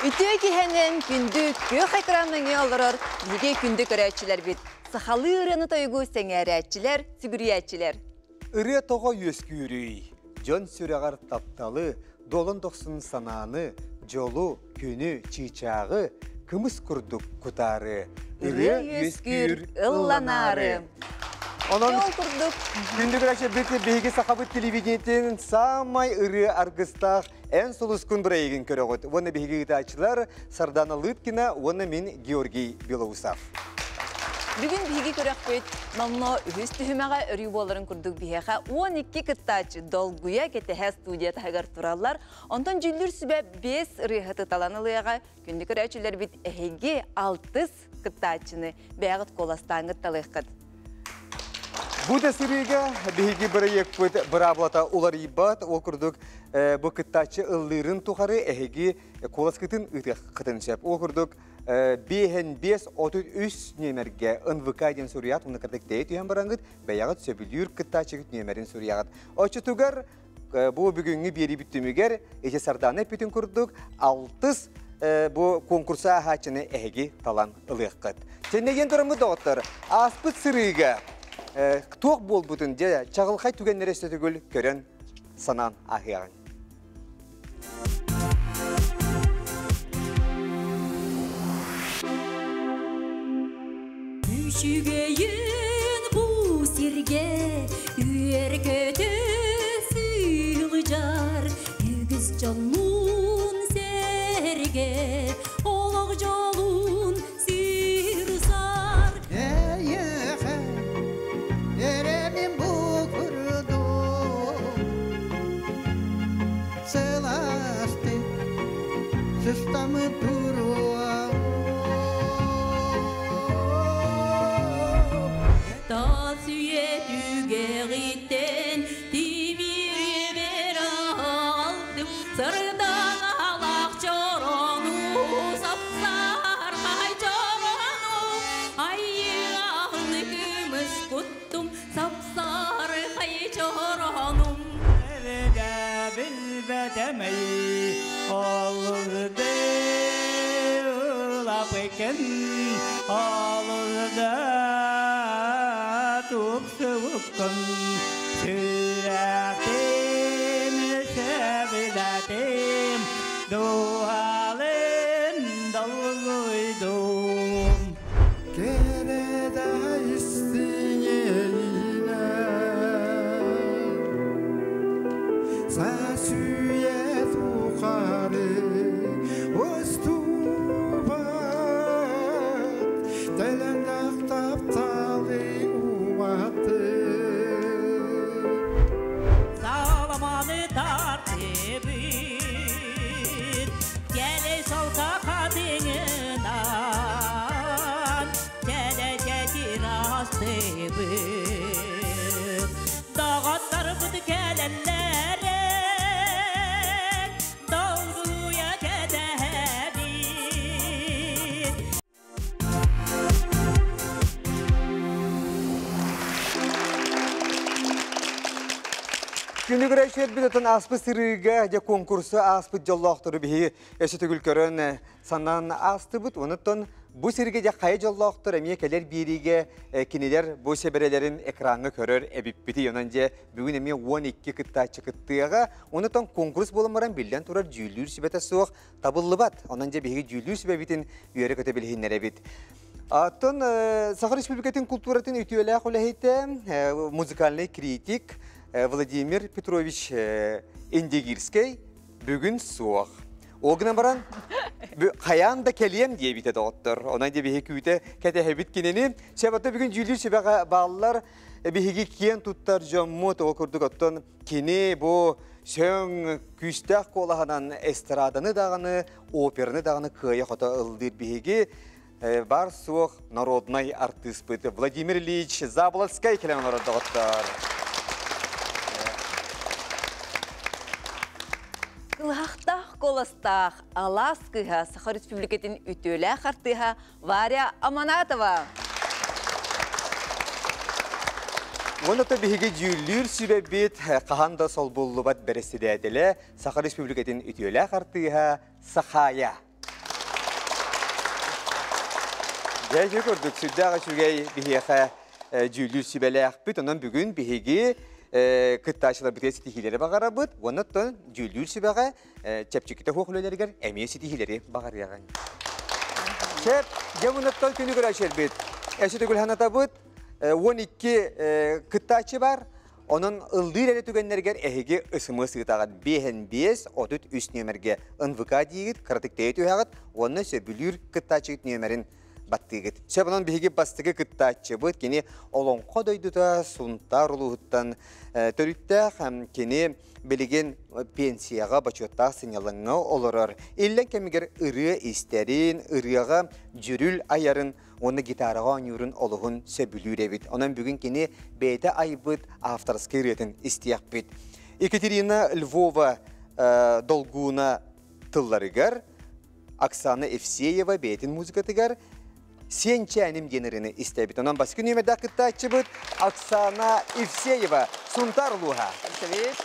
Үтүө киһэнэн күндү күөх экран өҥө олорор биһиги күндү көрөөччүлэрбит, сахалыы ырыаны тойугу сэҥээрээччилэр, сүгүрүйээччилэр. Ырыа тоҕо үөскүүрүй? Дьон сүрэҕэр тапталы, дуолан дохсун санааны, дьолу, күнү, чыычааҕы кымыс курдук кутаары. Ырыа үөскүүр, ылланаары. Онон Ол курдук күндү көрөөччүлэрбит биһиги сахабыт телевидениетин саамай ырыа аргыстаах Эн сулускун бырайыгын көрөҕүт. Уонна биһиги ыытааччылар Сардана Лыткина уонна мин Георгий Белоусов. Бүгүн биһиги көрөхпүт номно үһүс түһүмэҕэ өрүү буоларын курдук биһиэхэ 12 кыттааччы долгуйа кэтэһэ студия таһыгар тураллар. Онтон дьүүллүүр сүбэ 5 ырыаһыты талан ылыаҕа. Күндү көрөөччүлэрбит эһиги алтыс кыттааччыны бэйэҕит куоластааҥҥыт талыаххыт. Бу да сырыыга биһиги бырайыакпыт быраабылата уларыйбат. Ол курдук бу кыттааччы ыллыырын тухары эһиги куоласкытын ыытыаххытын сөп. Ол курдук биэһэн биэс 33 нүөмэргэ НВК диэн суруйаат, уонна кырдык тэйэ түһэн бараҥҥыт бэйэҕит сөбүлүүр кыттааччыгыт нүөмэрин суруйаҕыт. Оччотугар бу бүгүҥҥү биэриибит түмүгэр ити Сардаана эппитин курдук алтыс бу конкурса ааһааччыны эһиги талан ылыаххыт. Тэннэгиэн тураммыт доҕоттор, ааспыт сырыыга туох буолбутун дьэ чаҕылхай түгэннэри өссө төгүл көрөн санаан ааһыаҕыҥ. Үчүгэйин бу сиргэ үөр-көтө сылдьар үгүс дьоннуун сэргэ олох дьолун сырсар. Эйиэхэ эрэмин бу курдук сылаастык сыстамы туруо. Тас үйэ түгэҕиттэн тимири алтым сырдан алах чорону сапсархай чорону айыаҕын көмүс куттум сапсархай чоронум. Билбэтэмэй олуды лапыкын олуды тупсубуккун сүрэхтим сөбүлэтим дууһалын долгуйдум. Кэрэ истиҥ Сасүйэ тухары устубат Тэлэннэх тапталы уматты Саламаны тартыбыт Кэлэ солка хатыҥынан Кэлэ астыбыт Доҕотторбут кэлэллэрэ Долгуйа кэтэһэбит. Күнү көрөөччүлэрбит отон ааспыт сырыыга дьэ конкурсу ааспыт дьоллоохтору биһиги өссө төгүл көрөн санаан аастыбыт. Онуттан бу сиргэ дьэ хайа дьоллоохтор эмиэ кэлэр биэриигэ кинилэр бу сэбэрэлэрин экраҥҥа көрөр эбиппитий. Онон дьэ бүгүн эмиэ 12 кыттааччы кыттыаҕа. Онуттан конкурс буолан баран биллэн турар дьүүллүүр сүбэтэ суох табыллыбат. Онон дьэ биһиги дьүүллүүр сүбэбитин үөрэ-көтө билиһиннэрэбит. Оттон Саха Республикатын култууратын үтүөлээх үлэһитэ, музыкальный критик Владимир Петрович Индигирскэй бүгүн суох. Ол гынан баран, хайаан да кэлиэм диэбитэ доҕоттор. Онон дьэ биһи күүтэ кэтэһэбит кинини. Сөп, бүгүн дьүүллүүр сүбэҕэ бааллар. Биһиги киэн туттар дьоммут, ол курдук оттон кини бу сөҥ күүстээх куолаһынан эстраданы даҕаны, операны даҕаны кыайа-хото ыллыыр биһиги бар-суох народнай артыыспыт Владимир Ильич Заболоцкай кэлэн олорор доҕоттор. Кылыһахтаах куоластаах алаас кыыһа Саха Республикатын үтүөлээх артыыһа Варя Аманатова. Уонна то биһиги дьүүллүүр сүбэбит хаһан да солбуллубат бэрэссэдээтэлэ Саха Республикатын үтүөлээх артыыһа Сахая. Дьэ, ити курдук сүрдээх үчүгэй биһиэхэ дьүүллүүр сүбэлээхпит. Онон бүгүн биһиги кыттааччыларбытыгар ситиһиилэри баҕарабыт. Уонна оттон дьүүллүүр сүбэҕэ чэпчэкитэ суох үлэлэригэр эмиэ ситиһиилэри баҕарыаҕыҥ. Чэп, дьэ мунаттан күнү көрөөччүлэрбит. Эсэ төгүл санатабыт, 12 кыттааччы бар. Онон ыллыыр эрэ түгэннэригэр эһиги ысымы сыытаҕыт биэһэн биэс, 33 нүөмэргэ НВК диигит, кыратык тэйэ түһэҕит уонна сөбүлүүр кыттааччыгыт нүөмэрин баттыыгыт. Сөп, онон биһиги бастакы кыттааччыбыт, кини Олоҥхо дойдута Сунтаар улууһуттан төрүттээх, кини билигин пенсияҕа бочуоттаах сынньалаҥҥа олорор. Иллэҥ кэмигэр ырыа истэрин, ырыаҕа дьүрүл айарын уонна гитараҕа оонньуурун олуһун сөбүлүүр эбит. Онон бүгүн кини бэйэтэ айбыт авторскай ырыатын истиэхпит. Екатерина Львова долгууна тылларыгар Оксана Евсеева бэйэтин музыкатыгар Сиэнчээним диэн ырыаны истэбит. Онон бастакы нүөмэрдээх кыттааччыбыт Оксана Евсеева, Сунтаар улууһа. Привет.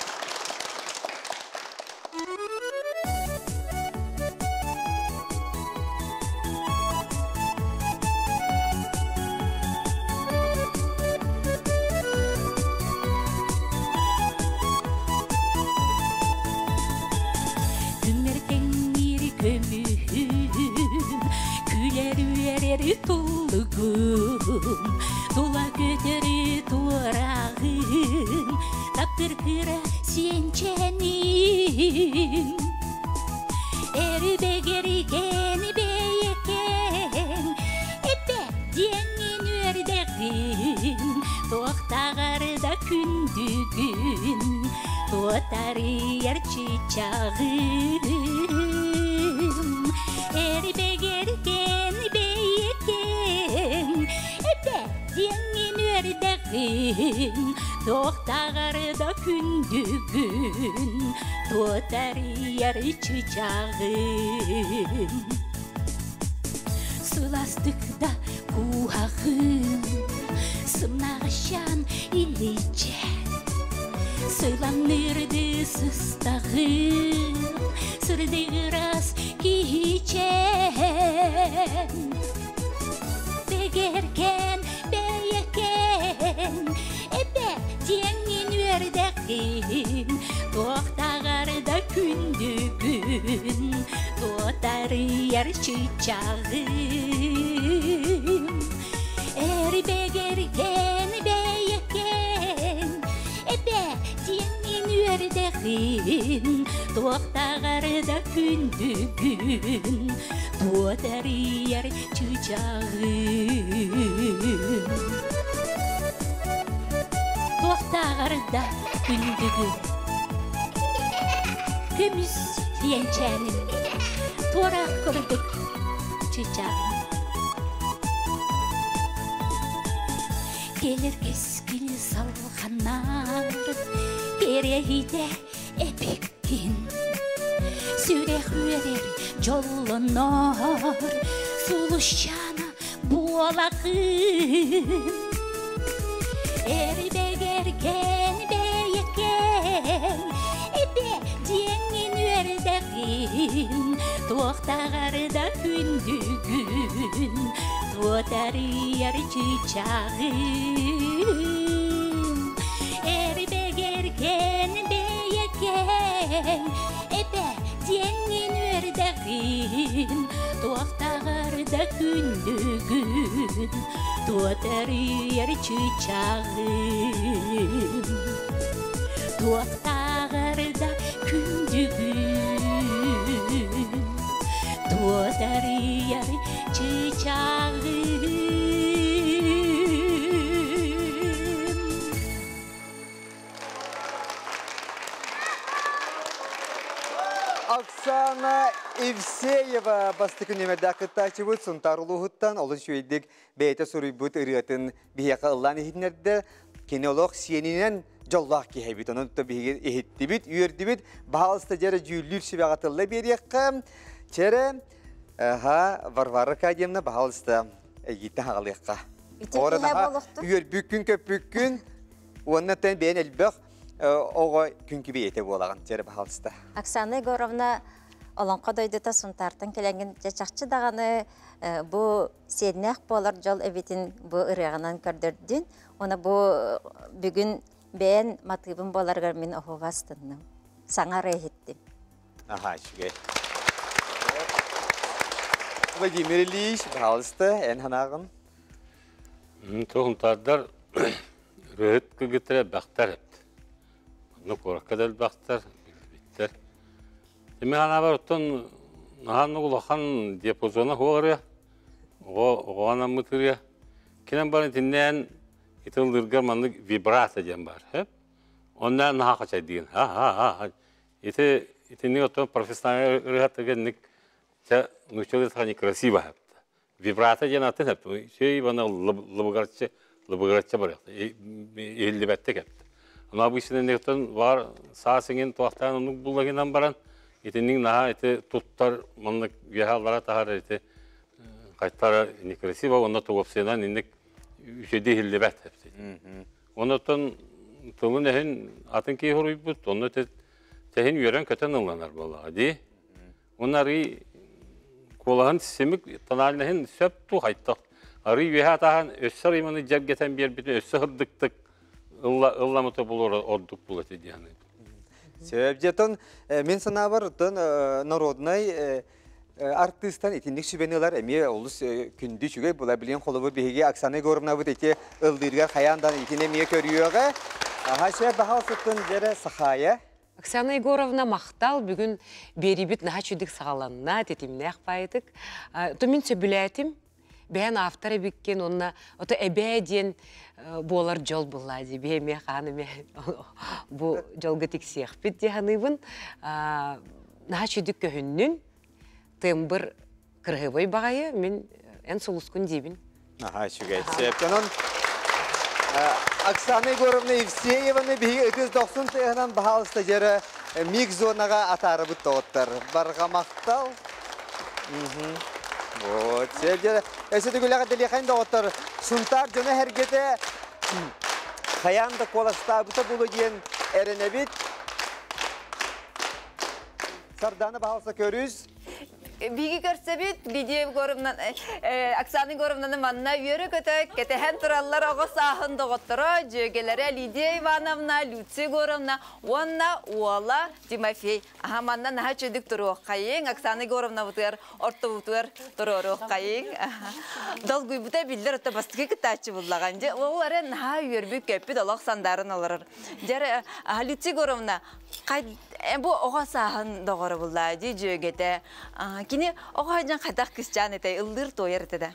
Күннэр тэҥниир көмүһүм, күлэр үөрэр туллугум, тула көтөрү туорааҕым, таптыр кыра сиэнчээним. Эрбэгэргэн бэйэкэҥ, эпэ диэҥҥин үөрдэҕин, туохтааҕар да күндүгүн, туотарыйар чычааҕым. Эрбэгэргэн бэйэкэҥ, эпэ диэҥҥин үөрдэҕин, туохтааҕар да күндүгүн, туотарыйар чычааҕым. Сыластык да кууһаҕын, сымнаҕашан иличэ, сыланнырды сыстаҕын, сырдыгырас киһичэн. Бэгэркэн, бэйэкэн, эбэ диэҥҥин үөрдэҕин, туохтааҕар да күндүгүн, туотарыйар чычааҕым. Эрбэгэргэн, бэйэкэн, эбэ диэҥҥин үөрдэҕин, туохтааҕар да күндүгүн, туотарыйар чычааҕым. Туохтааҕар да күндүгүн, көмүс диэнчээним, туораах курдук чычааҕым. Кэлэр кэскил салҕанар, кэрэһитэ эпиккин. Сүрэх үөрэр, дьоллонор, сулусчаана буолаҕын. Эрбэгэргэн бэйэкэҥ, эбэ диэҥҥин үөрдэҕин, туохтааҕар да күндүгүн, туотарыйар чыычааҕын. Эрбэгэргэн бэйэкэҥ, эбэ диэҥҥин үөрдэҕин, туохтааҕар да күндүгүн, туотарыйар чыычааҕым. Туохтааҕар да күндүгүн, туотарыйар чыычааҕым. Оксана Евсеева бастакы нүөмэрдээх кыттааччыбыт Сунтаар улууһуттан олус үчүгэйдик бэйэтэ суруйбут ырыатын биһиэхэ ыллаан иһитиннэрдэ. Кини олох сиэнинэн дьоллоох киһи эбит. Онон биһиги иһиттибит, үөрдүбүт. Баһаалыста дьэрэ дьүүллүүр сүбэҕэ тылла биэриэххэ. Чэрэ, аха, Варвара Аркадьевна, баһаалыста эйгиттэн хаҕалыахха. Үөрбүккүн, көппүккүн, уонна тэн бэйэн элбэх оҕо күн кибиэтэ буолаҕын. Чэрэ, баһаалыста. Оксана Егоровна, Олоҥхо дойдута Сунтаартан кэлэҥҥин дьэ чахчы даҕаны бу сиэннээх буолар дьол эбитин бу ырыаҕынан көрдөрдүн. Уонна бу бүгүн бэйэн матыыбын буоларыгар мин оһуоба астынным. Саҥа ырыа иһиттим. Аха, үчүгэй. Владимир Ильич, пожалуйста, эн санааҕын. Туһунтаардар ырыаһыт кыргыттара элбэхтэр эбит. Онно куоракка да элбэхтэр, билбиттэр. Тимир санаабар оттон наһаа улахан диапазона суох ырыа. Оҕо оҕоҕо анаммыт ырыа. Кинэн баран итиннээн ити ыллыырга маннык вибрато диэн баар. Онно наһаа хачайдыгын. Ха-ха-ха. Ити итинник оттон профессиональный ырыаһаттарга инник чэ нууччалыы саха некрасиво хапта. Вибрато диэн атын хапта. Сей бана лыбыгарчы лыбыгыраччы барыахта. Иһиллибэттик хапта. Аны обычно инниктен бар саас иҥин туохтаан оннук буллагынан баран итинник наһаа ити туттар маннык үөһэ аллара таһар ити хайтара некрасиво уонна тугопсыйанан инник үчүгэйдик иһиллибэт хапта. Оннуттан тылын эһин атын киһи хоруйбут, онно тэһин үөрэн-көтөн ылланар буоллаҕа дии. Уонна арый куолаһын симик тональнаһын сөп туу хайтах. Арый үөһэ атаһан өссө арыйманы дьэргэтэн биэрбитин өссө сырдыктык ылламыта булар ордук була ити дии саныыбын. Сөп дьэтон мин санаабар оттон народнай артыыстан итинник сүбэни ылар эмиэ олус күндү үчүгэй була. Билигин холобур биһиги Оксана Егоровнабыт ити ыллыырыгар хайаан даҕаны итини эмиэ көрүөҕэ. Аха чэ баһаал сыттын дьэрэ Сахаайа. Оксана Егоровна махтал бүгүн биэриибит наһаа үчүгдүк саҕаланна, тэтимнээх баайытык. То мин сөбүлээтим. Бэйэн автор эбиккин уонна ото эбээ диэн буолар дьол буллаа дии. Биһи эмиэ хаан эмиэ бу дьолго тиксиэхпит дии саныыбын. Наһаа үчүгдүк көһүннүн. Тембр кыраһыабай баҕайы мин эн сулускун диибин. Аха, үчүгэй. Онон Оксана Егоровна Евсееваны биһиги ытыс дохсун тыаһынан баһаалыста дьэрэ миг зонаҕа атаарыбыт доҕоттор. Барҕа махтал. Вот, дьэрэ. Өссө төгүлэҕэ дэлиэхэйин доҕоттор. Сунтаар дьоно эргэтэ хайаан да куоластаабыта буолуо диэн эрэнэбит. Сардаана баһаалыста көрүс. Биги көрсөбүт Лидия Егоровна, Оксана Егоровнаны манна үөрэ-көтө кэтэһэн тураллар оҕо сааһын доҕотторо, дьүөгэлэрэ Лидия Ивановна, Люция Егоровна уонна уола Тимофей. Аха манна наһаа үчүгдүк туруоххайыҥ, Оксана Егоровнабытыгар ортобутугар туруоруоххайыҥ. Долгуйбута биллэр отто бастакы кыттааччы буллаҕан. Дьэ, ол эрэ наһаа үөрбүт көппүт олох сандарын олорор. Дьэ, Люция Егоровна, Бу оҕо сааһын доҕоро буллаа дии дьүөгэтэ. Кини оҕо сылдьан хайдах кысчаан этэй, ыллыыр туойар этэ да?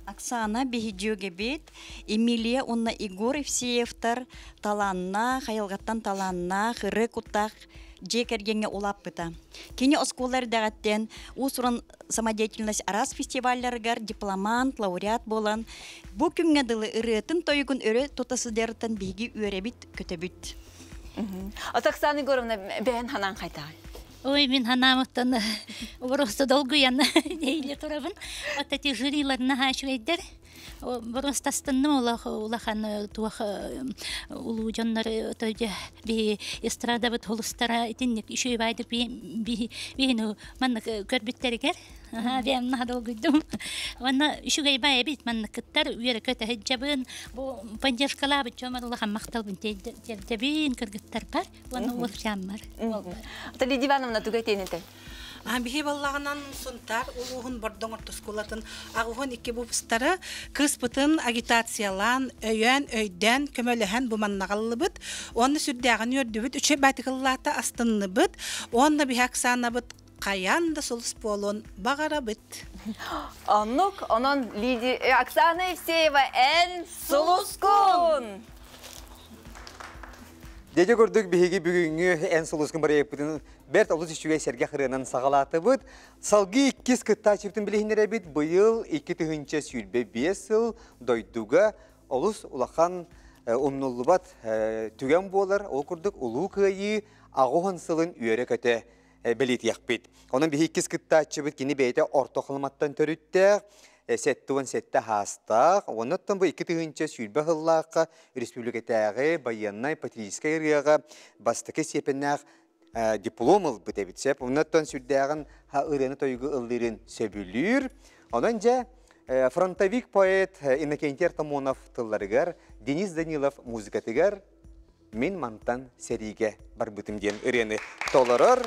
Оксана биһи дьүөгэбит Эмилия уонна Егор Евсеевтар талааннаах, айылҕаттан талааннаах, ырыа куттаах дьиэ кэргэҥҥэ улааппыта. Кини оскуола эрдэҕиттэн уус-уран самодеятельность араас фестивалларыгар дипломант, лауреат буолан, бу күҥҥэ дылы ырыатын-тойугун өрө тута сылдьарыттан биһиги үөрэбит, көтөбүт. От Оксана Егоровна бэйэн ханаан хайтаҕай? Ой, мин ханаамыттан просто долгуйан нейле турабын. Вот эти жюрилар наһаа үчүгэйдэр. Просто астынным улахан туох улуу дьоннор тойдө би эстрадабыт холустара итинник үчүгэй баайдык би би бихину маннык көрбүттэригэр Бэйэм наһаа долгуйдум. Уонна үчүгэй баай эбит манныкыттар үөрэ-көтө сылдьабын. Бу поддержкалаабыт дьоммор улахан махталбын тиэрдэбин кыргыттарбар уонна уолчааммар. Лидия Ивановна туга этиэн этэй? Биһи баллаҕынан Сунтаар улууһун Бордоҥ ортоскуолатын аҕыһын икки выпустара кыыспытын агитациялаан, өйөөн, өйдөөн, көмөлөһөн бу маннаҕаллыбыт. Уонна сүрдээҕин үөрдүбүт, үчүгэй баатыкыллаата астынныбыт. Уонна биһи Оксанабыт хайаан да сулус буолуон баҕарабыт. Оннук, онон Лидия Оксана Евсеева эн сулускун! Дьэ курдук биһиги бүгүҥҥү эн сулускун бырайыакпытын бэрт олус үчүгэй сэргэх ырыанан саҕалаатыбыт. Салгыы иккис кыттааччыбытын билиһиннэрэбит. Быйыл 2025 сыл дойдуга олус улахан умнуллубат түгэн буолар. Ол курдук Улуу Кыайыы аҕыс сылын үөрэ-көтө бэлиэтиэхпит. Онон биһи иккис кыттааччыбыт кини бэйэтэ Орто Халыматтан төрүттээх, 77 хаастаах, оннуттан бу 2020 сыллаахха республикатааҕы байыаннай патриотическай ырыаҕа бастакы степеннээх диплом ылбыт эбит сөп. Оннуттан сүрдээҕин ырыаны тойугу ыллыырын сөбүлүүр. Онон дьэ фронтовик поэт Иннокентий Артамонов тылларыгар, Денис Данилов музыкатыгар «Мин мантан сэриигэ барбытым» диэн ырыаны толорор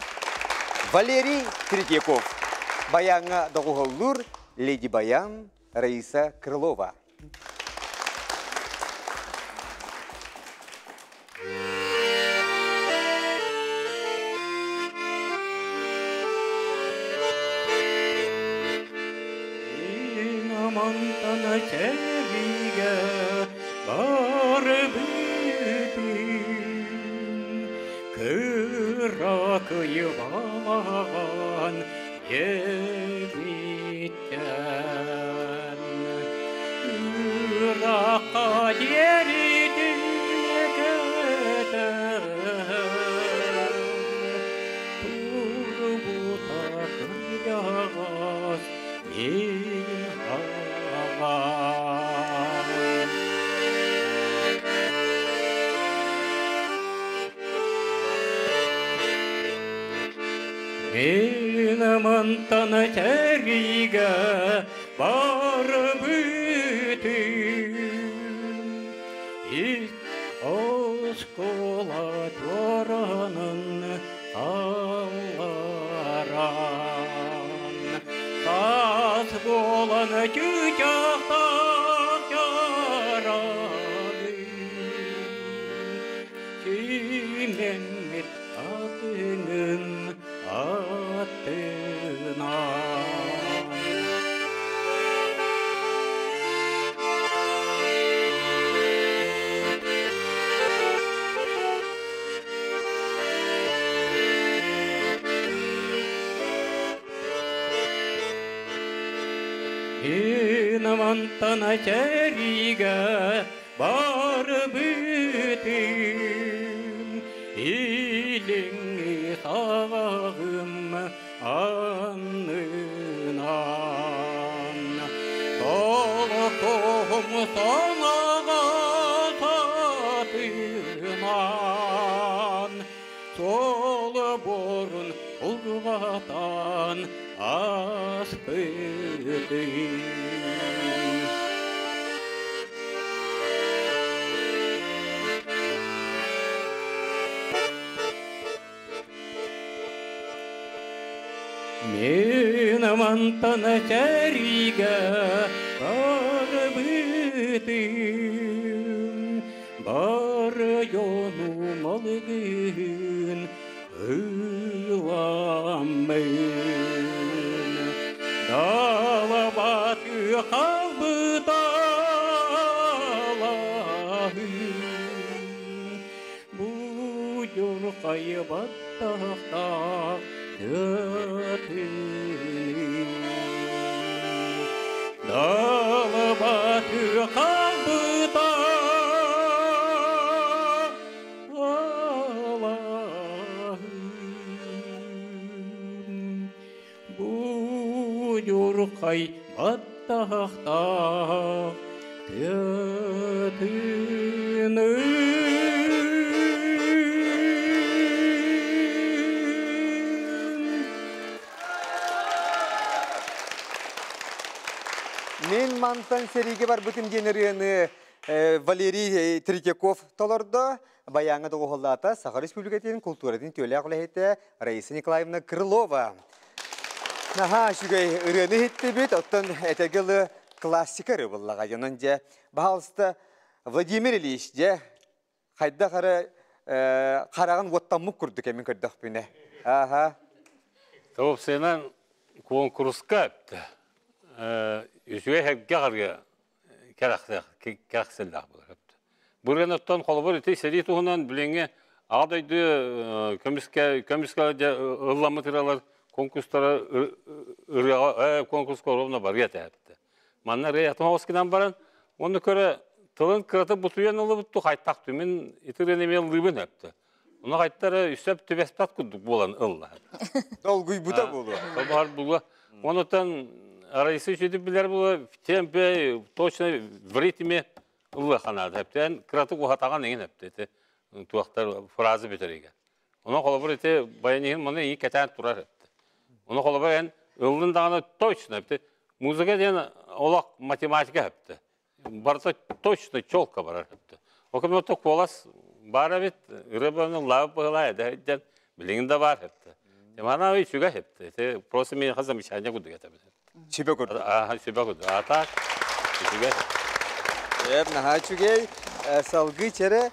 Валерий Третьяков. Баяҥҥа доҕуһуоллуур Леди Баян Раиса Крылова. Мантан сэриигэ барбытым, кыра кыйбалаҕан Эбиттэн ырахха диэритин кэтэн турбута кырдьаҕас мин аҕам. Мин мантан сэриигэ барбытым, ис оскуола туоранын алларан, тас буолан чычахтаах чараным, симэммит атыҥын аттынан. Инамантан сэриигэ барбытым, илиҥҥи саҕаҕым аннынан. Толкуһум санаҕа сатынан, солоборун улгатан аспытым. Мин мантан сэриигэ барбытым, бар дьонум алгыһын ыламмын. Далабат халбыталаһын, будьурхай баттахтаах тыатыны. Далабат халбыта Будьурхай баттахтаах тыатыны. Мин мантан сэриигэ барбытым диэн ырыаны Валерий Третьяков толордо. Баяҥҥа доҕуһуоллаата Саха Республикатын култууратын түөлээх үлэһитэ Раиса Николаевна Крылова. Наһаа үчүгэй ырыаны иһиттибит, оттон этэгилы классика ыры буллаҕа. Онон дьэ, баһаалыста Владимир Ильич дьэ, хайдах эрэ хараҕын уоттаммыт курдук эмин көрдөхпүнэ. Аха. Тоопсайынан куонкуруска үчүгэй эргэ харга кэрэхсэллээх буолар. Бурен оттон холобур ити сэрии туһунан билиҥҥи Аҕа дойду көмүскэ көмүскэ ылламмыт ырыалар конкурстара ырыаҕа конкурска ровно барыа этэ. Манна ырыа атын гынан баран онну көрө тылын кырата бутуйан ылыбыт хайтах түмүн ити ырыаны эмиэ ыллыыбын өптө. Ону хайтара үсөп түбэспэт курдук буолан ылла. Долгуйбута буолуо. Тобар була. Онутан Раиса үчүдүк билэр була в темпе точно в ритме ылла ханаады. Эптен кыратык ухатаган эңин эпте. Туақтар фраза бүтереге. Онон холобур ити баяниһын маны iyi кэтээн турар эбит. Ону холобур эн ыллын даҕаны точно эбит. Музыка диэн олох математика эбит. Барыта точно четко барар эбит. Ол кэмҥэ куолас баар эбит, ырыа бөҕөнү ыллаабыт быһыылаах эдэ диэн билигин да баар эбит. Мана үчүгэй эбит. Ити просто миэхэ замечание курдук этэ. Сүбэ курдук. Аа, сүбэ курдук. А так, үчүгэй. Эп, наһаа үчүгэй. Салгыы чэрэ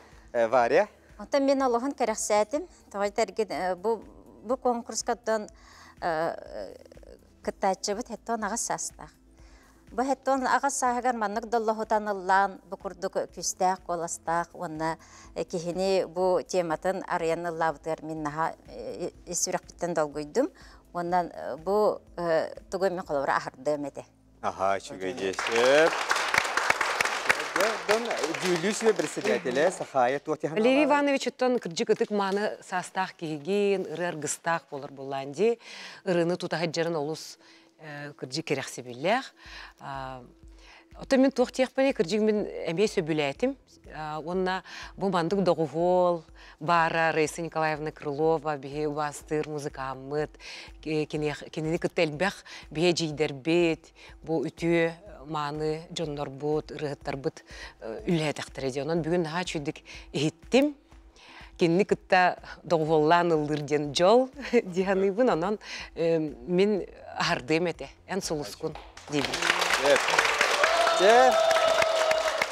Варя. Оттон мин олоһун кэрэхсээтим. Тоҕо этэргин бу бу конкурскаттан кыттааччыбыт хеттон аҕыс саастаах. Бу хеттон аҕыс сааһыгар маннык доллоһутан ыллаан бу курдук күүстээх куоластаах уонна киһини бу тематын арыйан ыллаабытыгар мин наһаа ис сүрэхпиттэн долгуйдум. Уонна бу тугу эмэ холобура аһардыам этэ. Аха, үчүгэй дьиэсеп. Дон дьүүллүүр сүбэ председателэ Сахая туох Валерий Иванович оттон кырдьык ытык мааны саастаах киһигин, ырыа аргыстаах буолар буоллаан дии. Ырыаны тута сылдьарын олус кырдьык кэрэхсэбиллээх. Оттон мин туох диэхпиний, кырдьык мин эмиэ сөбүлээтим. Уонна бу мандык доҕуһуол баара Раиса Николаевна Крылова биһи убаастыыр музыкааммыт, кинини кытта элбэх биһи эдьиийдэрбит, бу үтүө мааны дьоннорбут, ырыаһыттарбыт үлэлээтэхтэрэ дии. Онон бүгүн наһаа үчүгдүк иһиттим. Кинини кытта доҕуһуоллаан ыллыыр диэн дьол дии саныыбын. Онон мин аһардыам этэ. Эн сулускун диибин. Дьэ,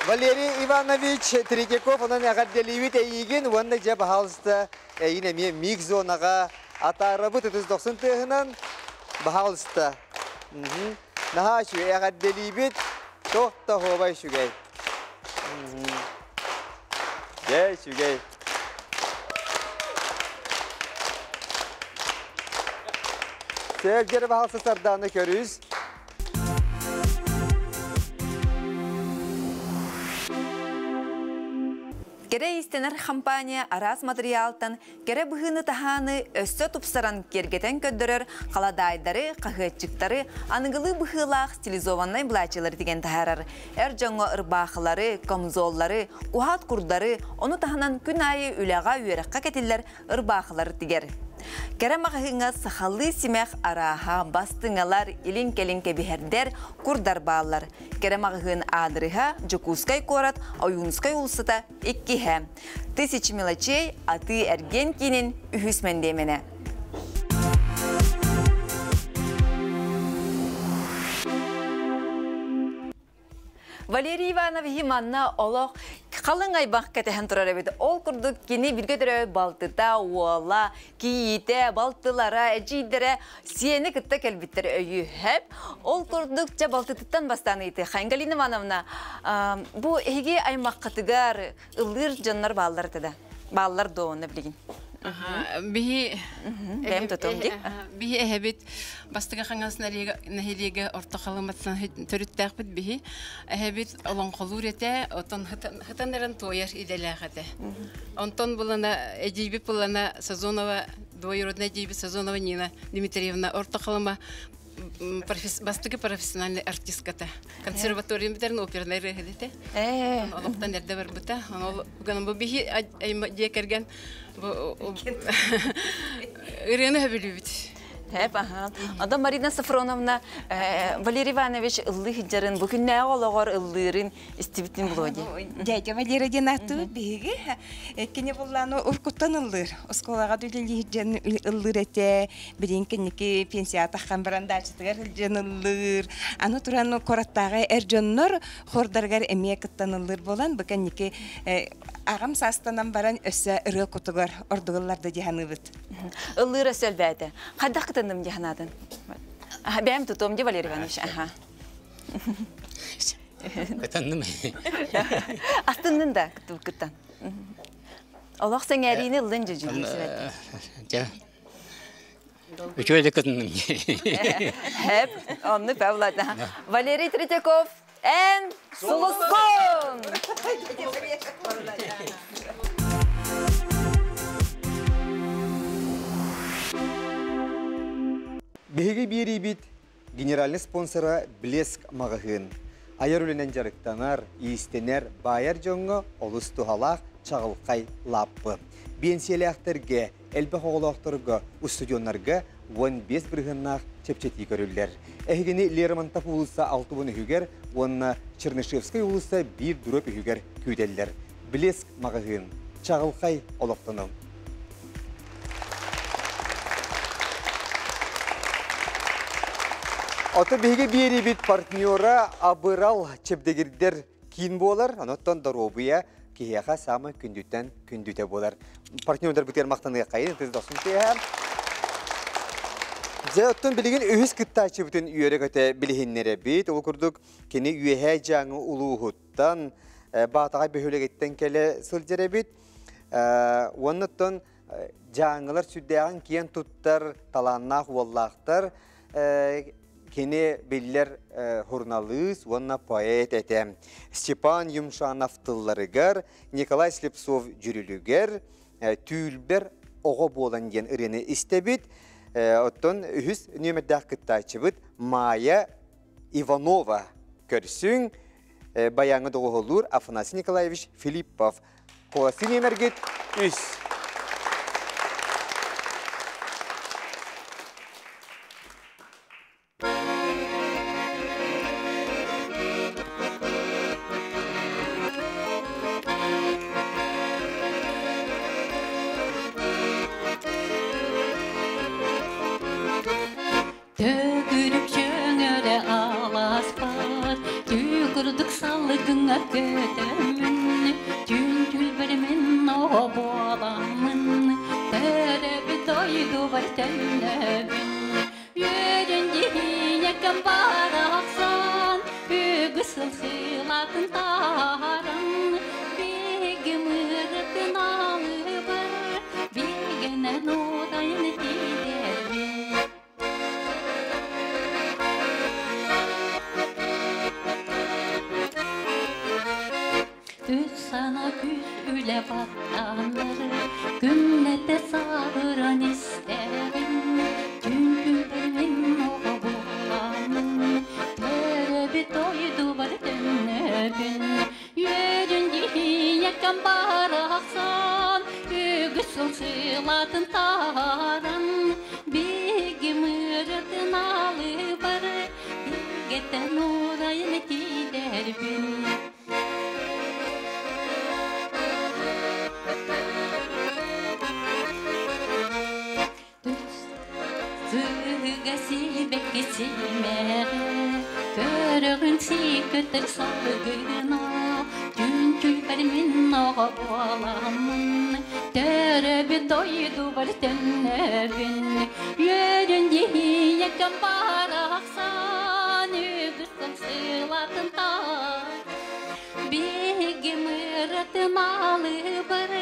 Валерий Иванович Третьяков онон эҕэрдэлиибит эйиигин уонна дьэ баһаалыста эйин эмиэ миг зонаҕа атаарабыт ытыс дохсун тыаһынан баһаалыста. Наһаа үчүгэй эҕэрдэлиибит туох да оһуобай үчүгэй. Дьэ үчүгэй. Сэргэр баһалсы сардааны көрүс. Кэрэ иистэнэр компания араас материалтан кэрэ быһыыны-таһааны өссө тупсаран киэргэтэн көрдөрөр халадаайдары, хаһыатчыктары, аныгылыы быһыылаах стилизованнай былааччылары тигэн таһаарар. Эр дьоҥҥо ырбаахылары, камзоллары, куһаат курдары, ону таһынан күн аайы үлэҕэ, үөрэххэ кэтиллэр ырбаахылары тигэр. Кэрэ маҕаһыыҥҥа сахалыы симэх арааһа, бастыҥалар, илин-кэлин кэбиһэрдэр, курдар бааллар. Кэрэ маҕаһыын аадырыһа Дьокуускай куорат Ойуунускай уулуссата иккиһэ. Тысячи мелочей атыы-эргиэн киинин үһүс мэндиэмэнэ. Валерий Ивановиһы манна олох халыҥ айбах кэтэһэн турар эбит. Ол курдук кини биргэ төрөөбүт балтыта, уола, кийиитэ, балтылара, эдьиийдэрэ сиэни кытта кэлбиттэр өйүһэп. Ол курдук ча балтытыттан бастаан ыйытыахха. Галина Ивановна, бу эһиги аймаххытыгар ыллыыр дьоннор бааллар этэ да? Бааллар дуо онно билигин? Биһи Бэйэм тутум ди. Биһи эһэбит бастакы хаҥас нэһилиэгэ орто халыматсан төрүттээхпит биһи. Эһэбит олоҥхолуур этэ, отон хытан эрэн туойар идэлээх этэ. Онтон булана эдьиийбит булана Сазонова двоюродная эдьиийбит Сазонова Нина Дмитриевна орто халыма бастакы профессиональный артистката. Консерватория бүтэрин опернай ырыаһыт этэ. Олохтон эрдэ барбыта. Ол бу биһи дьиэ кэргэн ырыаны хөбүлүүбүт. Тэп, аха. Онтон Марина Софроновна Валерий Иванович ыллыы сылдьарын, бу күннээҕи олоҕор ыллыырын истибитин булуо дии. Дядя Валера диэн ааттыыбыт биһиги. Кини буллааны уркуттан ыллыыр. Оскуолаҕа да үлэлиир дьон ыллыыр этэ. Билигин кэнники пенсияҕа таххан баран даачатыгар сылдьан ыллыыр. Аны туран куораттааҕы эр дьоннор хордарыгар эмиэ кыттан ыллыыр буолан, бу кэнники аҕам саастанан баран өссө ырыа кутугар ордук ылларда дии саныыбыт. Ыллыыр өссө элбээтэ. Хайдах кытынным дии санаатын? Бэйэм тутуом дии Валерий Иванович. Аха. Кытынным. Астыннын да кыттан. Олох сэҥээриини ыллын дьүдьүлүү Дьэ. Үчүгэй да кытынным. Хэп, онну Павлата. Валерий Третьяков, эн сулускун! Биһиги биэриибит генеральный спонсора Блеск маҕаһыын. Айар үлэнэн дьарыктанар, иистэнэр, баайар дьоҥҥо олус туһалаах. чаҕылхай лааппы. Биэнсийэлээхтэргэ, элбэх оҕолоохторго, устудьуоннарга 15 бырыһыаннаах чэпчэтии көрүллэр. Эһигини Лермонтов уулусса 60 үһүгэр уонна Чернышевскай уулусса биир дроп үһүгэр күүтэллэр. Блеск маҕаһыын. Чаҕылхай олохтонуҥ. Ото биһиги биэрибит партнера Абырал чэбдигирдэр киин буолар, онуттан доруобуйа киһиэхэ саамай күндүттэн күндүтэ буолар. Партнердарбытыгар махтаныаххайын, ытыс дохсун тыаһа. Дьэ, оттон билигин үһүс кыттааччыбытын үөрэ-көтө билиһиннэрэбит. Ол курдук кини Үөһээ Дьааҥы улууһуттан, Баатаҕай бөһүөлэгиттэн кэлэ сылдьар эбит. Уонна оттон Дьааҥылар сүрдээҕин киэн туттар талааннаах уоллаахтар. Кини биллэр суруналыыс уонна поэт этэ. Степан Юмшанов тылларыгар, Николай Слепцов дьүрүлүгэр «Түүлбэр оҕо буолан» диэн ырыаны истэбит. Оттон үһүс нүөмэрдээх кыттааччыбыт Майя Иванова көрсүҥ. Баяҥы доҕуһулуур Афанасий Николаевич Филиппов. Куоластыы нүөмэргит үс. Төгүрүк чөҥөрө аласпар, Түү курдук салгыҥҥа көтөммүн, Түүн түлбэрмин оҕо буоламмын, Төрөбүт дойдубар төннөбүн. Үөрэн дьиһиэнэкэм барахсан, Үгүс сыл сылатын таһааран, Биһиги мырытын алыбар, Биһигинэн уотайын тиийдэрбин. Үс сана күүс үлэ баттааннар, Күннэтэ сааһыран истэҕин, Түүн күлбэрмин оҕо буоламмын, Төрөбүт дойдубар төннөбүн. Үөрүн дьиһийэккэм барахсан, Үгүс сыл сылатын таһааран, Биһиги мырытын алыбар, Бигэтэн уурайын тиийдэрбин. Сыыга сибэкки симэҕэ, Көрөҕүн сиикөтөр салгына, Түүн түлбэр мин оҕо буоламмын, Төрөбүт дойдубар төннөбүн. Үөрүн дьиһийэккэм барахсан, Үгүстэн сылатын таа. Биһиги мыратын алыбар,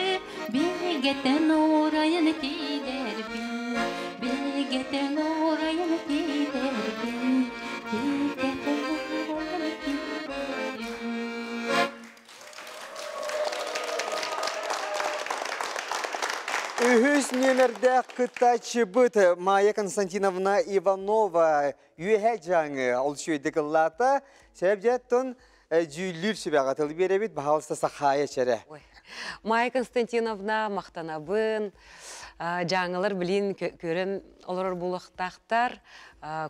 Бигэтэн уурайан тиийдэрбин, Бигэтэн уурайан тиийдэрбин, Бигэтэн уурайан тиийдэрбин. Үһүс нүөмэрдээх кыттааччыбыт Майя Константиновна Иванова Үөһээ Дьааҥы ол үчүгэйдик ыллаата. Сэбдьэттон дьүүллүүр сүбэҕэ тыл биэрэбит, баһаалыста Сахаайа чэрэ. Майя Константиновна махтанабын. Дьааҥылар билин көрөн олорор буолуохтаахтар,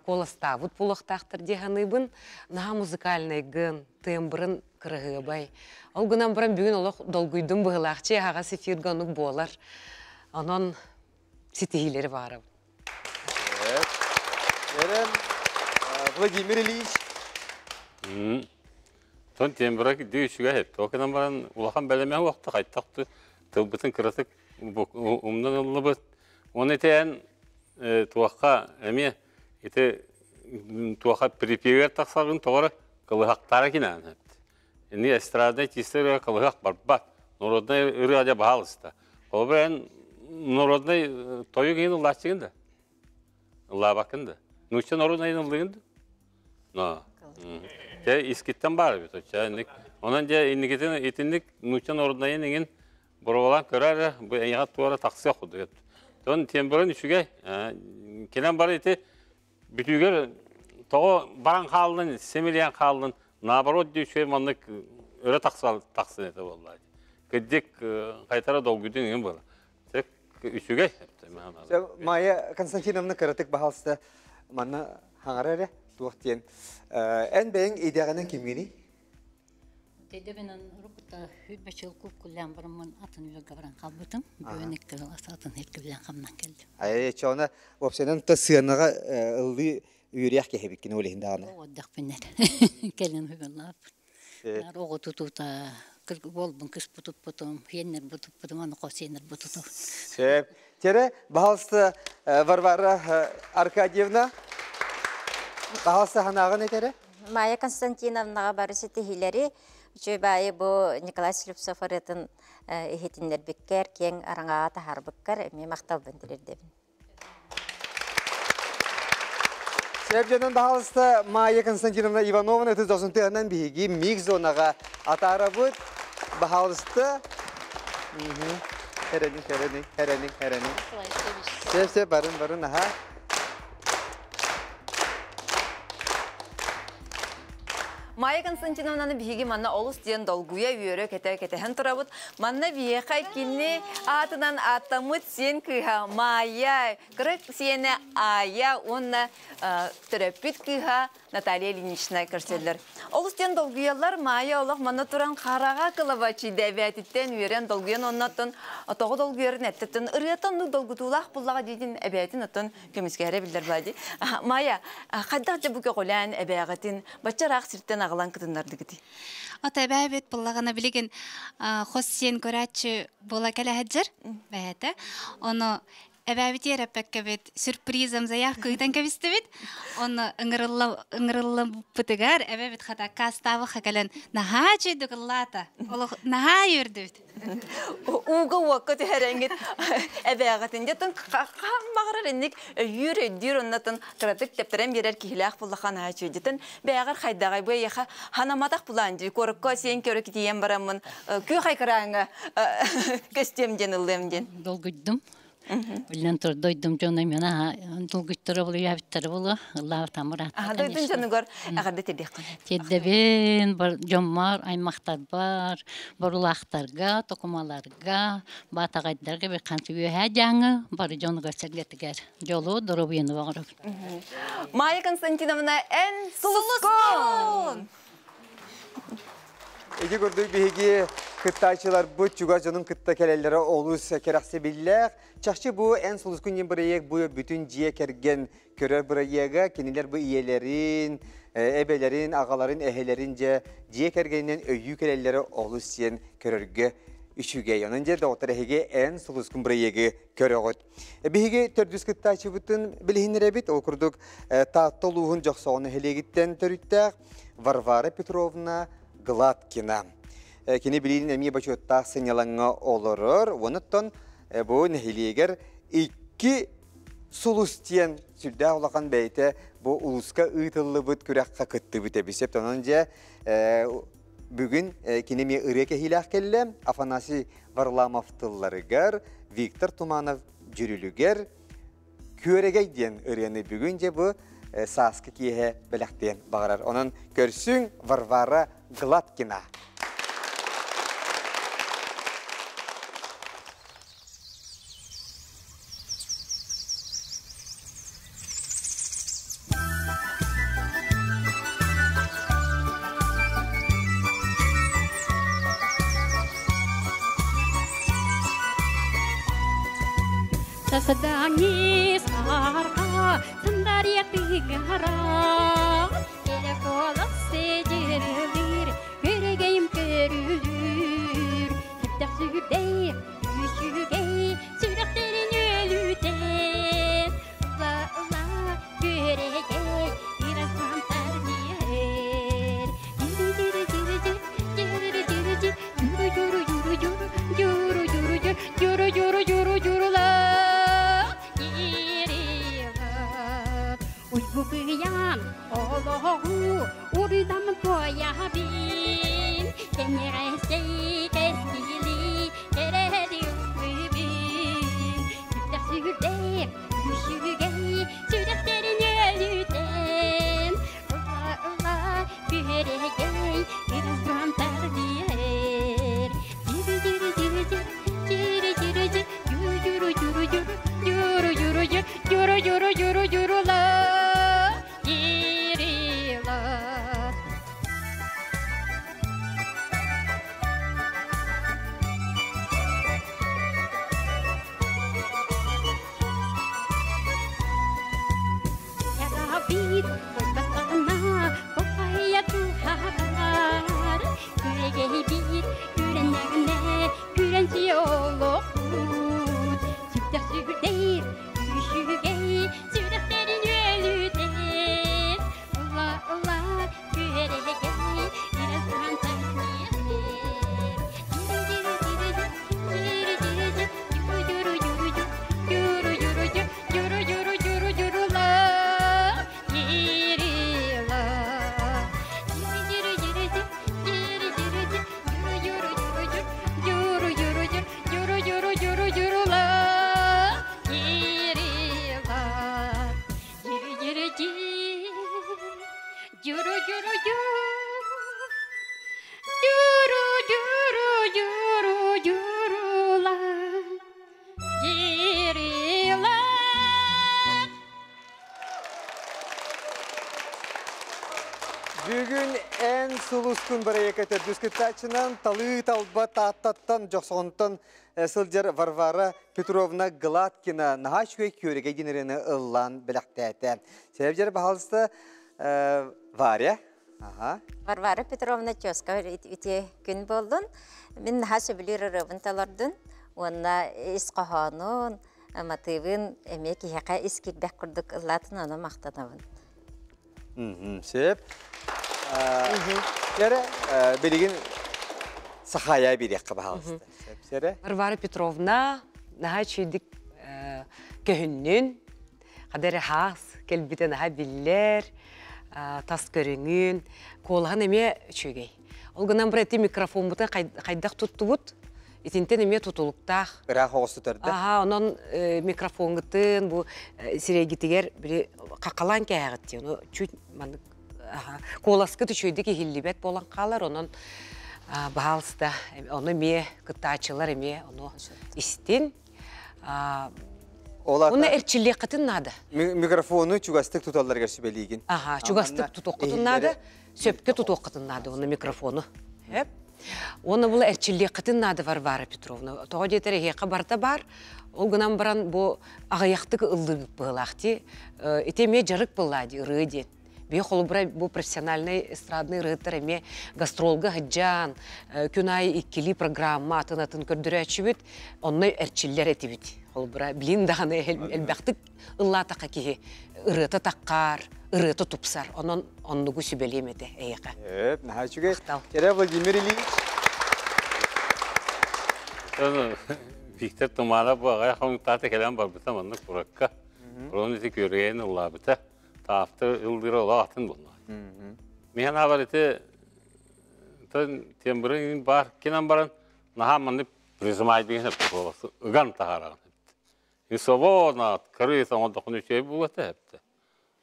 куоластаабыт буолуохтаахтар дии саныыбын. Наһаа музыкальнайгын, тембрын кыраһыабай. Ол гынан баран бүгүн олох долгуйдум быһылаахчы аһаҕас эфиргэ оннук буолар. Онон ситиһиилэри баарабын. Эрэн Владимир Ильич. Тон тембра дүү үчүгэй эт. Окынан баран улахан бэлэмэ уақта хайтахты тылбытын кыратык умнан ыллыбыт. Оны итэн туохха эмиэ ити туохха припевер тахсагын тоҕора кылыһахтара кинаан. Ини эстрадный чистый кылыһах барбат. Народный ырыа дьэ баһаалыста. Холобур эн народный тойук иһин ыллааччыгын да? Ыллаабаккын да? Нуучча народнайын ыллыгын да? Но. Дьэ искиттэн баар эбит оччо инник. Онон дьэ инникитин итинник нуучча народнайын иҥин боруобалаан көрөр эрэ бу эйиэхэ туора тахсыах курдук. Тон тембрын үчүгэй. Кэлэн бары ити бүтүүгэр тоҕо баран хааллын, симилийэн хааллын, наоборот дии үчүгэй маннык өрө тахсан тахсын этэ буоллаа. Кырдьык хайтара долгуйдун иҥин буола. Тек үчүгэй. Майя Константиновна кыратык баһалста манна хаҥара эрэ туох диэн. Эн бэйэҥ идэҕинэн кимҥиний? Тэдэбинэн уруккута хүрбэ чыл куккуллаан бараммын атын үлэгэ баран халбытым. Бүгүн икки атын эркилэн хамнан келдим. Ай, чона опсенан та сыанаға ыллыы үөрэх киһибиккин ол иһин даҕаны. Оҕоддахпыннар. Кэлин хүбэллаап. Оҕо тутуута болбун кыс бутуппутум, хиэннер бутуппутум, аны хосиэннер бутуту. Сөп. Тере, баһалста Варвара Аркадьевна, баһалста ханааҕын этере? Майя Константиновнаҕа бары ситиһиилэри үчүгэй баайы бу Николай Слепцов ырыатын иһитиннэрбиккэр, киэҥ араҥаҕа таһаарбыккар эмиэ махталбын тириэрдэбин. Сөп дьонун баһалыста Майя Константиновна Ивановна ытыс дохсун тыаһынан биһиги микс зонаҕа атаарабыт. Баһалыста Эрэни, эрэни, эрэни, эрэни. Сөп, сөп, барын, барын, аха. Майя Константиновнаны биһиги манна олус диэн долгуйа үөрэ кэтэ кэтэһэн турабыт. Манна биһиэхэ кини аатынан ааттаммыт сиэн кыыһа Майя, кыра сиэнэ Ая уонна төрөппүт кыыһа Наталья Ильинична көрсөллөр. Олус диэн долгуйаллар Майя олох манна туран хараҕа кылабачыйда эбээтиттэн үөрэн долгуйан оннотон тоҕо долгуйарын эттеттен ырыатан ну долгутуулаах буллаҕа диитин эбээтин оттон көмүскэһэрэ биллэр бади. Майя, хайдах дьэ бу көҕүлээн эбээҕитин бачча ыраах сиртэн аҕалан кытыннардыгыт? Ото эбээбит буллаҕына билигин хос сиэн көрөөччү буола кэлэһэдьэр бэйэтэ. Ону эбээбит эрэппэккэбит сюрпризом заявка ыытан кэбистибит. Ону ыҥырылла ыҥырыллыбытыгар эбэбит хата аккаастаабыха кэлэн наһаа үчүгүйдүк ыллаата. Олох наһаа үөрдүбүт. Ууга уокка түһэрэҥҥит эбээҕитин дьэтин хаһан баҕарар инник өйүүр өйдүүр оннотун кыратык тэптэрэн биэрэр киһилээх буллахан аачы дьэтин бэйэҕэр хайдаҕай бу эйиэхэ ханаматах булаан дии куоракка сиэн көрө китийэн бараммын күөх айкырааҥҥа көстүөм диэн ыллыам диэн. Долгуйдум. Билэн тур дойдум дьоно мен долгуйттара булу ябиттара булу ыллаабатам ыраатта. Аха дойдун дьонугар эҕэрдэ тиэрдиэххин. Тиэрдэбин дьоммор, аймахтарбар, борулаахтарга, токумаларга, баатаҕайдарга бир ханчы үөһээ дьааҥы бары дьонугар сэргэтигэр дьолу, доруобуйаны баҕарабын. Майя Константиновна, эн сулускун! Ити курдук биһиги кыттааччыларбыт чугас дьонун кытта кэлэллэрэ олус кэрэхсэбиллээх. Чахчы бу эн сулускун диэн бырайыак бу бүтүн дьиэ кэргэн көрөр бырайыага. Кинилэр бу ийэлэрин, эбэлэрин, аҕаларын, эһэлэрин дьэ дьиэ кэргэнинэн өйүү кэлэллэрэ олус диэн көрөргө үчүгэй. Онон дьэ доҕоттор эһиги эн сулускун бырайыагы көрөҕүт. Биһиги төрдүс кыттааччыбытын билиһиннэрэбит. Ол курдук Таатта улууһун Дьохсоҕон нэһилиэгиттэн төрүттээх Варвара Петровна Гладкина. Кини билигин эмиэ бочуоттаах сынньалаҥҥа олорор. Онуттан бу нэһилиэгэр икки сулус диэн сүрдээх улахан бэйэтэ бу улууска ыытыллыбыт күрэххэ кыттыбыт эбит. Онон дьэ бүгүн кини эмиэ ырыа кэһиилээх кэллэ. Афанасий Варламов тылларыгар, Виктор Туманов дьүрүлүгэр Күөрэгэй диэн ырыаны бүгүн дьэ бу сааскы киэһэ бэлэхтиэн баҕарар. Онон көрсүҥ Варвара Гладкина. Сасадани сарха сандария тыгара Келе колох седирlir көрегейм көрүлүр Түптэх сүрдей үчүгей сүрэхтерин өлүтен Ыла ыла көрегей ираслантар диэр Юру юру юру юру юру юру юру юру юру ла Уйгу кыян олоҕу урдам тоябин Кенересей кескили кереди үкүбүн Түптэх сүрдей үшүгей сүрэхтерин өлүтен Ыла ыла күрегей ырызгантар диэр Дири дири Дьуру дьуру дьур Дьуру дьуру дьуру дьурула Дьирила Бүгүн эн сулускун бырайыакка төрдүс кыттааччынан талыы талба Тааттаттан, Дьохсоҕонтон сылдьар Варвара Петровна Гладкина наһаа үчүгэй күөрэгэй диэн ырыаны ыллаан бэлэхтээтэ. Сэрэбдьэр баһалыста Варя. Аха. Варвара Петровна тезка ити күн буоллун. Мин наһаа сөбүлүүр ырыабын толордун. Уонна ис хоһоонун, матыыбын эмиэ киһиэхэ ис киирбэх курдук ыллаатын, ону махтанабын. Сөп. Кэрэ билигин Сахая бириэххэ баһаалыста. Сөп Варвара Петровна наһаа үчүйдик көһүннүн, хадары хаас кэлбитэ наһаа биллэр, тас көрүҥүн, куолаһын эмиэ үчүгэй. Ол гынан баран ити микрофоммутун хайдах туттубут, итинтэн эмиэ тутулуктаах. Ыраах оҕус тутарда. Аха, онон микрофоҥҥутун бу сирэйгитигэр били хахалаан кээһэҕит дии, ону чуть маннык куоласкыт үчүгэйдик иһиллибэт буолан хаалар, онон баһаалыста ону эмиэ кыттааччылар эмиэ ону истин. Уонна эрчиллиэххитин наада. Микрофону чугастык туталларыгар сүбэлиигин. Аха, чугастык тутуоххутун наада. Сөпкө тутуоххутун наада уонна микрофону. Эп. Уонна була эрчиллиэххитин наада Варвара Петровна. Тоҕо диэтэр эһиэхэ барыта баар. Ол гынан баран бу аҕыйахтык ыллыыбыт быһыылаах дии. Ити эмиэ дьарык буоллаа дии ырыа диэн. Бии холобура бу профессиональный эстрадный ырыһыттар эмиэ гастролга сылдьан, күн аайы иккилии программа атын-атын көрдөрөөччүбүт, онно эрчиллэр этибит. Холобура, билин даҕаны элбэхтик ыллаатахха киһи ырыата таххаар, ырыата тупсар. Онон оннугу сүбэлиэм этэ эйиэхэ. Эп, наһаа үчүгэй. Кэрэ Владимир Ильич. Виктор Туманов бу аҕай хонуктаата кэлэн барбыта маннык куракка. Урон ити күөргэйин ыллаабыта. Таапты ылдыра олох атын буолла. Миһэн абар ити тембрин бар кинан баран наһаа маннык призмайдыгын ыган таһаараҕын. Свободно открыто оҥордоххуна үчүгэй буолуо этэ эптэ.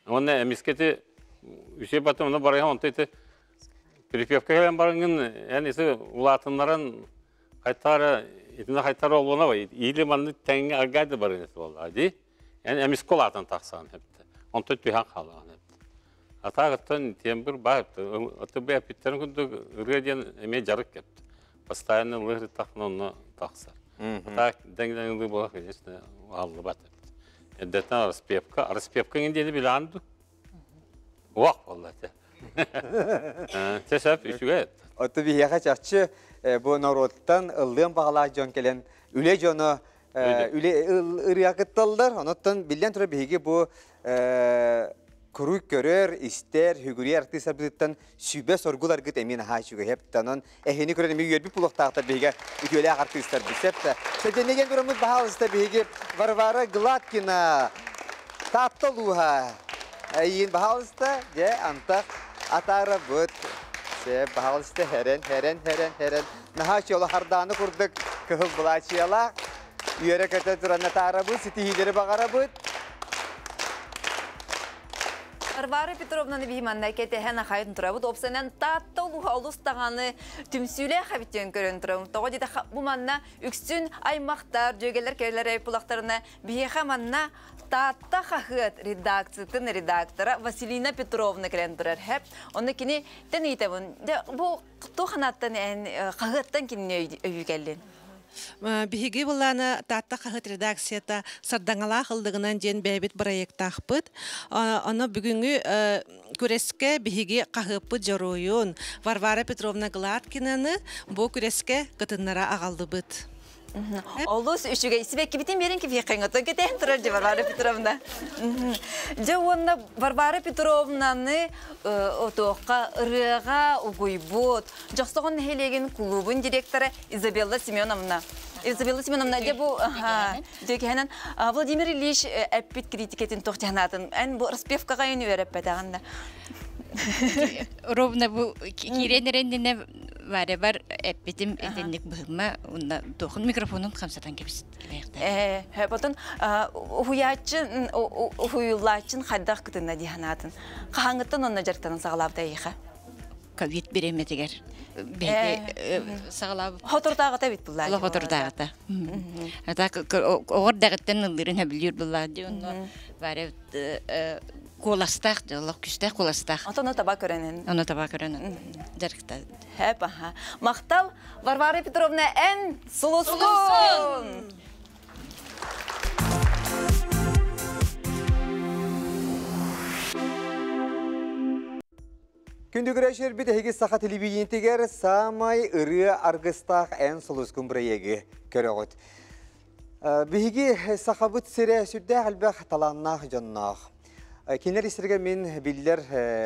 Уонна эмискэ ити үчүгэй батым ону барыһа онто ити припевка кэлэн барыҥҥын эн ити улаатыннаран хайтаара итинэ хайтара олуона бай или маннык тэҥҥэ аргайды барыҥ эти буоллаа дии. Эн эмискэ улаатан тахсаҕын эптэ. Онтон түһэн хаалаҕын эптэ. Атаагыттан тембр баар эптэ. Аты бу эппиттэрин курдук ырыа диэн эмиэ дьарык эптэ. Постоянно ылыыр онно тахсар. Так дэҥ-дэҥ ылыы буолар, конечно, ааллыбат. Эрдэттэн распевка. Распевка иҥин диэни билэҕин дуу? Уох буолла этэ. Чэ сөп, үчүгэй. Отту биһиэхэ чахчы бу норуоттан ыллыан баҕалаах дьон кэлэн үлэ дьоно үлэ ырыа кытталлар. Оноттон биллэн турар биһиги бу куруй көрөр, истэр, хүгүрүйэр артыыстарбытыттан сүбэ соргуларгыт эмиэ наһаа үчүгэй. Онон эһини көрөн эмиэ үөрбүт булуохтаахтар биһигэ үтүөлээх артыыстар бисеп. Сэтиннеген тураммыт баһаалыста биһиги Варвара Гладкина Таатта улууһа эйиин баһаалыста дьэ антах атаарабыт. Сеп баһаалыста хэрэн хэрэн хэрэн хэрэн наһаа чуола хардааны курдук кыһыл былаачыйалаах үөрэ-көтө туран атаарабыт, ситиһиилэри баҕарабыт. Варвара Петровнаны биһи манна кэтэһэн ахайын турабыт. Опсанан Таатта улууһа олус даҕаны түмсүүлээх эбитин көрөн турабын. Тоҕо диэтэххэ бу манна үксүн аймахтар, дьүөгэлэр кэлэр пулахтарына биһиэхэ манна Таатта хаһыат редакциятын редактора Василина Петровна кэлэн турар. Хэп. Онно кини тэн ыйтабын. Бу туох ханааттан эн хаһыаттан кинини өйүү кэллин? Биһиги былаана Таатта хаһыат редакцията Сардаҥалаах ыллыгынан диэн бэйэбит бырайыактаахпыт. Ону бүгүҥҥү күрэскэ биһиги хаһыаппыт дьоруойун Варвара Петровна Гладкинаны бу күрэскэ кытыннара аҕаллыбыт. Олус үчүгэй. Сибэккибитин биэрин кифиэххин оттон кэтээн турар дьэ Варвара Петровна. Дьэ уонна Варвара Петровнаны отуохха ырыаҕа угуйбут Дьохсоҕон нэһилиэгин кулуубун директора Изабелла Семеновна. Изабелла Семеновна, дьэ бу дьэ Владимир Ильич эппит критикэтин туох дьаһанаатын эн бу распевкаҕа ин үөрэппэтэҕин да. Ровно бу киирэн эрэннинэ бар бар. Эппитим итинник быһымма уонна туохун микрофонун хамсатан кэбист. Э, потон уһуйааччы уһуйуллааччын хайдах кытынна дии санаатын. Хаһаҥыттан онно дьарыктанан саҕалаабыта эйиэхэ? Ковид бириэмэтигэр биһиги саҕалаабыт. Хотурдааҕыта эбит буллаа. Олох хотурдааҕыта. Так оҕор дэҕиттэн ыллыырын хөбүлүүр буллаа дии онно бары куоластаах олох күстээх куоластаах. Отону таба көрөнөн. Ону таба көрөнөн дьарыкта. Хэп аха. Махтал Варвара Петровна эн сулускун! Күндү көрөөччүлэрбит эһиги саха телевидениетигэр саамай ырыа аргыстаах эн сулускун бырайыагы көрөҕүт. Биһиги сахабыт сирэ сүрдээх элбэх талааннаах дьонноох. Кинилэр истэргэ мин биллэр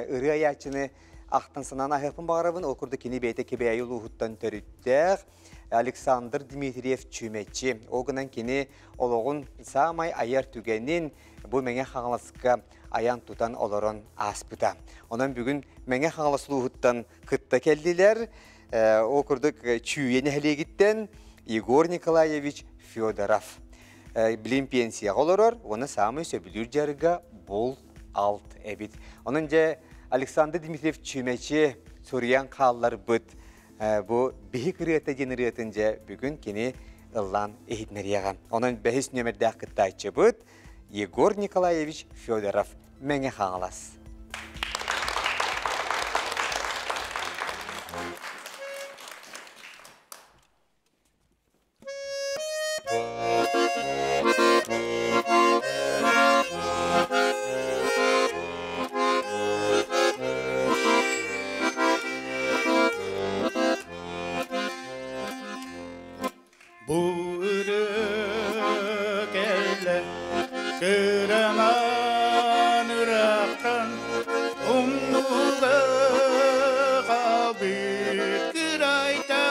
ырыа айааччыны ахтан санаан аһыахпын баҕарабын. Ол курдук кини бэйэтэ Кэбээйи улууһуттан төрүттээх Александр Дмитриев Чүмэчи. Ол гынан кини олоҕун саамай айар түгэнин бу Мэҥэ Хаҥаласка айан-тутан олорон ааспыта. Онон бүгүн Мэҥэ Хаҥалас улууһуттан кытта кэллилэр. Ол курдук Чүүйэ нэһилиэгиттэн Егор Николаевич Федоров. Билин пенсияҕа олорор уонна саамай сөбүлүүр дьарыга булт-алт эбит. Онон дьэ Александр Дмитриев Чүмэчи суруйан хаалларбыт бу биһик ырыата диэн ырыатын дьэ бүгүн кини ыллаан иһитинэриэҕэ. Онон бэһис нүөмэрдээх кыттааччыбыт Егор Николаевич Федоров Мэҥэ Хаҥалас. Бу ырыа кэллэ кыраман ырахтан умнууга хаалбыт кырайтан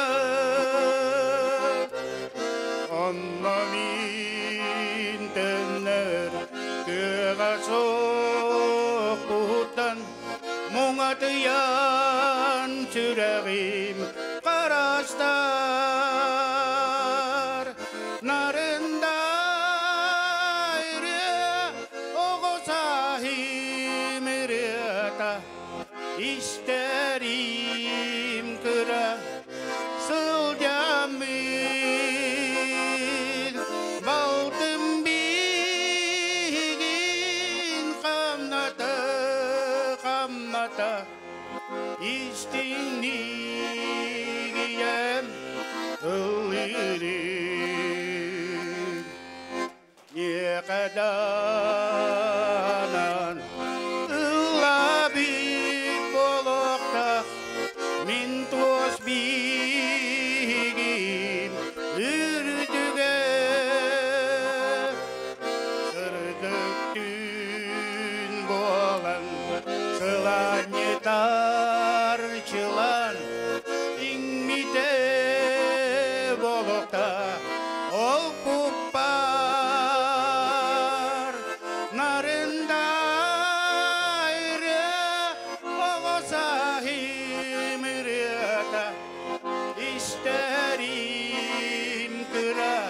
онно мин төннөр кыаҕа суох куттан Муҥатыйан сүрэҕим харастар, нарында ырыа оҕо сааһым ырыата, истэрим кыра сылдьаммын, балтым биһигин хамната, хамната, истиҥниигийэм ыллыырым. Никаданан ыллабыт болохтах мин туос биһигим үрдүгэ сырдык түүн буолан сылаанньытар чылан иҥмитэ болохта ол куппар нарында оҕо саһым ырыата истэрим кыра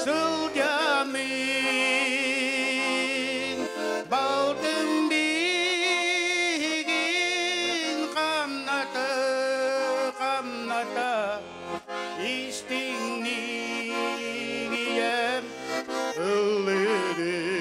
сылдьаммын балтым биһигин хамната хамната истиҥниигийэм ыллыырын.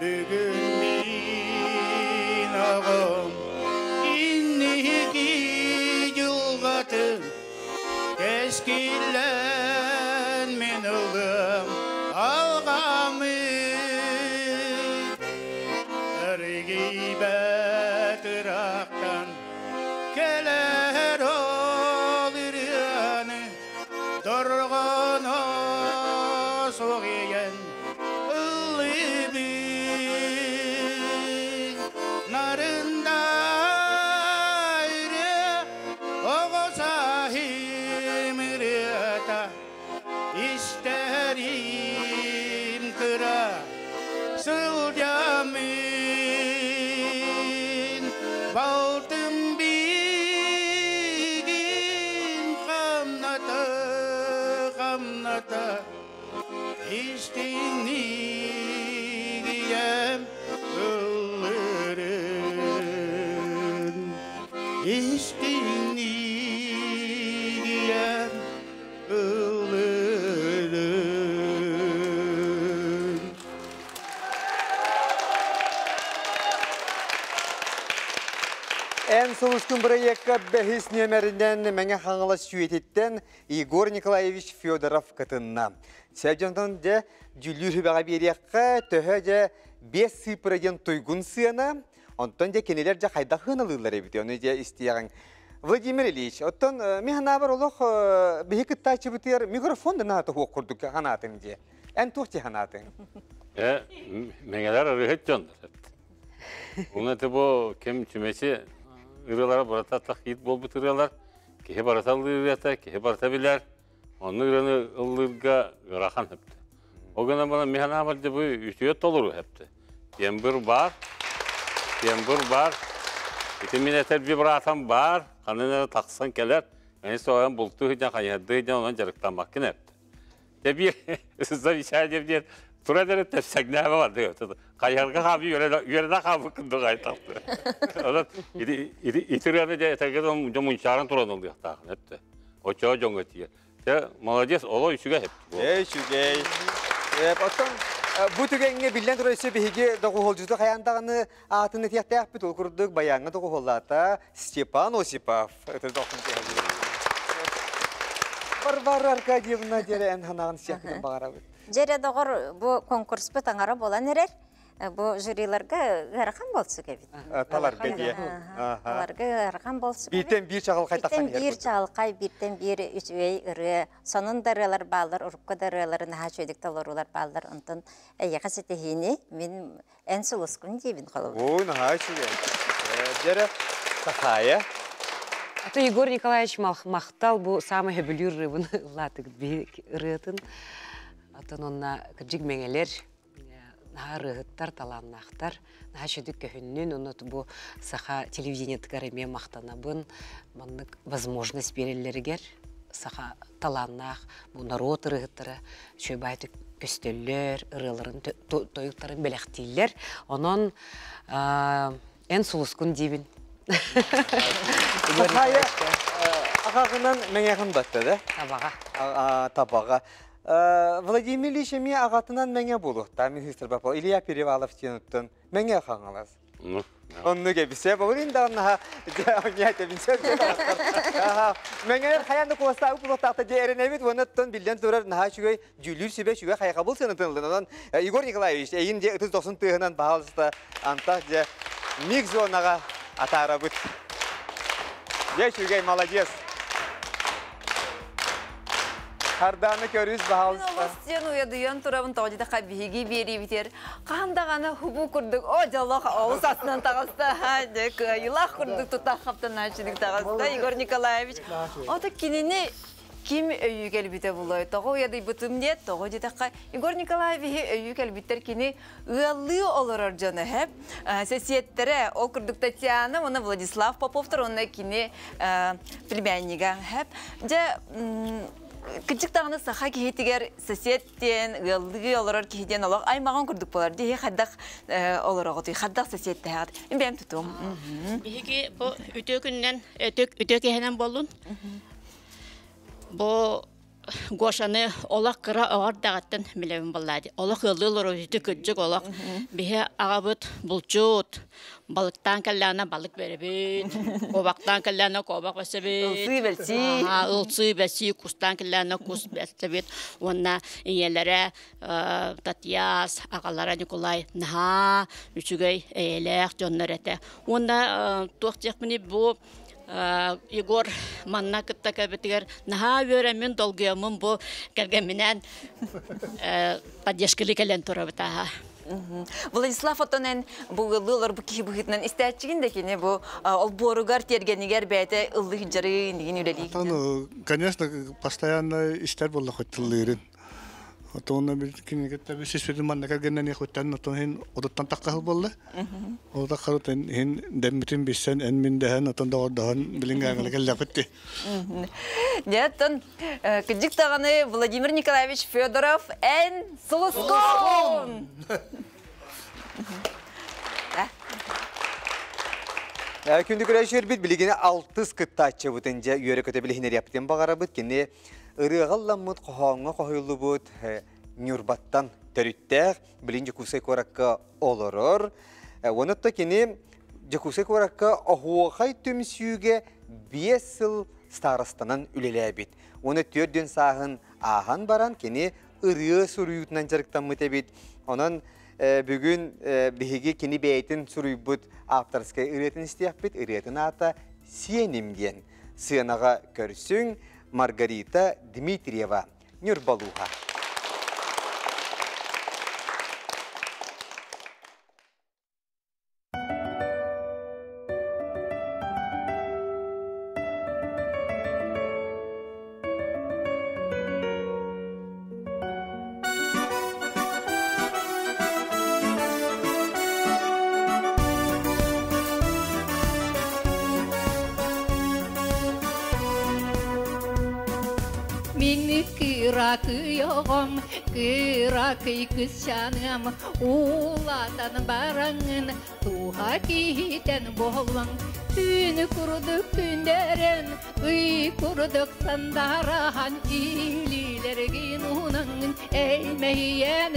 Бүгүн мин аҕам инники дьылҕатын кэскиллэн мин ыллым алҕаммыт эргийбэт ыраахтан кэлэр ол ырыаны дорҕооно суох ийэн ыллыыбын нарында Истиҥник ийэм ыллыырын. Эн сулускун бырайыакка бэһис нүөмэринэн Мэҥэ Хаҥалас Сүөтиттэн Егор Николаевич Федоров кытынна. Сэрдьонтон дьэ дьүүллүүр сүбэҕэ биэриэххэ төһө дьэ биэс сыыппара диэн туйгун сыана, онтон дьэ кинилэр дьэ хайдах сыаналыыллар эбит ону дьэ истиэҕиҥ. Владимир Ильич, оттон мин санаабар олох биһи кыттааччыбытыгар микрофон да наата суох курдук санаатыҥ дии. Эн туох дии санаатыҥ? Э, мэҥэлэр ырыһыт дьоннор. Уна это бу ким чүмэчи ырыалара барыта тахиит буолбут ырыалар. Киһи барыта ыллыыр киһи барыта билэр. Онну ырыаны ыллыырга ыарахан хэпти. Ол гынан баран мин санаабар дьэ бу үтүө толору хэпти. Тембр бар, тембр бар. Ити мин этэр вибратом бар, ханан эрэ тахсан кэлэр. Мин соҕойон бултуу сылдьан, хайыһардыы сылдьан онон дьарыктаммаккын эпти. Дьэ биир замечание диэн туран эрэ тэпсэҥнээбэ барды. Хайыһарга хаалыы үөрэнэ хаалбыккын да хайтахты. Онон ити ити ырыаны дьэ этэргэ дьон мунчааран туран ылыахтаахын эптэ. Оччоҕо дьоҥҥо тиийэр. Дьэ, молодец, оло үчүгэй. Ээ, үчүгэй. Оттон бу түгэҥҥэ биллэн турар өссө биһиги доҕуһуолдьуту хайаан даҕаны аатын этиэхтээхпит. Ол курдук баяҥҥа доҕуһуоллаата Степан Осипов. Варвара Аркадьевна диэри эн ханаҕын сиэхпитин баҕарабыт. Дьэ доҕор, бу конкурспут аҥара буолан эрэр. Бу жюриларга ыарахан болсук эбит. Таларга дии. Таларга ыарахан болсук эбит. Бииртэн биир чаҕылхай тахсан Бииртэн биир чаҕылхай, бииртэн биир үчүгэй ырыа. Сонун да ырыалар бааллар, урукку да ырыалары наһаа үчүгэйдик толоруулар бааллар. Онтон эйиэхэ ситиһиини мин эн сулускун диибин холобур. Ой, наһаа үчүгэй. Дьэрэ, Сахая. А то Егор Николаевич махтал бу самый хөбүлүүр ырыабын ыллаатыгыт биһи ырыатын. Атын онна кырдьык мэҥэлэр наһаа ырыаһыттар, талааннаахтар, наһаа үчүгэй көһүннүн, онно бу саха телевидениетыгар эмиэ махтанабын, маннык возможность биэрэллэригэр саха талааннаах бу норуот ырыаһыттара үчүгэй баайдык көстөллөр, ырыаларын тойуктарын бэлэхтииллэр. Онон эн сулускун диибин. Сахая аҕаҕынан мэҥэҕин батта да? Табаҕа. Табаҕа. Владимир Ильич эмиэ аҕатынан мэҥэ буолуохтаах министр бапал Илья Перевалов диэн мэҥэ хаҥалас. Оннук эбисэ болин даҕанаха Мэҥэлэр хайаан да куостаабыт буолуохтаахта дьэ эрэнэбит уонна оттон биллэн турар наһаа үчүгэй дьүүллүүр сүбэ үчүгэй хайҕабыл сыанатын ыллын. Онон Егор Николаевич эйин дьэ ытыс дохсун тыаһынан баһаалыста антах дьэ миг зонаҕа атаарабыт. Дьэ үчүгэй молодец. Хардааны көрүс, баһаалыста. Олус диэн уйадыйан турабын тоҕо диэтэххэ биһиги биэриибитигэр хаһан даҕаны хубу курдук о дьоллоох олус астынан таҕыста дьэ кыайыылаах курдук тута хаптанааччыдык таҕыста Егор Николаевич. Ото кинини ким өйүү кэлбитэ булой тоҕо уйадыйбытым диэт тоҕо диэтэххэ Егор Николаевиһы өйүү кэлбиттэр кини ыаллыы олорор дьоно һэп сесиэттэрэ ол курдук Татьяна уонна Владислав Поповтар уонна кини племяннига һэп дьэ кырдьык даҕаны саха киһитигэр сосед диэн ыаллыы олорор киһи диэн олох аймаҕын курдук буолар дии хайдах олороҕутуй хайдах соседтэһэҕит мин бэйэм тутуом Биһиги бу үтүө күнүнэн үтүө киһинэн буоллун бу Гошаны олох кыра оҕо эрдэҕиттэн билэбин буоллаа дии. Олох ыаллыы олорор ити кырдьык олох. Биһи аҕабыт булчут, балыктаан кэллэҕинэ балык бэрэбит, куобахтаан кэллэҕинэ куобах бэсэбит. Ылсыы бэлсии. Ылсыы бэлсии, кустаан кэллэҕинэ кус бэсэбит. Уонна ийэлэрэ Татьяс, аҕалара Николай наһаа үчүгэй, эйэлээх дьоннор этэ. Уонна туох диэхпиний бу Егор манна кытта кэлбитигэр наһаа үөрэммин, долгуйаммын бу кэргэмминээн поддержкалыы кэлэн турабыт ааһа. Владислав оттон эн бу ыаллыы олорбут киһи быһыытынан истээччигин да кини бу олбуоругар, тиэргэнигэр бэйэтэ ыллыы сылдьары, иннигин үлэлии Оттон, конечно, постоянно истэр буоллаххыт тыллыырын. Отон кинигеттер сиспитин манна кэргэннэн иэхуттан отон иһин одуттан таххаһыл буолла. Ол таххарытын иһин дэммитин билсэн эн мин дэһэн отон доҕордоһон билиҥҥээҥҥэ кэллэхпит. Дьэ, оттон кырдьык даҕаны Владимир Николаевич Федоров эн сулускун! Күндү көрөөччүлэрбит билигин алтыс кыттааччыбытын дьэ үөрэ-көтө билиһиннэриэхпитин баҕарабыт. Кини ырыаҕа ылламмыт, хоһооҥҥо хоһуйуллубут Ньурбаттан төрүттээх, билин Дьокуускай куоракка олорор. Онон кини Дьокуускай куоракка оһуохай түмсүүгэ 5 сыл старостанан үлэлээбит. Уонна 4 сааһын ааһан баран кини ырыа суруйуутунан дьарыктаммыт эбит. Онон бүгүн биһиги кини бэйэтин суруйбут авторскай ырыатын истиэхпит. Ырыатын аата «Сиэним» диэн. Сыанаҕа көрсүҥ Маргарита Дмитриева Ньурбалууһа. Мин кыракый оҕом, кыракый кысчаным, Улаатан бараҥын, туһа киһитэн буолуоҥ. Түүн курдук күндэрэн, ый курдук сандарахан илиилэргин унаҥын, эймэйэн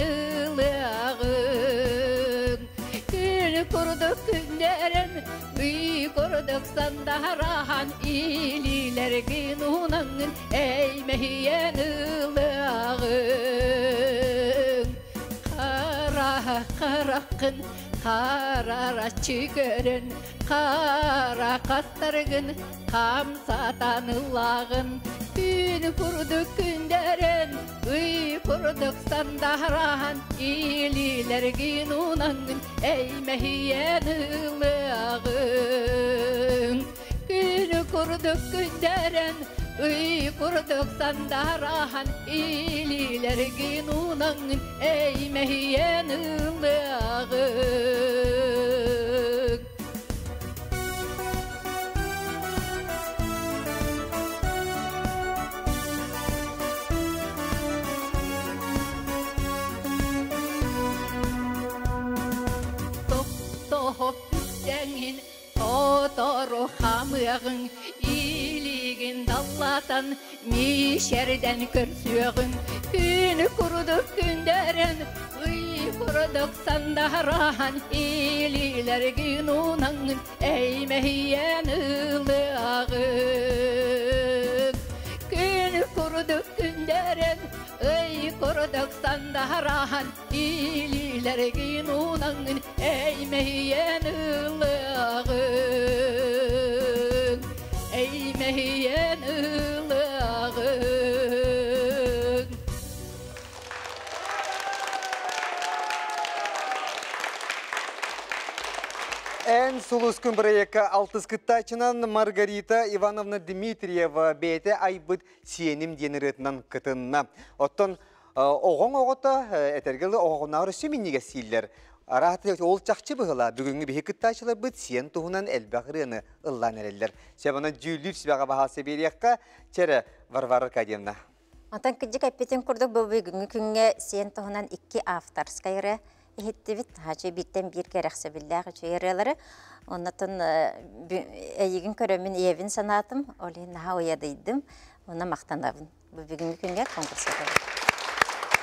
ылыаҕыҥ. Күн курдук күндэрэн, ый курдук сандарахан илиилэргин унаҥын, эймэйэн ылыаҕыҥ. Хара хараххын харараччы көрөн, хара хастаргын хамсатан ыллааҕын. Күн курдук күндэрэн, ый курдук сандараан, илиилэргин унаҥын, эймэһийэн ылыаҕыҥ. Күн курдук күндэрэн, ый курдук сандараан, илиилэргин унаҥын, эймэһийэн ылыаҕыҥ. Топ-топ үстэҥин Тотору хамыаҕыҥ, илиигин даллатан, миишэрдэн көрсүөҕүҥ. Күн курдук күндэрэн, ый курдук сандараан, илиилэргин унаҥын, эймэһийэн ылыаҕыҥ. Күн курдук күндэрэн, ый курдук сандараан, Илиилэргин унаҥын эймэһийэн ылыаҕыҥ, эймэһийэн ылыаҕыҥ. Эн сулускун бырайыакка алтыс кыттааччынан Маргарита Ивановна Дмитриева бэйэтэ айбыт «Сиэним» диэн ырыатынан кытынна. Оттон Оҕоҥ оҕото этэргэ дылы оҕоҕунааҕар өссө минньигэс сииллэр. Араата ол чахчы быһыла бүгүҥҥү биһи кыттааччыларбыт сиэн туһунан элбэх ырыаны ыллаан эрэллэр. Себанан дьүүллүүр сүбэҕэ баһаалса биэриэххэ, чэрэ Варвара Аркадьевна. Онтон кырдьык эппитин курдук бу бүгүҥҥү күҥҥэ сиэн туһунан икки авторскай ырыа иһиттибит. Хачы бииртэн биир кэрэхсэбиллээх үчүгэй ырыалары. Оннотон эйигин көрөммүн ийэбин санаатым, ол иһин наһаа уйадыйдым, уонна махтанабын. Бу бүгүҥҥү күҥҥэ конкурска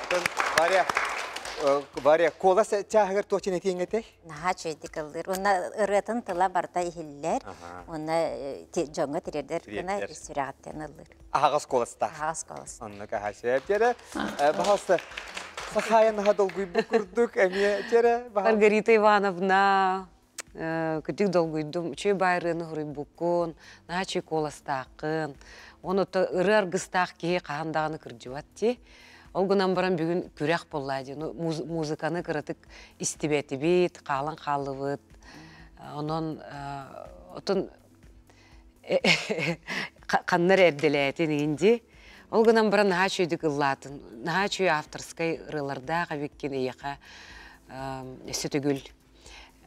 Атын Варя, Варя, куолас чааһыгар туох этиэҥ этэй? Наһаа үчүгэйдик ыллыыр. Уонна ырыатын тыла барыта иһиллэр. Уонна дьоҥҥо тириэрдэр гына ис сүрэҕиттэн ыллыыр. Аһаҕас куоластаах. Аһаҕас куолас. Оннук аһа сөп дьэрэ. Баһалса, Сахаайа наһаа долгуйбут курдук эмиэ дьэрэ. Маргарита Ивановна, Кырдьык долгуйдум, үчүгэй баайырыаны суруйбуккун, наһаа үчүгэй куоластааххын. Уонна ырыа аргыстаах киһи хаһан даҕаны кырдьыбат дии. Ол гынан баран бүгүн күрэх буолла дии. Музыканы кыратык истибэтибит, хаалан хааллыбыт. Онон отон ханна эрэ эрдэлээтин игин дии. Ол гынан баран наһаа үчүгэйдик ыллаатын. Наһаа үчүгэй авторскай ырыалардаах эбиккин эйиэхэ өссө төгүл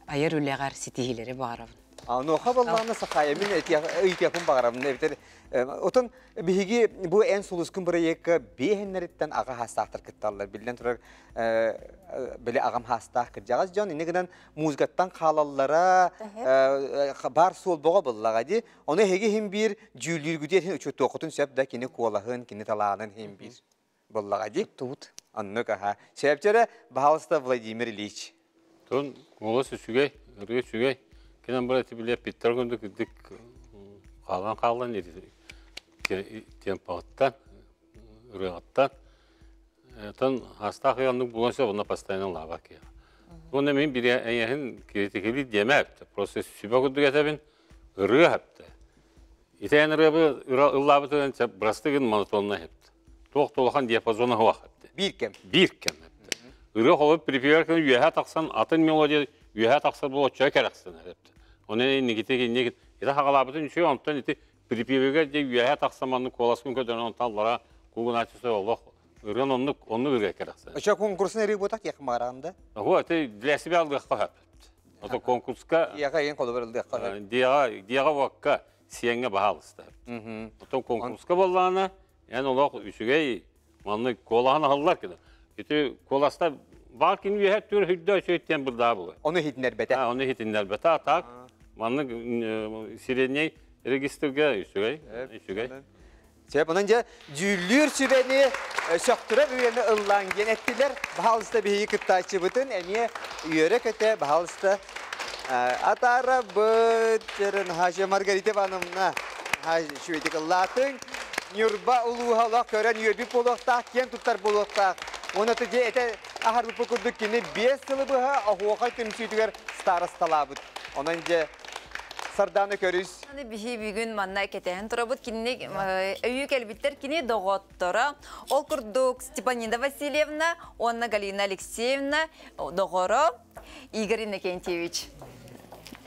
айар үлэҕэр ситиһиилэри баҕарабын. Онуоха боллаҕына Сахая мин ыйытыахпын баҕарабын эбэтэр отон биһиги бу эн сулускун бырайыакка биэһиннэриттэн аҕа хаастаахтар кытталлар. Биллэн турар, били аҕам хаастаах кырдьаҕас дьон инньэ гынан музыкаттан хаалаллара баар суол боҕо буллаҕа дии. Ону эһиги иһин биир дьүүллүүргүтүгэр иһин учуоттуоххутун сөп да кини куолаһын, кини талаанын иһин биир буллаҕа дии. Туттубут. Оннук аха. Сөпчөрө, баһаалыста Владимир Ильич. Тон голос үчүгэй, ырыа үчүгэй. Кинен бара ити биле питтер күндүк үрдүк хаалан хаалан темпаҕыттан, ырыаҕыттан. Тон астаах ыйаннык буолан сөп, онно постоянно лаабак киһи. Уонна мин бире эйэһин критикили диэмэ просто сүбэ курдук этэбин, ырыа хапта. Итэн ырыабы ыллаабытынан бырастыгын монотонно хепт. Туох тулахан диапазона хуах хепте. Биир кэм. Биир кэм хепте. Ырыа холоп припевер күн үөһэ тахсан атын мелодия үөһэ тахсар болоччо кэрэхсен хепте. Оны нигите кинник ити хагалаабытын үчү онтон ити припевигер де үөһэ тахсан манны куоласкын көдөрөн онтон аллара куугунааччысы олох ырыан оннук оннук ырыа кэрэхсен. Очо конкурсын ырыы буотах диэх мааранда. Ху ити для себя алдыахха хөп. Ото конкурска Диэҕэ ең холобур ылдыахха сөп. Диэҕэ диэҕэ уокка сиэҥҥэ баһаалыста. Оттон конкурска буоллаҕына эн олох үчүгэй маннык куолаһын аһыллар кини. Ити куоласта баар кини үөһэ түр үрдэ үчүгэй диэн бырдаа буолар. Ону иһитиннэрбэтэ. Ону иһитиннэрбэтэ. А так маннык сиреннэй регистрга үчүгэй, үчүгэй. Сөп, онон дьэ дьүүллүүр сүбэни сөхтөрөр үйэни ыллаан диэн эттилэр. Баһаалыста биһиги кыттааччыбытын эмиэ үөрэ-көтө, баһаалыста атаарабыт. Хаачы Маргарита Ивановна үчүгэйдик ыллаатыҥ. Ньурба улууһа олох көрөн үөрбүт буолуохтаах, киэн туттар буолуохтаах. Уонна дьэ этэ аһарбыппыт курдук кини 5 сылы быһа оһуохай түмсүүтүгэр старосталаабыт. Онон дьэ Сардаана көрүс. Аны биһи бүгүн манна кэтэһэн турабыт. Кинини өйүү кэлбиттэр кини доҕотторо. Ол курдук Степанида Васильевна уонна Галина Алексеевна доҕоро Игорь Иннокентьевич.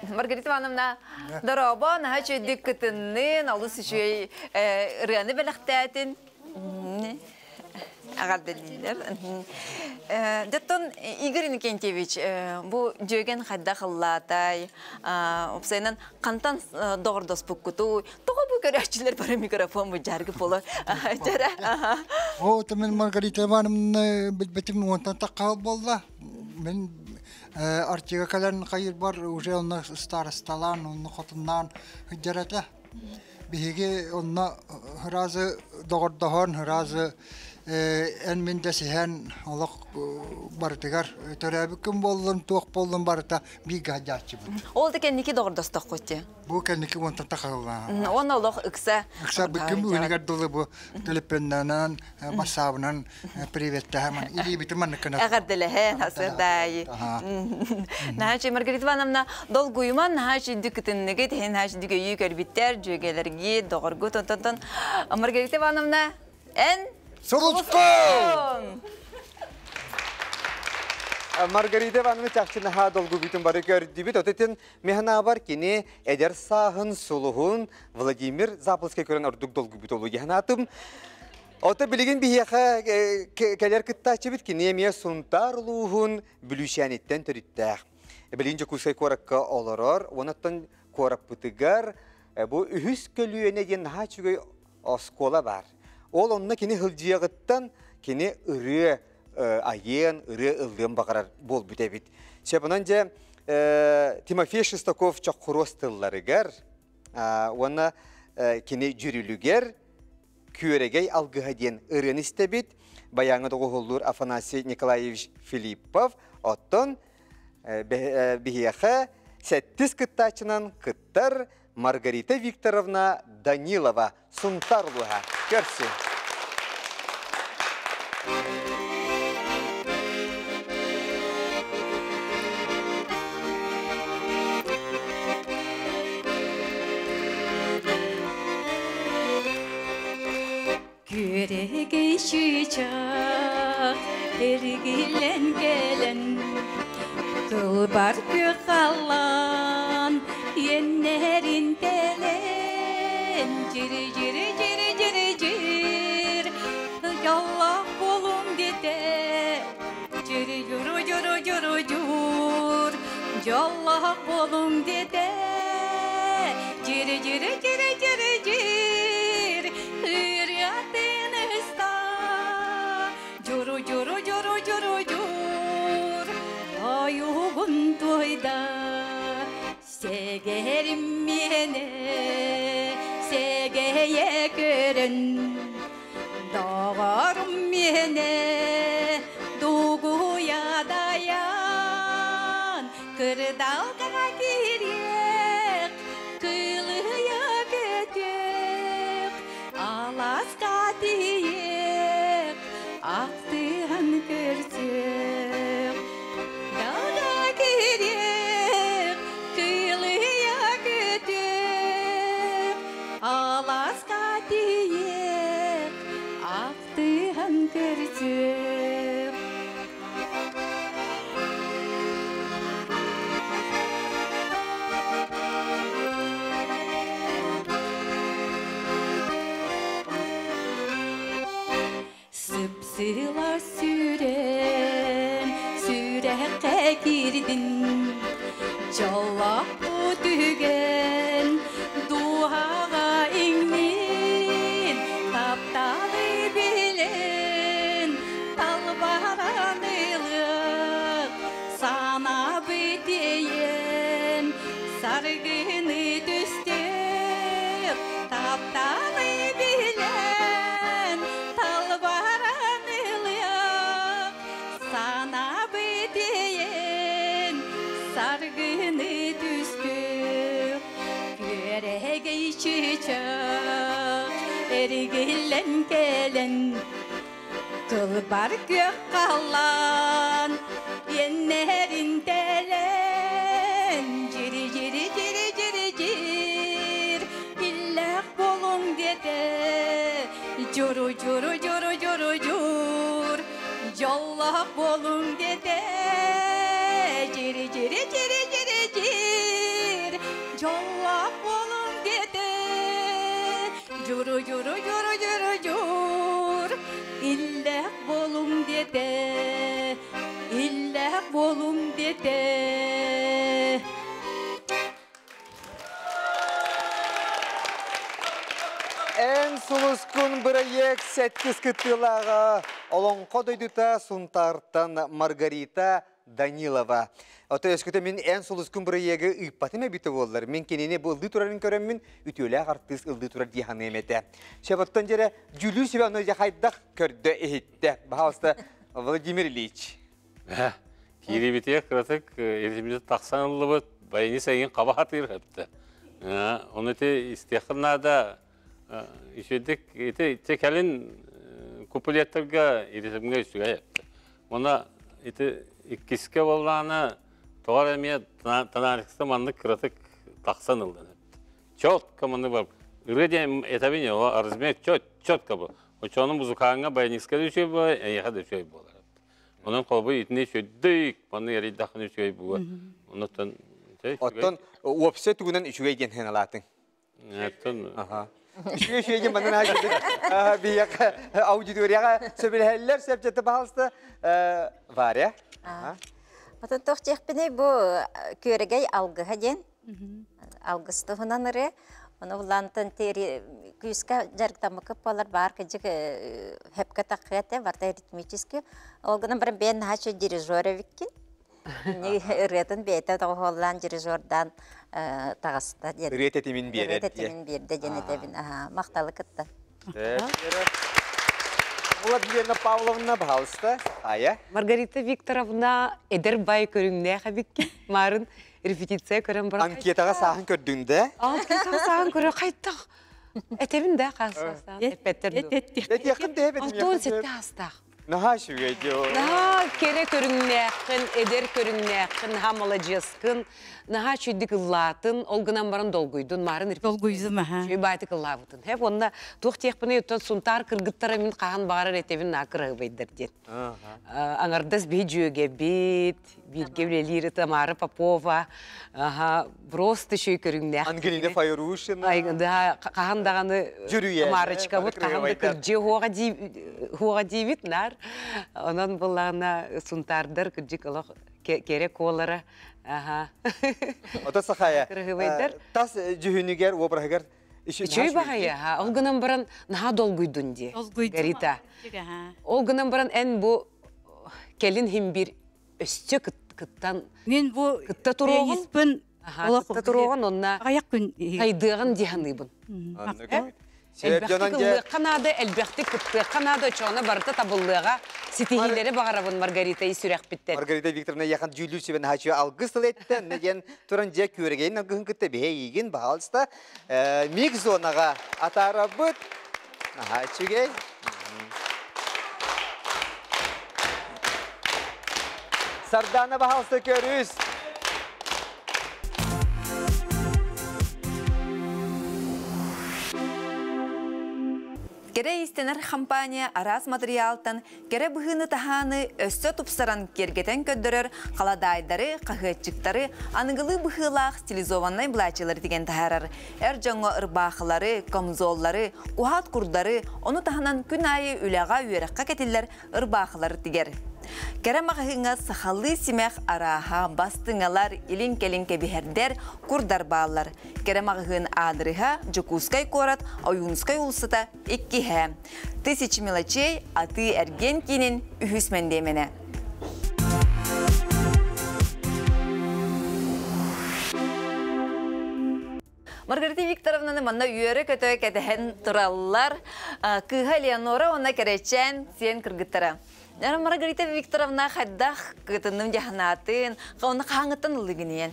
Маргарита Ивановна, дорообо, наһаа үчүгэйдик кытыннын, олус үчүгэй ырыаны бэлэхтээтин. Аҕардалиилэр. Дьоттон Игорь Иннокентьевич, бу дьүөгэн хайдах ыллаатай, уопсайынан хантан доҕордоспуккутуй? Тоҕо бу көрөөччүлэр бары микрофон бу дьаргы боло дьара. О, мен Маргарита Ивановна билбетим уонтан таххал буолла. Мен артига кэлэн хайырбар уже онно старосталаан, онно хотуннаан сылдьар Биһиги онно ыразы доҕордоһон, ыразы эн-мин дэсиһэн олох барытыгар төрөөбүт күн буоллун, туох буоллун барыта бииргэ сылдьааччыбыт. Ол да кэнники доҕордостоххут дии. Бу кэнники уонтан тахаллаа. Уонна олох ыкса. Ыкса бүкүн бүгүнүгэр дылы бу төлөппүөннэнэн, бассаабынан приветтэһэ илиибитин маннык гына. Эҕэрдэлэһэн, асырдаайы. Наһаа Маргарита Ивановна долгуйуман наһаа үчүйдүк кытынныгыт, иһин наһаа үчүйдүк өйүү көрбүттэр, дьүөгэлэргит, доҕоргут, онтон Маргарита Ивановна, эн Сулускун! Маргарита Ивановна чахчы наһаа долгуйбутун бары көрдүбүт. Отытын механабар кини эдэр сааһын сулуһун Владимир Заполскай көрөн ордук долгуйбут олу яханатым. Ото билигин биһиэхэ кэлэр кыттааччыбыт кини эмиэ Сунтаар улууһун Бүлүүчээниттэн төрүттээх. Билигин Дьокуускай куоракка олорор, онон куораппытыгар бу үһүс көлүөнэ диэн наһаа үчүгэй оскуола бар. Ол онно кини сылдьыаҕыттан кини ырыа айыан, ырыа ыллыан баҕарар буолбут эбит. Сөп, онон дьэ Тимофей Шестаков чоххуруос тылларыгар уонна кини дьүрүлүгэр Күөрэгэй алгыһа диэн ырыаны истэбит. Баяҥҥа доҕуһуллуур Афанасий Николаевич Филиппов. Оттон биһиэхэ сэттис кыттааччынан кыттар Маргарита Викторовна Данилова Сунтаар улууһа. Көрсү. Күөрэгэй чыычаах эргиллэн кэлэн Кылбар күөх халлаан иэннэрин тэлэн Дьири-дьири-дьири-дьири-дьир Дьоллоох буолуҥ диэтэ Дьири-дьуру-дьуру-дьуру-дьур Дьоллоох буолуҥ диэтэ. Жири жири жири жири жир ырыатын ыста Журу журу журу журу жур Ойугун туйда Сэгэрим миэнэ сэгэйэ көрөн Доҕорум миэнэ дугуйа дайан Кырдалга киириэх кылыйа көтүөх Аласка тиийиэх ахтыһан көрсүөх Далга киириэх кылыйа көтүөх Аласка тиийиэх ахтыһан көрсүөх Сыпсыла сүүрэн, сүрэххэ киирдин, дьоллоох түгэн, дууһаҕа иҥнин, тапталы билэн, талбаран ылыах, санаабыт иэйэн, саргыны түстүөх, тапталы билэн, талбаран ылыах, санаабыт иэйэн, саргыны түстүөх, күөрэгэй чыычаах, эргиллэн кэлэн, Кылбар күөх халлаан иэннэрин тэлэн жири жири жири жири жир иллээх буолуҥ диэтэ журу журу журу журу жур дьоллоох буолуҥ диэтэ жири жири жири жири жир дьоллоох буолуҥ диэтэ журу журу журу журу жур иллээх буолуҥ диэтэ иллээх буолуҥ диэтэ Эн сулускун бырайыак сэттис кыттыылааҕа Олоҥхо дойдута Сунтаартан Маргарита Данилова. Ото өскөтө мин эн сулускун бырайыагы ыыппатым эбитэ буоллар, мин кинини бу ыллыы турарын көрөммүн, үтүөлээх артыыс ыллыы турар дии саныам этэ. Сөп, оттон дьэрэ дьүүлүүр сүбэ ону дьэ хайдах көрдө иһиттэ. Пожалуйста, Владимир Ильич. Киирибитигэр кыратык илиммит тахсан ыллыбыт, байыны сэйин хаба хатыыр хэптэ. Оны ити истиэххин наада үчүгдик ити ити кэлин куплеттарга ирисимҥэ үчүгэй эптэ. Уна ити иккискэ буоллаҕына тоҕо эрэ эмиэ тональността маннык кыратык тахсан ыллан эптэ. Четко маннык бар. Ырыа диэн этэбин о размер четко бу. Очону музыкааҥҥа баянистка да үчүгэй буолар, эйиэхэ да үчүгэй буолар. Онон холобур итини үчүгэйдик маннык эрийдэххинэ үчүгэй буолар. Оннуттан Оттон уопсай тугунан үчүгэй диэн сыаналаатыҥ? Оттон Үчүгэй үчүгэй диэн манна наһаа биһиэхэ аудиторияҕа сөбүлэһэллэр сөпчөтө пожалуйста Варя. Отон туох диэхпиний бу күөрэгэй алгыһа диэн алгыс туһунан ырыа. Ону булаантан тири күүскэ дьарыктаммыккыт буолар баар кыдьык хөпкө таххыа этэ барыта ритмически. Ол гынан баран бэйэн наһаа үчүгэй дирижер эбиккин. Ырыатын бэйэтэ тоҕуһуоллаан дирижердаан таҕыста диэн. Ырыа тэтимин биэрэр. Ырыа тэтимин биэрдэ диэн этэбин. Махталы кытта. Владимирна Павловна, пожалуйста. Ая. Маргарита Викторовна эдэр бай көрүҥнээх эбиккин. Марын репетиция көрөн баран. Анкетаҕа сааһын көрдүҥ да? Анкетаҕа сааһын көрө хайтах. Этэбин да хаас сааһын эппэттэр ду. Этиэххин да эбэтим. 67 аастаах. Наһаа үчүгэй дии. Наһаа кэрэ көрүҥнээххин, эдэр көрүҥнээххин, наһаа маладьыаскын, наһаа үчүгдүк ыллаатын, ол гынан баран долгуйдун, маарын Долгуйдум, аха. Үчүгэй баайтык ыллаабытын. Хэп, онно туох диэхпиний, оттон Сунтаар кыргыттара мин хаһан баҕарар этэбин наа кыраһыбайдар диэн. Аҥардас биһи дьүөгэбит, бииргэ үлэлиир Тамара Попова, аха, просто үчүгэй көрүҥнээх. Ангелина Файрушина. Да, хаһан даҕаны Тамарочкабыт хаһан да кырдьыы хуоҕа диибит наар. Онон былаана Сунтаардар кырдьык олох Кере колара. Аха. Ото сахая. Кырыһыбайдар. Тас дьүһүнүгэр, обраһыгар Үчүгэй баҕайы, ол гынан баран наһаа долгуйдун дии. Горита. Ол гынан баран эн бу кэлин хим бир өссө кыттан Мен бу кытта туруоҕун кытта туруоҕун онна хайдыаҕын дии саныыбын. Элбэхтик ыллыахха наада, элбэхтик кыттыахха наада, очоҕуна барыта табыллыаҕа. Ситиһиилэри баҕарабын Маргарита ис сүрэхпиттэн. Маргарита Викторовна яхан дьүүллүүр сүбэн хаачы алгыс тыл эттэ, диэн туран дьэ күөрэгэйин алгыһын кытта биһэ иигин баһаалыста миг зонаҕа атаарабыт. Наһаа үчүгэй. Сардаана баһаалыста көрүс. Кэрэ иистэнэр компания араас материалтан кэрэ быһыыны-таһааны өссө тупсаран киэргэтэн көрдөрөр халадаайдары, хаһыатчыктары, аныгылыы быһыылаах стилизованнай былааччылары тигэн таһаарар. Эр дьоҥҥо ырбаахылары, камзоллары, куһаат курдары, ону таһынан күн аайы үлэҕэ, үөрэххэ кэтиллэр ырбаахылары тигэр. Кэрэ маҕаһыыҥҥа сахалыы симэх арааһа, бастыҥалар, илин-кэлин кэбиһэрдэр, курдар бааллар. Кэрэ маҕаһыын аадырыһа Дьокуускай куорат Ойуунскай уулуссата иккиһэ. Тысячи мелочей атыы-эргиэн киинин үһүс мэндиэмэнэ. Маргарита Викторовнаны манна үөрэ-көтө кэтэһэн тураллар. Кыыһа Леонора уонна Кэрэчээн сиэн кыргыттара. Маргарита Викторовна хайдах кытынным дьаһанаатын, онно хааңыттан ыллыгын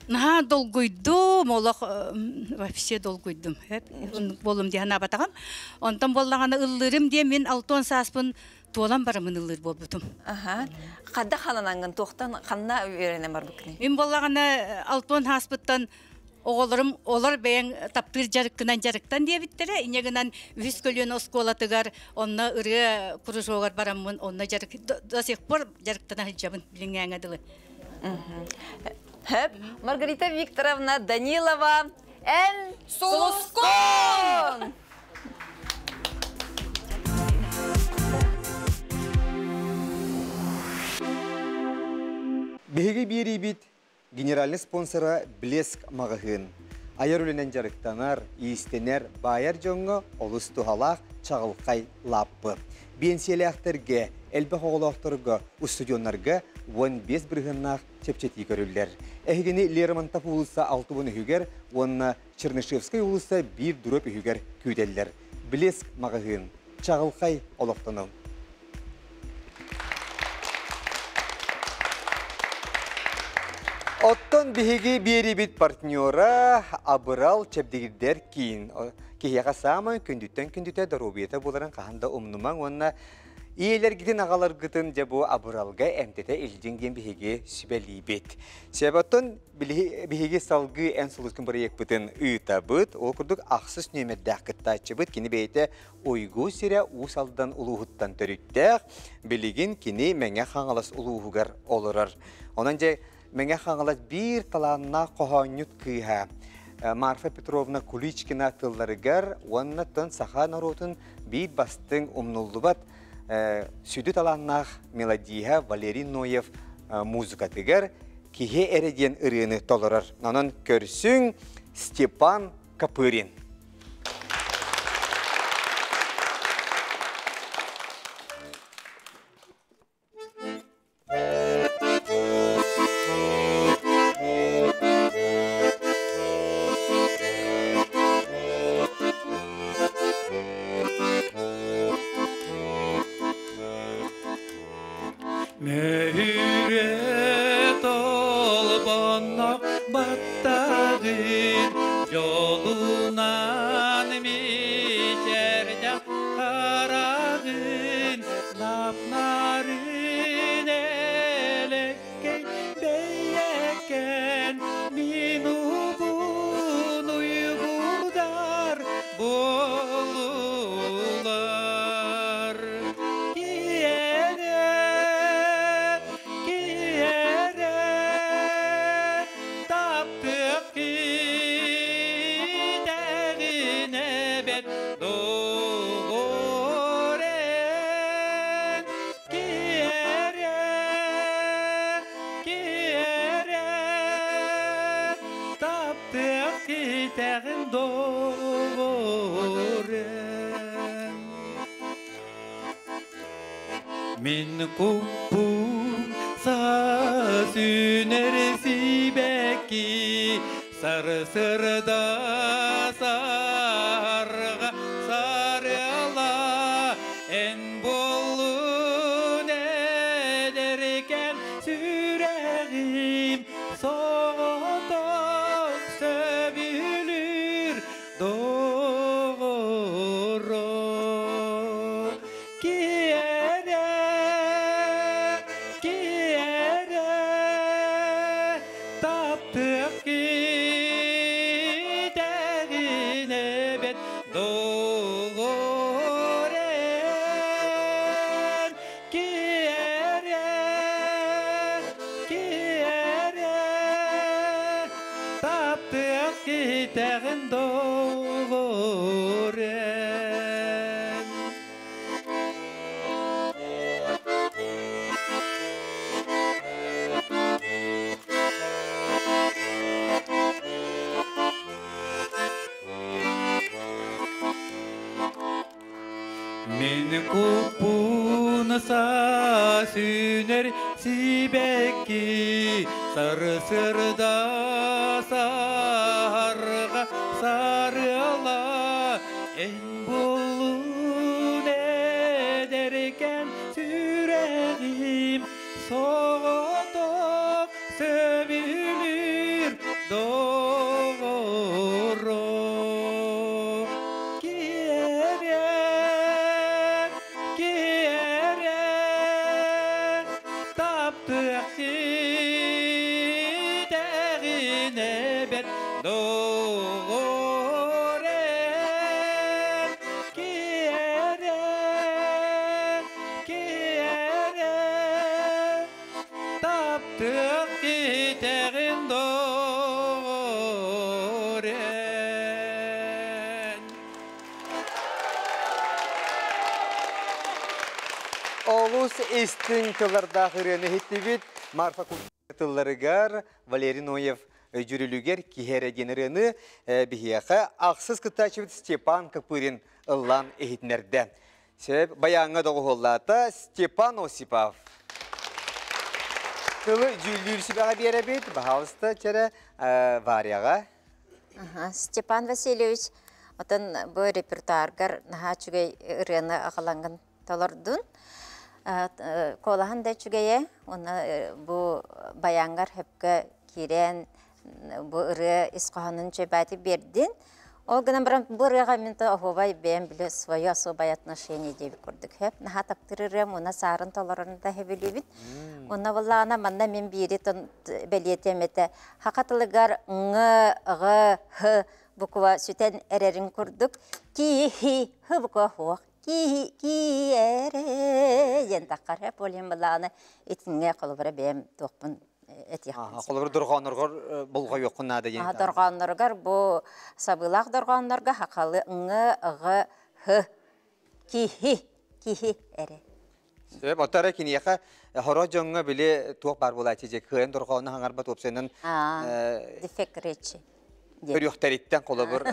Наһаа долгуйдум, олох вообще долгуйдум. Болум дьаһанаабатаҕым. Онтон боллаҕана ыллыырым диэн мин алтон сааспын туолан барамын ыллыыр буолбутум. Аха. Хадда хананангын туохтан ханна үөрэнэн барбыккыный? Мин боллаҕана алтон сааспыттан оҕолорум олор бэйэҥ таптыыр дьарыккынан дьарыктан диэбиттэрэ. Инньэ гынан үһүс көлүөнэ оскуолатыгар онно ырыа кружогар бараммын онно дьарык до сих пор дьарыктана сылдьабын билиҥҥээҥҥэ дылы. Хөп. Маргарита Викторовна Данилова эн сулускун! Биһиги биэриибит генеральный спонсора Блеск маҕаһыын. Айар үлэнэн дьарыктанар, иистэнэр, баайар дьоҥҥо олус туһалаах чаҕылхай лааппы. Биэнсийэлээхтэргэ, элбэх оҕолоохторго, устудьуоннарга 15 бырыһыаннаах чэпчэтии көрүллэр. Эһигини Лермонтов уулусса 60 үһүгэр уонна Чернышевскай уулусса биир дроп үһүгэр күүтэллэр. Блеск маҕаһыын. Чаҕылхай олохтонуҥ. Оттон биһиги биэрибит партнера Абырал чэбдигирдэр киин. Киһиэхэ саамай күндүттэн күндүтэ доруобуйата буоларын хаһан да умнумаҥ уонна ийэлэргитин аҕаларгытын дьэ бу абыралга эмтэтэ илдьиҥ диэн биһиги сүбэлиибит. Себоттон биһиги салгыы эн сулускун бырайыакпытын ыытабыт. Ол курдук ахсыс нүөмэрдээх кыттааччыбыт кини бэйэтэ Уйгу сирэ Уус Алдан улууһуттан төрүттээх, билигин кини Мэҥэ Хаҥалас улууһугар олорор. Онон дьэ Мэҥэ Хаҥалас биир талааннаах хоһоонньут кыыһа Марфа Петровна Куличкина тылларыгар уонна тын саха норуотун биир бастыҥ умнуллубат сүдү талааннаах мелодииһа Валерий Ноев музыкатыгар «Киһи эрэ» диэн ырыаны толорор. Онон көрсүҥ Степан Копырин. Мөһүрэ толбонно баттагын жолунан мичерде харагын напнарын элеккей бэйэкен мин убун уйгудар болулар киэре киэре таптык Таптыах киһитэҕин доҕорым. Мин куппун сүүнэр сибэкки сарсырда сарга сарыала эн буоллун эдэркэм сүрэҕим соҕотох сөбүлүүр доҕоро киэрэ киэрэ таптыах китэҕин эбэт доҕор эн киэрэ киэрэ таптыах китэҕин доҕор эн. Мин куппун сүүнэр сибэкки сарсырда сарга сарыала эн буоллун эдэркэм сүрэҕим соҕотох сөбүлүүр доҕоро киэрэ киэрэ таптыах китэҕин эбэт доҕор эн киэрэ киэрэ таптыах китэҕин доҕор эн. Олус истиҥ тыллардаах ырыаны иһиттибит. Марфа тылларыгар Валерий Ноев дьүрүлүгэр киһи эрэ диэн ырыаны биһиэхэ ахсыс кыттааччыбыт Степан Копырин ыллаан иһитиннэрдэ. Сөп баяҥҥа доҕуһуоллаата Степан Осипов. Тылы дьүүллүүр сүбэҕэ биэрэбит. Баһаалыста чэрэ Варяҕа. Степан Васильевич, отон бу репертуаргар наһаа үчүгэй ырыаны аҕалаҥҥын толордун. Куолаһын да үчүгэйэ, уонна бу баяҥҥар хөпкө киирэн бу ырыа ис хоһоонун чөйбаати биэрдин. Ол гынан баран бу ырыаҕа мин то оһуобай бэйэм биле свое особое отношение диэбит курдук хөп наһаа таптыыр ырыам уонна саарын толорорун да сөбүлүүбүн. Онно буоллаҕына манна мин биири бэлиэтиэм этэ. Хаха тылыгар ҥ, ҕ, һ буква сүтэн эрэрин курдук ки, хи, һ буква суох. Ки, ки, эрэ диэн таххар хөп ол иһин буоллаҕына итинҥэ холобура бэйэм туохпун этиэхпин сөп. Холобур дорҕоонноргор болҕойуоххун наада диэн. Дорҕоонноругар бу сабыылаах дорҕооннорго хахалы ҥ, ҕ, һ киһи, киһи эрэ. Сөп, оттон эрэ киниэхэ хоро дьоҥҥо били туох баар буолааччы дьэ кыайан дорҕоону хаҥарбат уопсайынан Дефект речи. Көрүөхтэриттэн холобур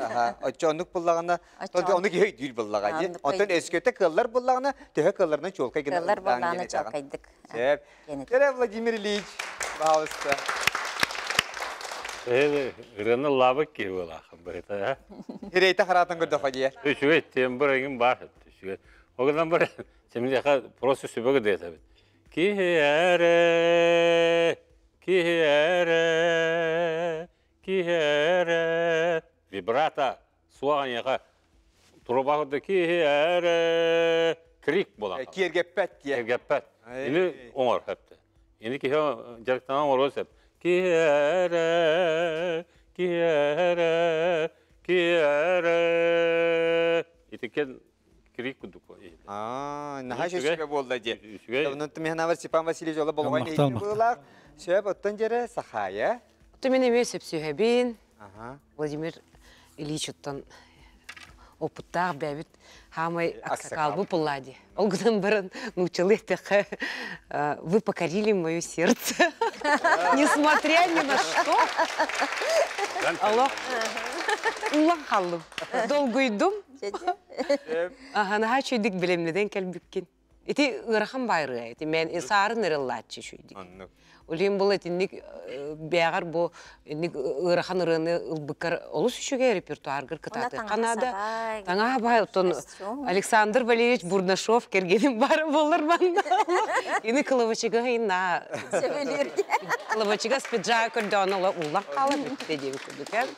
оччо оннук буллаҕына ону киһи өйдүүр буллаҕа дии. Оттон өскөтө кыаллар буллаҕына төһө кыалларынан чуолкай гына Кыаллар буоллаҕына чуолкайдык. Сөп. Кэрэ Владимир Ильич, пожалуйста. Ырыаны лаабык киһи буолаахын быһыта. Ирэйте хараатын көрдөхө дии. Үчүгэй тембр эҥин баар. Үчүгэй. Ол гынан баран Семилиэхэ просто сүбэ гыдыатабыт. Киһи эрэ, киһи эрэ, киһи эрэ. Вибрато суох эйиэхэ турубаҕырда киһи эрэ крик буолан. Киэргэппэт диye. Киэргэппэт. Ини оҥор хэпте. Ини киһи дьарыктанан оҥоруон сөп. Киһи эрэ, киһи эрэ, киһи эрэ. Итикен крик курдук. Аа, наһаа үчүгэй буолла дии. Онон Миханавар Степан Васильевич ола болҕой нэһилиэк быылаах. Сөп, оттон дьэрэ Сахая. Оттон мен эмиэ сөпсүһэбин. Владимир Ильичуттан опыттаах бэбит хаамай аксакалбы пуллади. Ол гынан баран нуучалы эттэххэ вы покорили мое сердце. Несмотря ни на что. Аллах. Улан қаллым. Долгуйдум. Аха, чүйдік білемнеден келбіккен. Ити ырахан байры, ити мен сарын ырыллааччы чүйдік. Улин бұл этинник бәгәр бу инник ырахан ырыны ылбыккар олус үчүгә репертуаргыр кытаты. Канада таңа бай отон Александр Валерьевич Бурнашов кергенин бары болар манда. Ини кылыбычыга инна. Кылыбычыга спиджа көрдөн ола уллан кала битте дип күдүк.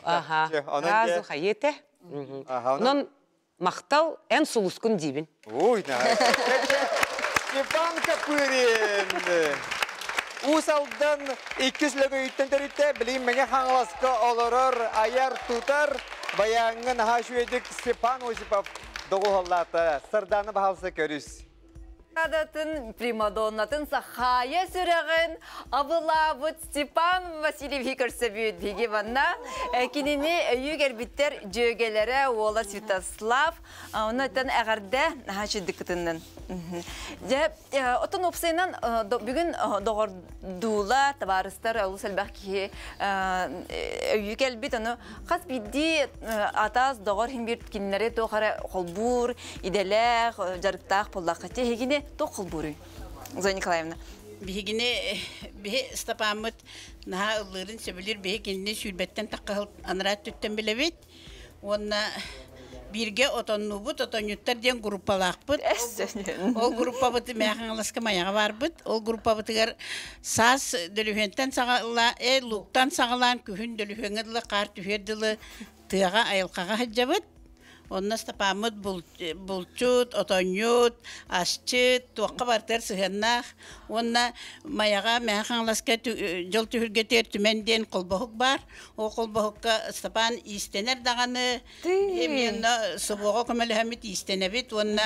Аха. Разу хаете. Онон мактал эн сулускун дибин. Ой, Степан Копырин! Усалдан иккис лөгөйттен төрүттэ билим меңе хаңласка олорор аяр тутар баяңын хашуедик Степан Осипов доғуһаллата сарданы баһалса көрүс. Адатын примадоннатын сахая сүрәгін абылабыт Степан Васильевич көрсөбүт биги ванна кинини өйү кербиттер жөгелере ола Святослав оннан әгәрдә хашидикытыннан. Же отон опсайнан бүгүн догордуула табарыстар олус элбэх киһи өйү келбит ону хас бидди атас догор химбир киннери тохара холбур иделэх жарыктаах боллакка хегине тох холбуруй. Зоя Николаевна. Бихигине бихи стапамыт наха ыллырын сөбүлүр бихи кинини сүрбеттен таккахыл анраат түттен билебит. Онна бирге отоннубут, отоннюттар диэн группалаахпыт. Ол группабыт мээхаңаласка маяга барбыт. Ол группабытыгар саас дөлүхэнтен саҕала, луктан саҕалаан күһүн дөлүхөҥө дылы қаар түһүөр дылы тыаҕа айылқаға хаджабыт. Онна стапамыт булчут, отоннют, асчыт, туаққа бартыр сыһыннаах. Онна маяга мээхаңаласка жол түһүргетер түмен диэн колбоһук бар. Ол колбоһукка стапан истенер даганы, эмиэнна субуға көмөлөһөмүт истенебит. Онна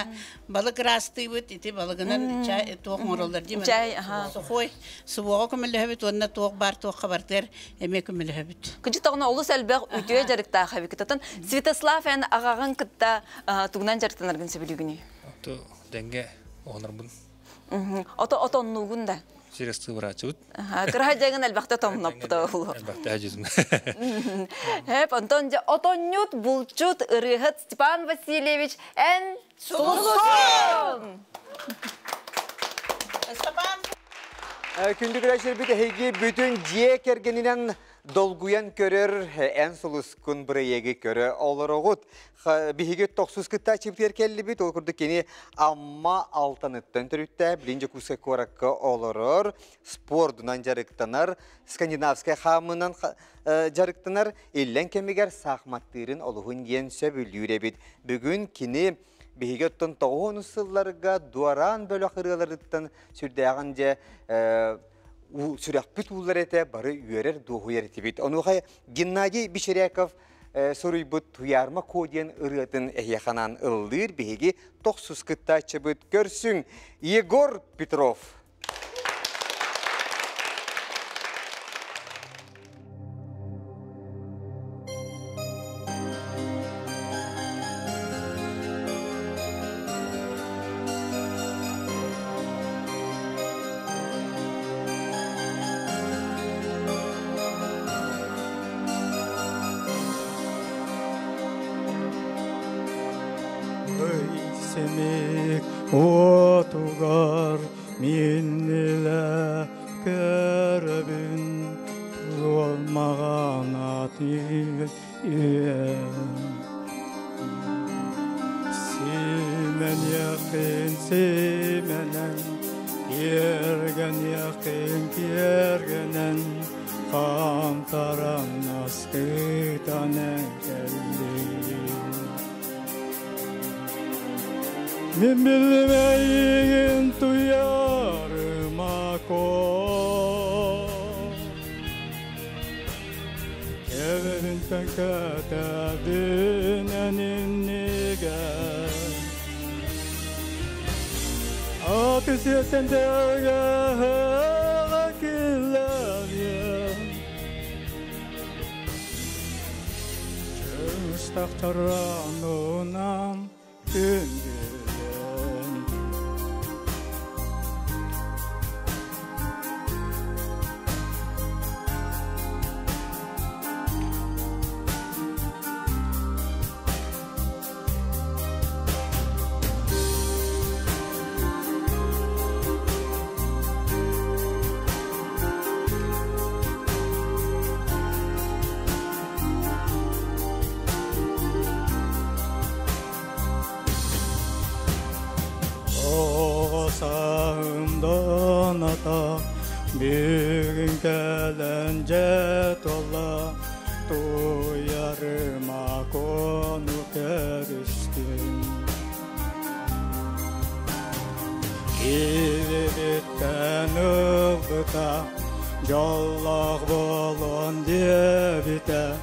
балык растыыбыт, ити балыгынан чай туох оҥороллор дии. Чай, аха. Сухой субуға көмөлөһөбүт, онна туох бар туохха бартыр эме көмөлөһөбүт. Кыжы тоғына олус әлбәқ үтүе жарыктаах хабик. Тотон Святослав эн ағағын кытта тугунан жарыктанаргын сөбүлүгүнү. Ото дәңге оғынарбын. Ото отоннугун да. Сиресті врачыбыт. Кыраха жагын әлбәқті томнаппыта олу. Әлбәқті әжізім. Хеп, онтон же отоннют булчут ырыхыт Степан Васильевич эн сулуsun! Күндү күрәшер бит әйге бүтін жие кергенинен долгуян көрөр ән сулускун бырыеги көрө олорогут. Биһиги тохсус кытта чиптер келли бит, ол курдук кени амма алтаныттан төрүттэ, билинже куска коракка олорор, спордунан жарыктанар, скандинавская хамынан жарыктанар, иллен кемигер сахматтырын олуһун диэн сөбүлүүр эбит. Бүгүн кини биһиги оттон тоҕуон сылларга дуаран бөлө хырыаларыттан сүрдээҕин же сүрэхпит уулар этэ бары үөрэр дуоһуйар этибит. Онуха Геннадий Бишеряков суруйбут туярма кодиен ырыатын эһиэханан ыллыыр биһиги тохсус кыттааччыбыт көрсүң Егор Петров. Semik otugar minnile kerebin olmağana Simen yakın simenen Yergen yakın yergenen Kamtaran askıtanen geldim. Min bilmeyin tuyarıma ko Kevin tenkete ninnige Akısiyeten dergaha killerye Çömüstaktaranunam gündülen. Туйарыма кону көрүстүм Киирибиттен ылбыта Дьоллоох буолуон диэбитэ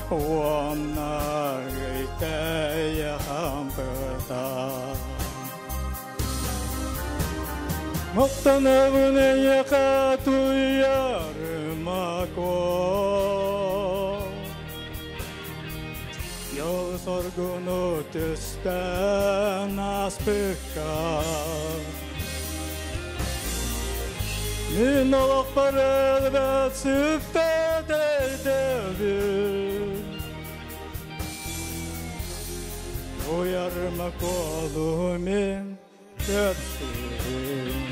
Уонна ыйтэйэ хампыта Махтанабын эйиэхэ туйарыма куо Дьол соргуну түстээн ааспыкка Мин олохпор өлбөт сүппэт өйдөбүл Туйарыма куолу мин көрсүм.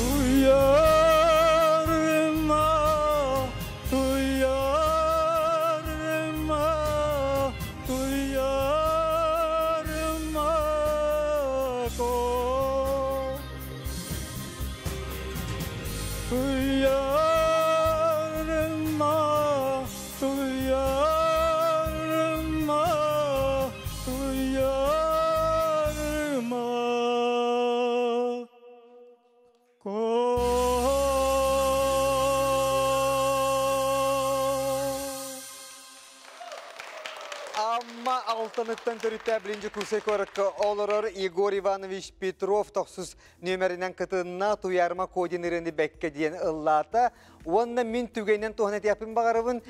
Туйарыма, туйарыма, туйарыма ко. Туйарыма, туйарыма, туйарыма ко. Амма Алтаныттан төрүтті birinci курсай коракка олорор Егор Иванович Петров тохсус нөмеринен кытынна туярма кодин ырыны бәкке диэн ыллаата. Уонна мин түгэнен туһана тиапын бағарабын,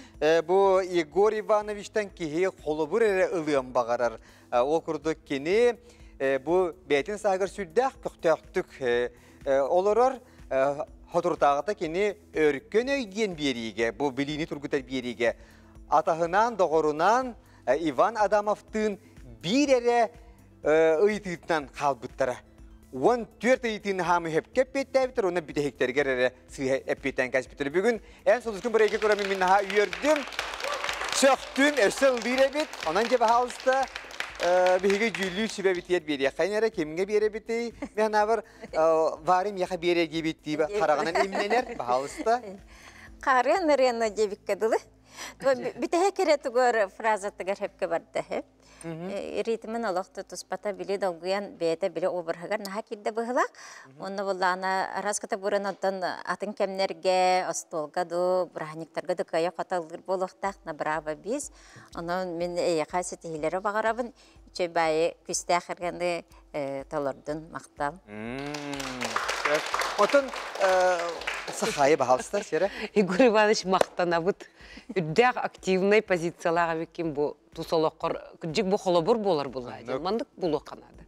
бу Егор Ивановичтан киһи холобур эрэ ылыан бағарар. Ол курдук кини бу бэйтин саагар сүрдээх көхтөөхтүк олорор хотуртааҕыта кини өркөн өйдиэн биэриигэ, бу билиини тургутар биэриигэ атаһынан, доҕорунан Иван Адамовтыын биир эрэ ыйытыытынан хаалбыттара. 14 ыйытыыны хаамы хөпкө эппиэттээбиттэр, уонна бүтэһиктэригэр эрэ сыыһа эппиэттээн кэспиттэр. Бүгүн эн сулускун бырайга көрөмүн мин наһаа үөрдүм, сөхтүм, өссө ыллыыр эбит. Онон дьэ баһаалыста биһиги дьүүллүүр сүбэбитигэр биэриэххэ эрэ, кимҥэ биэрэбитий? Мен ханабар Варя миэхэ биэрэ диэбит диибэ хараҕынан имнэнэр, баһаалыста. Харыан ырыаны диэбиккэ дылы. Бүтэһэ кэрэ тугар фразатыгар хөпкө барда хөп. Ритмин олох туспата били долгуйан бэйэтэ били обраһыгар наһаа киирдэ быһылаах. Онно буллаана араската буран онтон атын кэмнэргэ остуолга ду бырааһынньыктарга да кыайа хото ыллыыр буолуохтаах на браво бис. Онон мин эйиэхэ ситиһиилэри баҕарабын. Үчүгэй баайы күстээх эргэни толордун махтал. Отон Сахайы баһалыста сире. Егор Иванович махтанабыт. Үрдээх активный позициялаах эбиккин бу тус олоххор кырдьык бу холобур буолар булаа диэн маннык булуохха наада.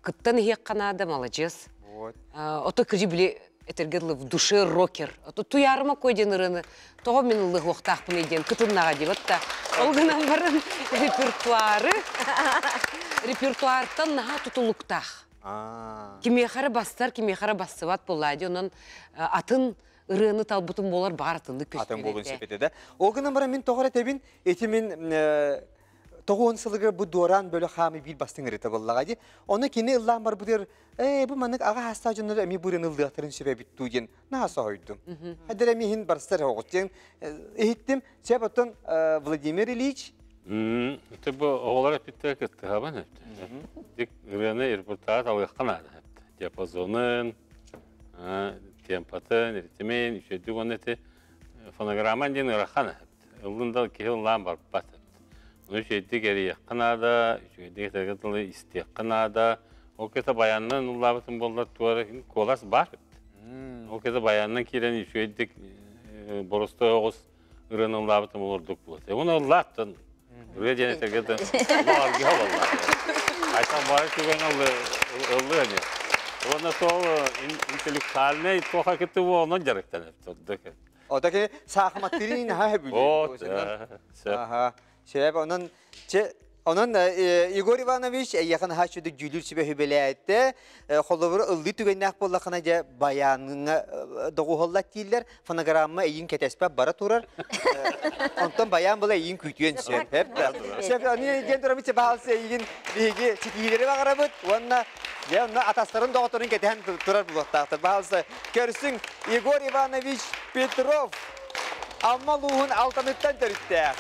Кыттан иһиэххэ наада, маладьыас. Ото кырдьык били этэргэ дылы в душе рокер. Ото туйаарыма кой диэн ырыаны тоҕо мин ыллыһуохтаахпыный диэн кытыннаҕа диэбит да. Ол гынан баран репертуары репертуартан наһаа тутулуктаах. Кимиэхэ эрэ бастар, кимиэхэ эрэ бассыбат буоллаа дии. Онон атын ырыаны талбытым буолар баар атыннык Атын буолун сөп этэ да. Ол гынан баран мин тоҕо эрэ этэбин, ити мин 90 сылыгар бу Дуораан бөлөх хаамы биир бастыҥ ырыта буоллаҕа дии. Ону кини ыллаан барбытыгар, ээ бу маннык аҕа хаастаах дьоннор эмиэ бу ырыаны ыллыахтарын сөп эбит дуу диэн наһаа соһуйдум. Хадыр эмиэ иһин барсар оҕус диэн иһиттим. Сөп оттон Владимир Ильич Это бу оҕолор эппиттэр кыттыһабын эпти. Ырыаны репортаж алыахха наада. Диапазонун, темпатын, ритмин, үчүгэйдик уонна ити фонограмма диэн ыарахан. Ыллын да киһи ыллаан барбат. Ону үчүгэйдик эрийиэххэ наада, үчүгэйдик этэргэ дылы истиэххэ наада. Ол кэтэ баянынан ыллаабытым буоллар туора куолас баар. Ол кэтэ баянынан киирэн үчүгэйдик боростой оҕус ырыаны ыллаабытым олордук буолат. Оны ыллааттан ырыа диэн этэргэ да аргыһа болла. Айтан бары түгэн ыллы ани. Уонна сол интеллектуальный туоха кытты онон дьарыктанар. Отаки саахыматтырин наһаа хөбүлүүр. Аха. Сөп, онон че Онон Егор Иванович эйиэхэ наһаа үчүгэй дьүүлүүр сүбэ сүбэлээтэ. Холобура ыллыы түгэннээх буоллаххына дьэ баяаҥҥа доҕуһаллат дииллэр. Фонограмма эйиин кэтэспэт бара турар. Онтон баян была эйиин күүтүөн сөп. Сөп, аны диэн турабыт баалсы эйигин биһиги ситиһиилэри баҕарабыт уонна дьэ онно атастарын доҕотторун кэтэһэн турар булуохтаахтар. Баалсы көрсүҥ Егор Иванович Петров Амма улууһун Алтаныттан төрүттээх.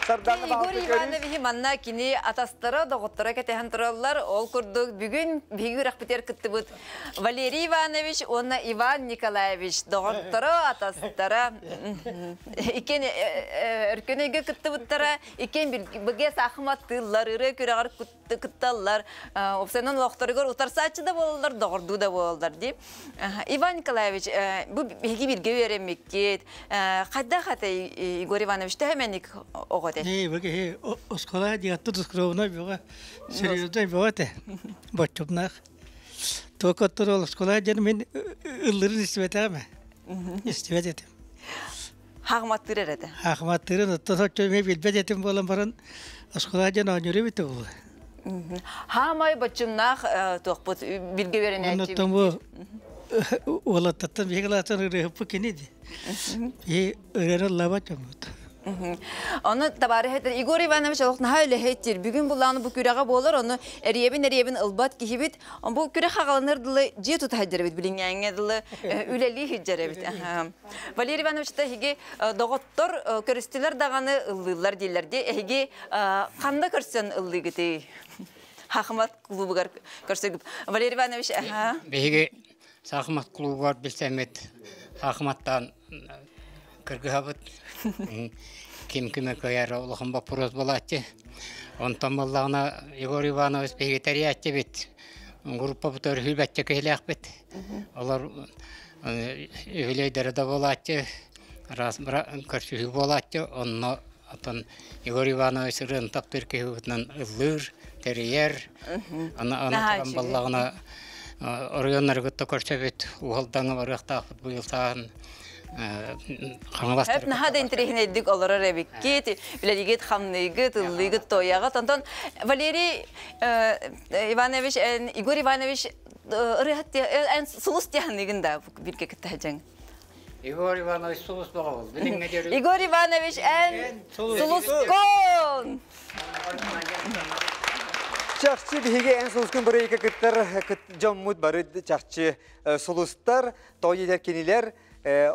Сардаана Егор Ивановиһы манна кини атастара, доҕотторо кэтэһэн тураллар. Ол курдук бүгүн биһиги үрэхпитигэр кыттыбыт Валерий Иванович уонна Иван Николаевич доҕотторо, атастара иккиэн өркөн өйгө кыттыбыттара, иккиэн быгэ саахыматтыыллар, ырыа күрэҕэр кытталлар. Опсанан олохторугар утарсааччы да буолаллар, доҕордуу да буолаллар дии. Иван Николаевич, бу биһиги бирге үөрэммиккит. Хайдах этэй Егор Иванович төһөмэник оҕо этэй? Не, бу киһи оскуола диятты тускровна бөҕө, серьезный бөҕө этэ. Боччумнаах. Туокоттор ол оскуола диэн мин ыллырын истибэтэҕим. Истибэт этим. Хаахыматтыыр эрэ этэ. Хаахыматтыырын оттон соччо эмиэ билбэт этим буолан баран оскуола диэн оонньуур эбитэ буолуо. Хаамай боччумнаах туохпут бирге үөрэнээччи. Оннуттан бу уолаттаттан биһиги лаатан ырыаһыппыт кини ди. И ырыаны ыллаабат дьоммут. Ону табаарыһ этэр Егор Иванович олох наһаа үлэһиттир. Бүгүн булааны бу күрэҕэ буолар, ону эриэбин-эриэбин ылбат киһибит. Бу күрэх хаҕаланыр дылы дьиэ тута сылдьар эбит, билиҥҥээҥҥэ дылы үлэлии сылдьар эбит. Валерий Иванович та эһиги доҕоттор көрүстүлэр даҕаны ыллыыллар дииллэр дии. Эһиги ханна көрсөн ыллыыгытый? Хахмат клубугар көрсөгүп. Валерий Иванович, аха. Биһиги Саахымат клубугар билсэммит Саахыматтан кыргыһабыт. Ким кимэ кыайар улахан боппуруос буолааччы. Онтон буоллаҕына Егор Иванович биһиги тэрийээччибит. Группабыт өрүһүйбэччэ киһилээхпит. Олор үһүлүөйдэрэ да буолааччы, раз көрсүһүү буолааччы. Онно оттон Егор Иванович ырыаны таптыыр киһи быһыытынан ыллыыр, тэрийэр. Аны аны туран буоллаҕына оройуоннары кытта көрсөбүт, Уһалдаҥа барыахтаахпыт быйыл сааһын Хаҥаластар. Эп наһаа да интэриэһинэйдик олорор эбиккит, үлэлиигит, хамныыгыт, ыллыыгыт, туойаҕыт. Онтон Валерий Иванович, Егор Иванович ырыаһыт эн сулус диэханыгын да бирге кытта сылдьаҥ. Егор Иванович сулус боҕобул. Билиҥҥэ диэри. Егор Иванович эн сулускун! Чахчы биһиги эн сулускун бырайыка кыттар дьоммут бары чахчы сулустар, тоҕо диэтэр кинилэр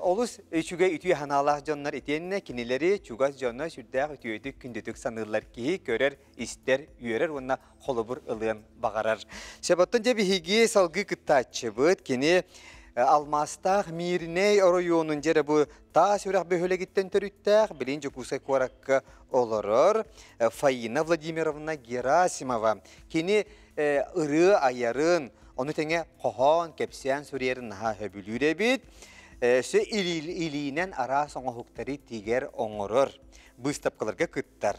олус үчүгэй үтүө санаалаах дьоннор итиэннэ кинилэри чугас дьоно сүрдээх үтүөтүк күндүтүк саныыллар киһи көрөр, истэр, үөрэр уонна холобур ылыан баҕарар. Сөп, дьэ биһиги салгыы кыттааччыбыт кини Алмаастаах Мииринэй оройуонун дьэрэ бу Таас үрэх бөһүөлэгиттэн төрүттээх, билин Дьокуускай куоракка олорор Фаина Владимировна Герасимова. Кини ырыа айарын, ону тэҥэ хоһоон, кэпсээн суруйарын наһаа сөбүлүүр эбит. Өссө илиинэн араас оҥоһуктары тигэр оҥорор, быыстапкаларга кыттар.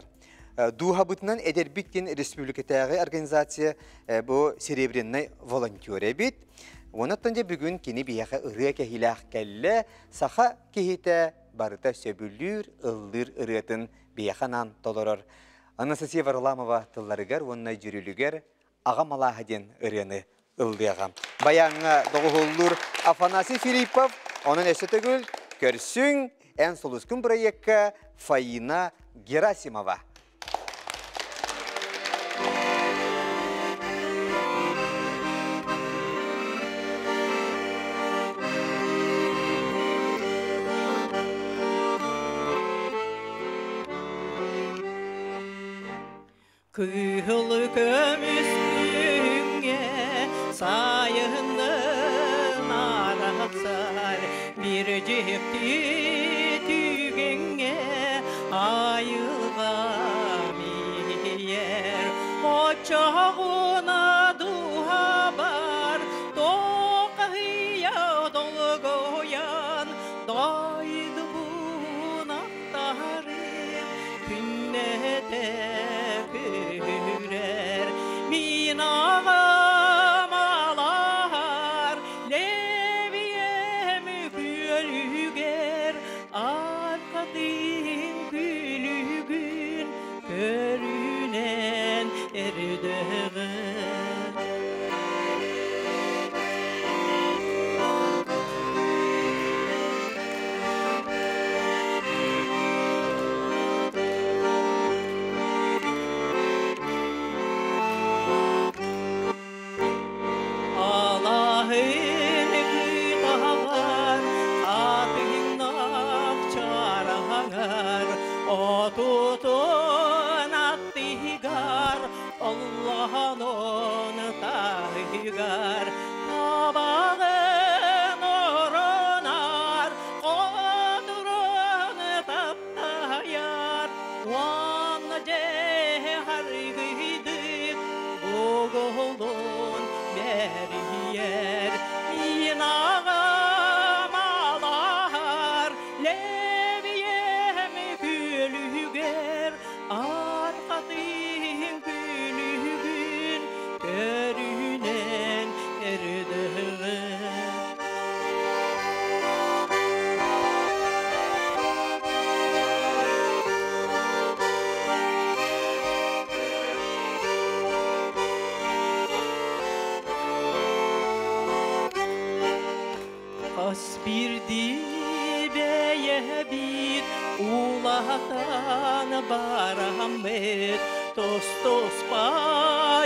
Дууһабытынан эдэрбит диэн республикатааҕы организация бу серебряный волонтер эбит. Онон дьэ бүгүн кини биһиэхэ ырыа кэһиилээх кэллэ. Саха киһитэ барыта сөбүлүүр, ыллыыр ырыатын биһиэхэ анаан толорор. Анастасия Варламова тылларыгар уонна дьүрүлүгэр Аҕам алааһа диэн ырыаны ыллыаҕа. Баяҥҥа доҕуһуллуур Афанасий Филиппов, онон өссө төгүл көрсүҥ, эн сулускун бырайыакка Фаина Герасимова. Кыһыл көмүс күҥҥэ сайынын арахсар бир дьикти түгэҥҥэ айылҕа миийэр оччоҕуна дууһабар тоқаһыйа долгуйан дойдубун ахтарым күннэтэ күрэр мин аҕам алаһар лэбиэм күөлүгэр Хотонун таһыгар табаҕын оронар, хотурун таптайар, уонна дьэ харгыйдык бугулун бэрийэр. Мин аҕам алаһар лэбийэм күөлүгэр арҕатын күлүгүн көрүнэн эрдэҕэ. Хас биирдии бэйэбит улаатан бараммыт, тус-туспа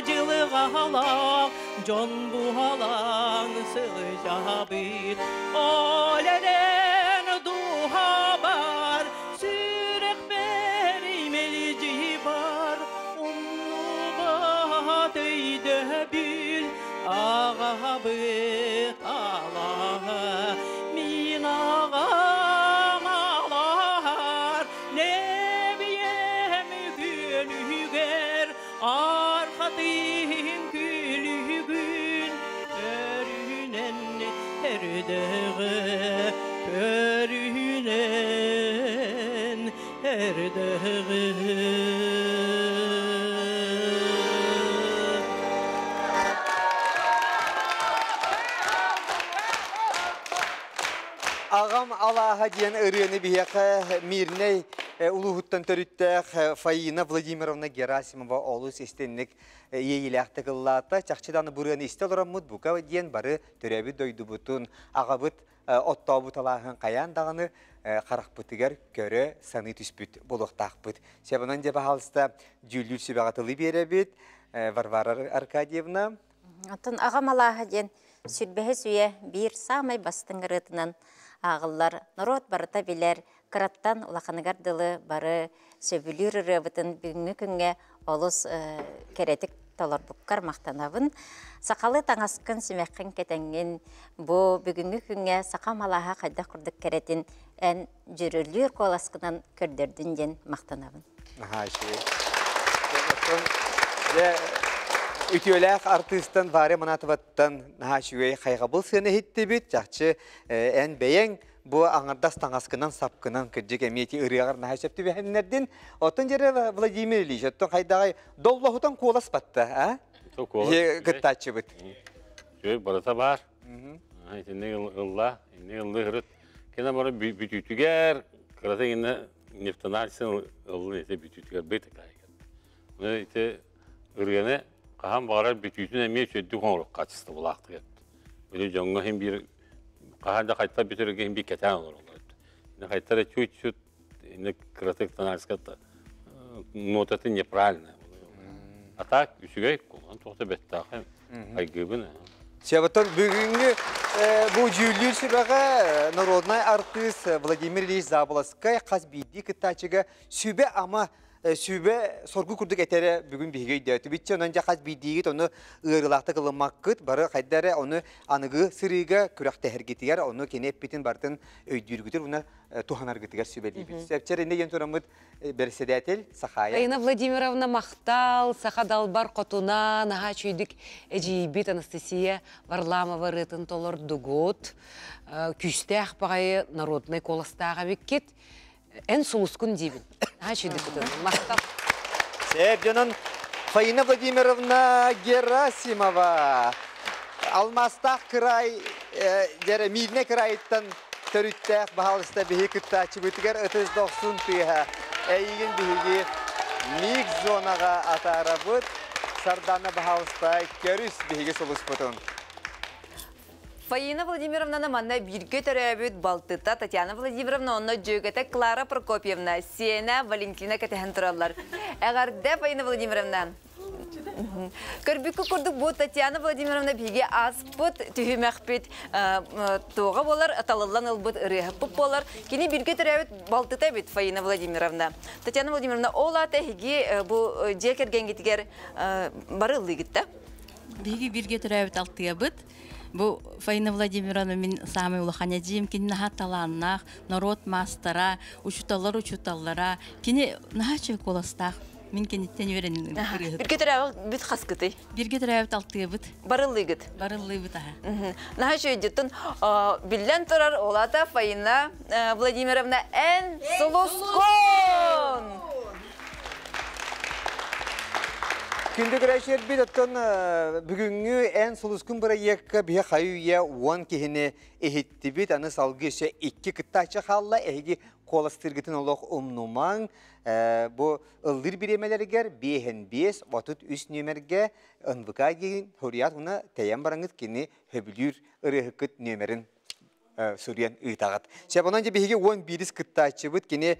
дьылҕалаах дьон буолан сылдьабыт. Ол эрэн дууһабар сүрэхпэр мэлдьи бар, умнубат өйдөбүл аҕабыт алаһа. Мин аҕам алаһар лэбийэм күөлүгэр арҕатын күлүгүн көрүнэн эрдэҕэ, көрүнэн эрдэҕэ. Аҕам алааһа диэн ырыаны биһиэхэ Мирнэй улууһуттан төрүттээх Фаина Владимировна Герасимова олус истинник иэйиилээхтик ыллаата. Чахчы даҕаны бу ырыаны истэ олороммут бука диэн бары төрөөбүт дойдубутун, аҕабыт оттообут алааһын хайаан даҕаны харахпытыгар көрө саныы түспүт буолуохтаахпыт. Себанан дьэ баһаалыста дьүүллүүр сүбэҕэ тылы биэрэбит. Варвара Аркадьевна. Оттон аҕам алааһа диэн сүрбэһис үйэ биир саамай бастыҥ ырыатынан ааҕыллар. Норуот барыта билэр, кыраттан улаханыгар дылы бары сөбүлүүр ырыабытын бүгүҥҥү күҥҥэ олус кэрэтик толорбуккар махтанабын. Сахалыы таҥаскын, симэххин кэтэҥҥин бу бүгүҥҥү күҥҥэ саха малааһа хайдах курдук кэрэтин эн дьүрүлүүр куоласкынан көрдөрдүн диэн махтанабын. Наһаа үчүгэй. Дьэ, үтүөлээх артыыстан Варя Манатоваттан наһаа үчүгэй хайҕабыл сыана иһиттибит. Чахчы эн бэйэҥ бу аҥардас таҥаскынан сапкынан кырдьык эмиэ ити ырыаҕар наһаа сөп түбэһиннэрдин. Оттон дьэрэ Владимир Ильич, оттон хайдаҕай доллоһутан куолас батта, а? Кыттааччыбыт. Үчүгэй барыта баар. Итинник ылла, инник ыллыы ырыт. Кэнэ бары бүтүүтүгэр кырата иннэ нефтанализын ыллын ити бүтүүтүгэр быт Оны ити ырыаны хаһан баҕарар бүтүүтүн эмиэ үчүгэйдик оҥоруох хаачыстыбалаахтык эт. Били дьоҥҥо иһин биир хаһан да хайта бүтэргэ иһин биир кэтээн олороллор. Хайта да чуть-чуть кыратык тоналиска нотаты неправильная. А так үчүгэй кулан туохта бэттээхэ айгыыбын. Себатон бүгүҥҥү бу дьүүллүүр сүбэҕэ народнай артыыс Владимир Ильич Заболоцкай хас биирдии кыттааччыга сүбэ-ама сүбэ соргу курдук этэрэ бүгүн биһиги өйдөөтүбүт. Онон дьэ хас биирдиигит ону ыарыылаахтык ылыммаккыт, бары хайда эрэ ону аныгы сырыыга күрэхтэһэргитигэр ону кини эппитин барытын өйдүүргүтүр уонна туһанаргытыгар сүбэлиибит. Сөпчер инде диэн тураммыт бэрэссэдээтэл Сахая. Аина Владимировна махтал, саха далбар хотуна, наһаа үчүйдүк эдьиийбит Анастасия Варламова ырыатын толордугут. Күүстээх баҕайы народнай куоластаах эбиккит. Эн сулускун диибин. Наһаа үчүйдүк кытынным. Махтал. Сээп дьонун Фаина Владимировна Герасимова алмаастаах кыраай дьэрэ Миирнэ кыраайыттан төрүттээх баһаалыста биһи кыттааччыбытыгар ытыс дохсун тыаһа эйигин биһиги микс зонаҕа атаарабыт. Сардана баһаалыста көрүс биһиги сулуспутун. Фаина Владимировнаны манна бииргэ төрөөбүт балтыта Татьяна Владимировна онно дьүөгэтэ Клара Прокопьевна, сиэнэ Валентина кэтэһэн тураллар. Эҕэрдэ, Фаина Владимировна! Көрбүккүт курдук бу Татьяна Владимировна биһиги ааспыт түһүмэхпит туоҕа буолар, талыллан ылбыт ырыаһыппыт буолар. Кини бииргэ төрөөбүт балтыта эбит Фаина Владимировна. Татьяна Владимировна, ол аата эһиги бу дьиэ кэргэҥҥитигэр бары ыллыыгыт да? Биһиги бииргэ төрөөбүт алтыабыт. Бу Фаина Владимировна мин саамай улахан эдьиийим. Кини наһаа талааннаах, норуот маастара, учууталлар учууталлара. Кини наһаа үчүгэй куоластаах. Мин киниттэн үөрэнним. Бирге төрөөбүт хаскытый? Бирге төрөөбүт алтыабыт. Барыллыыгыт? Барыллыыбыт аха. Наһаа үчүгэй биллэн турар, ол аата Фаина Владимировна эн сулускун! Күндү көрөөччүлэрбит, оттон бүгүҥҥү Эн сулускун бырайыакка биһи хайы-үйэ 10 киһини иһиттибит. Аны салгыы өссө икки кыттааччы хаалла. Эһиги куоластыыргытын олох умнумаҥ. Бу ыллыыр бириэмэлэригэр биэһин биэс, 33 нүөмэргэ НВК диэн суруйаат уонна тэйэн бараҥҥыт кини сөбүлүүр ырыаһыккыт нүөмэрин суруйан ыытаҕыт. Сөп, онон дьэ биһиги 11-ис кыттааччыбыт кини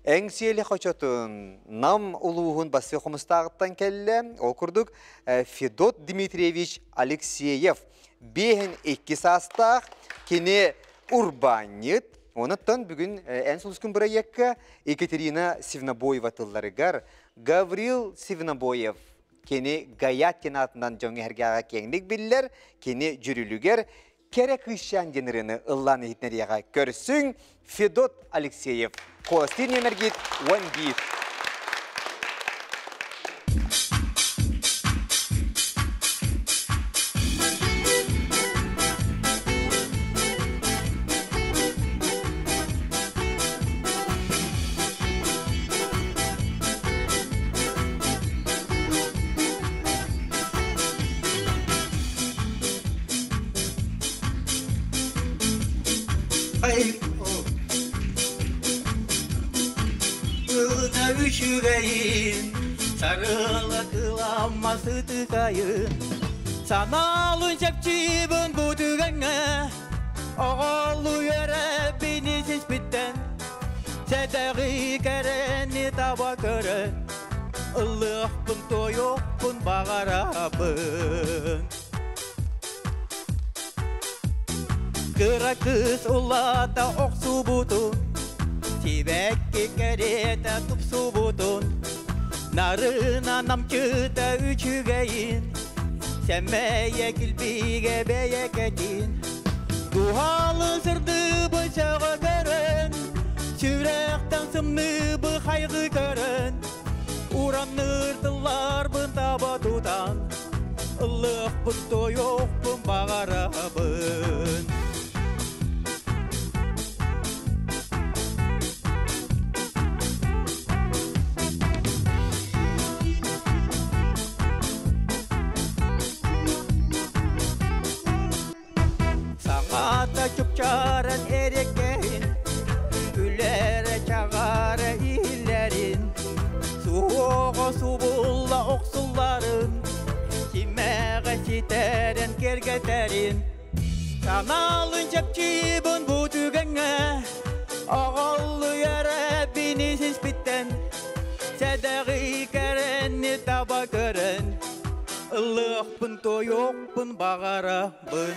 Эҥсиэли хочотун Нам улууһун Бассыы Хомустааҕыттан кэллэ. Ол курдук Федот Дмитриевич Алексеев биэһин икки саастаах кини урбаанньыт. Онуттан бүгүн Эн сулускун бырайыакка Екатерина Сивнобоева тылларыгар Гаврил Сивнобоев кини Гаятин аатынан дьоҥҥо эһэргээҕэ киэҥник биллэр, кини дьүрүлүгэр Кэрэ кыысчаан диэн ырыаны ыллаан иһитинэриэҕэ көрсүҥ Федот Алексеев. Куоластыыр нүөмэргит 11. Үчүгэйин сарыла кыламма сытыкайын санаалын чэпчиибин бу түгэҥҥэ оҕолу үөрэппини сиспиттэн сэдэҕи кэрэни таба көрөн ыллыахпын туойуохпун баҕарабын Кыра кыыс улаата охсубутун, сибэкки кэриэтэ тупсубутун, нарына намчыта үчүгэйин, сэмэйэ килбигэ бэйэкэтин, Дуһалы сырдыбы сөҕө көрөн, сүрэхтэн сымныбы хайгы көрөн, уранныр тылларбын таба тутан, ыллыахпын тойуохпун баҕарабын. Саҥата чупчааран эриккэһин, үлэрэ чаҕаара иһиллэрин, суоҕа субулла охсулларын, симэҕэ ситэрэн кэргэтэрин. Санаалын чэпчиибин бу түгэҥҥэ, оҕоллуйар эбини сиспиттэн, сэдэҕи кэрэнни таба көрөн, ыллыахпын тойуохпун баҕарабын.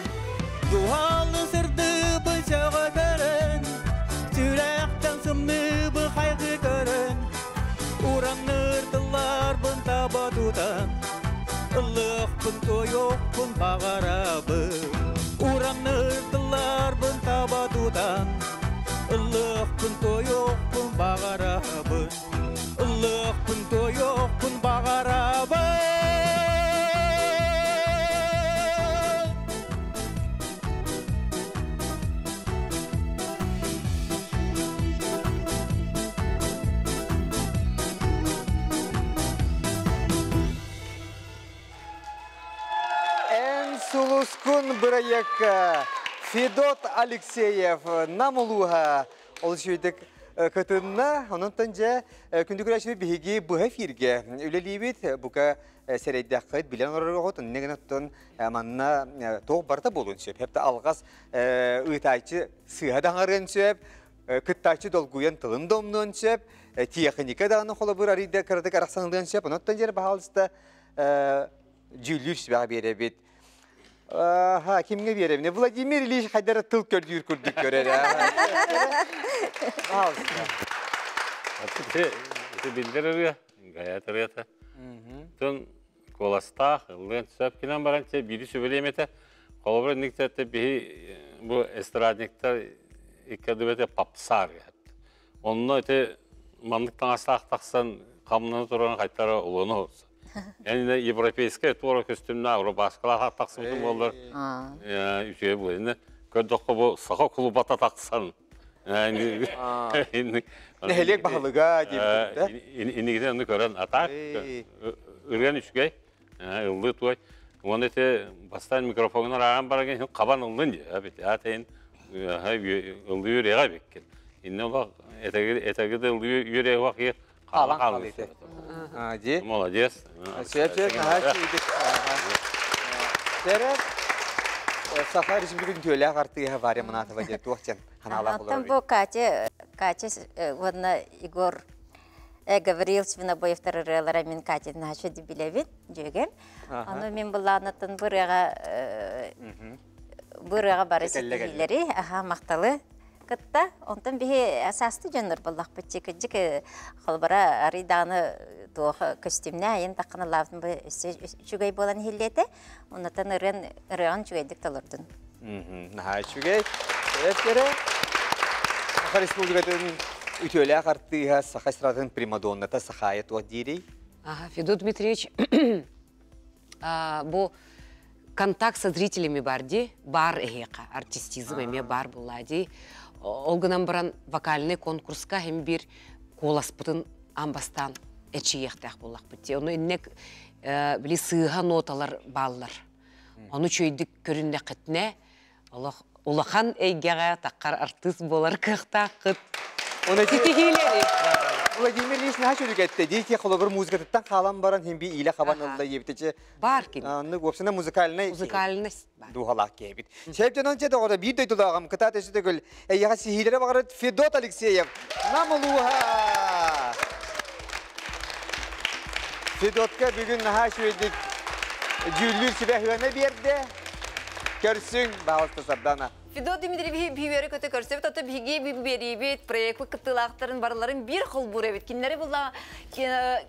Дуһалы сырдыбын сөҕө көрөн, сүрэхтэн сымныбы хайгыы көрөн, уранныр тылларбын таба тутан, ыллыахпын тойуохпун баҕарабын. Уранныр тылларбын таба тутан, ыллыахпын тойуохпун баҕарабын. Ыллыахпын тойуохпун баҕарабын. Эн сулускун бырайыакка Федот Алексеев Нам улууһа Ол үчүгэйдик кытынна. Онон дьэ күндү көрөөччү биһиги быһа эфиргэ үлэлиибит. Бука сэрэйдэххит билэн олорор инне гынан оттон манна туох барыта буолуон сөп. Хепте алҕас ыытааччы сыыһа даҥарыан сөп, кыттааччы долгуйан тылын да умнуон сөп, тиэхиньикэ даҕаны холобур арыйда кыратык арахсанылыан сөп. Онон дьэр баһаалыста Дьүүллүүр сүбэҕэ биэрэбит. Аха, кимҥэ биэрэбин? Владимир Ильич хайдара тыл көрдүүр курдук көрөр. Ити биллэр ырыа, гаят ырыата. Тон куоластаах, ыллыан сөп гынан баран чэ биири сүбэлиэм этэ. Холобура инник биһи бу эстрадниктар икки попса ырыа. Онно ити маннык таҥастаах тахсан хамнана туран хайтара улуну olsa. Yani европейская туора көстүмнэ рубашкалаах тахсыбытым буоллар үчүгэй буолар. Инне көрдөххө бу саха клубата тахсан. Нэһилиэк баһылыга диэбит. Инигитен ону көрөн атаак ырыан үчүгэй ыллыы туой. Уонна ити бастаан микрофонун ааҕан баран хабан ыллын дии. Бит аатайын ыллыы үөрэҕэ биккин. Инне олох этеги да ыллыы үөрэҕэ вакыйы Хаалан хаалыйты. Ди. Молодец. Сөп сөп наһаа үчүгэй. Тере Саха Республикатын түөлээх артыыһа Варя Манатова диэн туох диэн ханаалаах Оттон бу Катя, Катя уонна Егор Гавриил Свинобоевтар ырыалара мин Катя наһаа билэбин, дьүөгэм. Ону мин былаанатын бу ырыаҕа бу ырыаҕа бары ситиһиилэри, аха, махталы кытта. Онтон биһи саасты дьоннор боллахпыт чикыджик холбара арыйдааны туох көстүмнэ айын таххана лаабытын бу өссө үчүгэй буолан иһиллиэтэ. Оннотон ырыан ырыаҕын үчүгэйдик толордун. Наһаа үчүгэй. Эптэрэ Саха Республикатын үтүөлээх артыыһа, Саха эстрадатын примадонната Сахаайа туох диирий? Ага, Федот Дмитриевич, бу контакт со зрителями бар ди, бар эһиэхэ, артистизм эмиэ бар буолла ди. Ол гынан баран вокальный конкурска һэм бир куоласпытын аан бастаан эчийиэхтээх буоллахпыт ди. Ону иннек били сыыһа ноталар бааллар. Ону үчүгэйдик көрүннэххитинэ олох улахан эйгэҕэ таххар артыыс буолар кыахтааххыт. Оны ситиһиилэри. Владимир Ильич наһаа чүрүкэтте. Дии холобур музыкатыттан хаалан баран хин би иилэ хабан ылла ебитече. Бар кини. Аннык уопсана музыкальный. Музыкальность. Духалаах киэбит. Шеп дьонон че доҕоро биир дойдулааҕым кытаат өссө төгүл эйиэхэ сиһиилэрэ баҕарыт Федот Алексеев Нам улууһа. Федотка бүгүн наһаа үчүгэйдик дьүүллүүр сүбэ ыана биэрдэ. Көрсүҥ, баҕалыста Сардана. Федот Дмитриевич биһиэри көтө көрсөбүт, ото биһиги биэриибит, проекты кыттыылаахтарын барыларын биир холбуур эбит. Кинилэри булла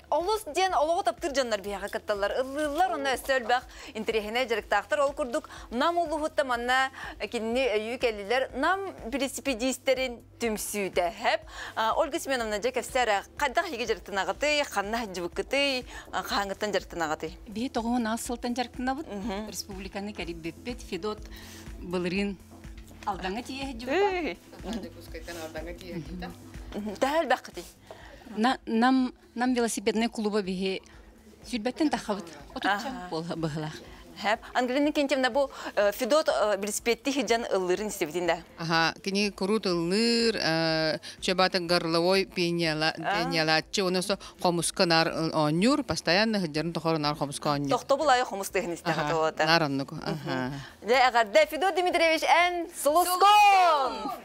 олус диэн олоҕу таптыыр дьоннор биһиэхэ кытталлар. Ыллыыллар, онно өссө элбэх интэриэһинэй дьарыктаахтар. Ол курдук Нам улууһутта манна кинини өйүү кэллилэр. Нам велосипедистерин түмсүүтэ хэп. Ольга Семеновна дьэ кэпсээр хайдах иһиги дьарыктанаҕытый, ханна сылдьыбыккытый, хаһааҥҥыттан дьарыктанаҕытый? Биһи тоҕуһун аас сылтан дьарыктанабыт. Республиканы кэрийбиппит. Федот былырыын Алдаҥҥа тиийэ сылдьыбыта. Дьокуускайтан Алдаҥҥа тиийэ сылдьыбыта. Төһө элбэххитий? Нам Нам велосипедный клуба биһи сүүрбэттэн тахабыт. Отучча быһылаах. Хэп. Ангелина Кентьевна бу Федот велосипедти хиджан ыллырын истибитин да? Аха, кини курут ыллыр, чөбаты горловой пениялааччы, оны со хомуска нар оонньуур, постоянно хыджарын тохору нар хомуска оонньуур. Тохтобул айы хомус тыһын истэҕэ туота. Нар оннук. Аха. Дьэ, эҕэрдэ Федот Дмитриевич эн сулускун!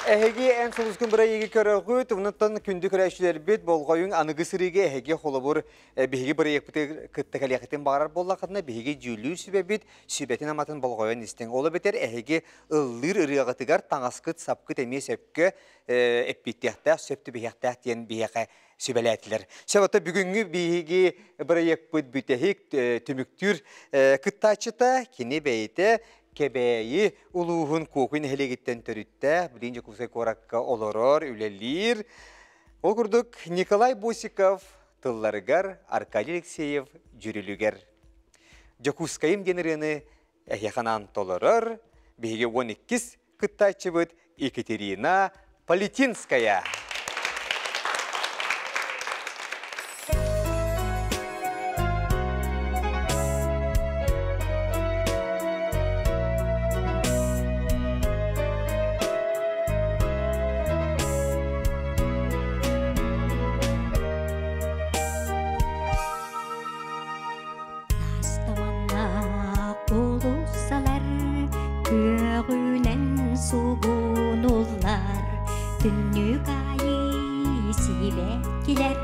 Эһиги эн сулускун бырайыгы көрөҕүт, онуттан күндү көрөөччүлэрбит болҕойуҥ аныгы сырыыга эһиги холобур биһиги бырайыакпытыгар кытта кэлиэххитин баҕарар буоллаххытына биһиги дьүүллүүр сүбэбит сүбэтин аматын болҕойон истиҥ. Ол эбэтэр эһиги ыллыыр ырыаҕытыгар таҥаскыт сапкыт эмиэ сөпкө эппиэттиэхтээх, сөп түбэһиэхтээх диэн биһиэхэ сүбэлээтилэр. Сөп ото бүгүҥҥү биһиги бырайыакпыт бүтэһик түмүктүүр кыттааччыта кини бэйэтэ Кэбээйи улууһун Куокуй нэһилиэгиттэн төрүттээх, билигин Дьокуускай куоракка олорор, үлэлиир. Ол курдук Николай Босиков тылларыгар Аркадий Алексеев дьүрүлүгэр Дьокуускайым диэн ырыаны эһиэхэ анаан толорор биһиги 12-ис кыттааччыбыт Екатерина Политинская. Тастаманна кулусалар күөҕүнэн сугунуллар түннүк айы Сибэккилэр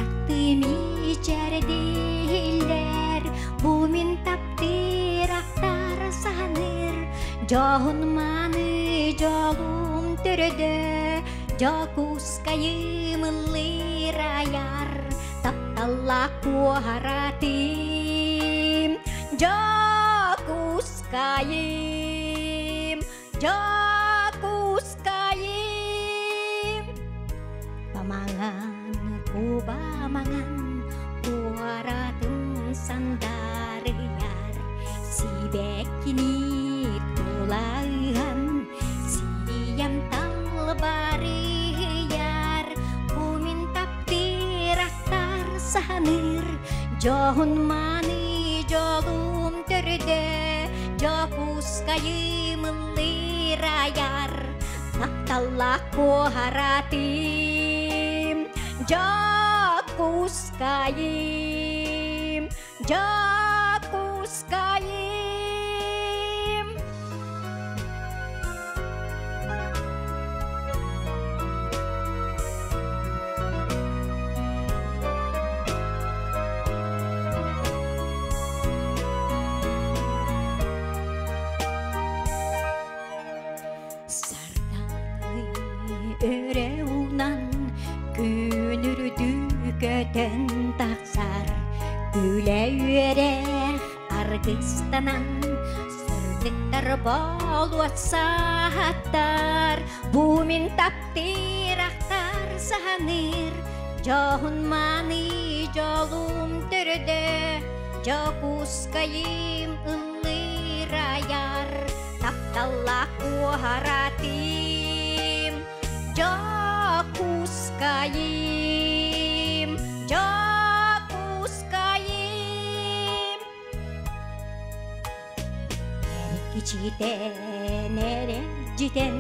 Арахты мичээрдииллэр Бу мин таптыыр ахтар саһаныр Дьоһун мааны дьолум төрөдө Дьокуускайым ыллыыр айар Тапталлаах куоһаратым Дьокуускайым Дьокуускайым Бамаҥан, куба маҥан, куоратын сандарыйар, Сибэккини тулаыһан, сириям талбарыйар. Бу мин таптыыр ахтар саһаныыр, Дьоһун мааны дьолум төрдө, Дьокуускайым ыллыыр айар, Тапталлаах куоһаратым. Дьокуускайым, Дьокуускайым. Өрө унан күн үрдү көтөн тахсар Күлэ үөрэх аргыстанан Сырдыктар болуот сааттар Бу мин таптыыр ахтар саһаныыр Дьоһун мааны дьолум төрөдө Дьокуускайым ыллыыр айар Тапталлаах куоһаратым Дьокуускайым, Дьокуускайым. Эркичитэн эрэлдьитэн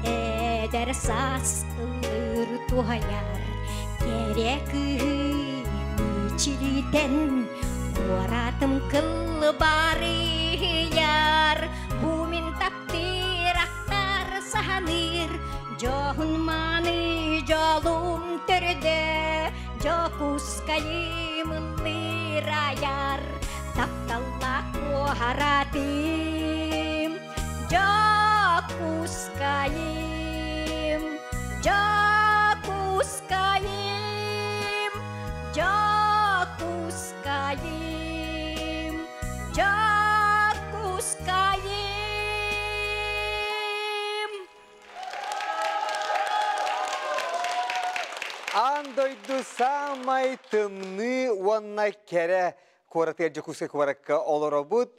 эдэр саас ыллыыр туһайар Кэрэ кыыһы мичилитэн куоратым кылбарыйар Бу мин таптыыр ахтар саһаныыр Дьоһун мааны дьолум төрдө Дьокуускайым ыллыыр айар Тапталлаах куоһаратым Дьокуускайым, Дьокуускайым, Дьокуускайым, Дьокуускайым. Аан дойду саамай тымныы уонна кэрэ куоратыгар Дьокуускай куоракка олоробут.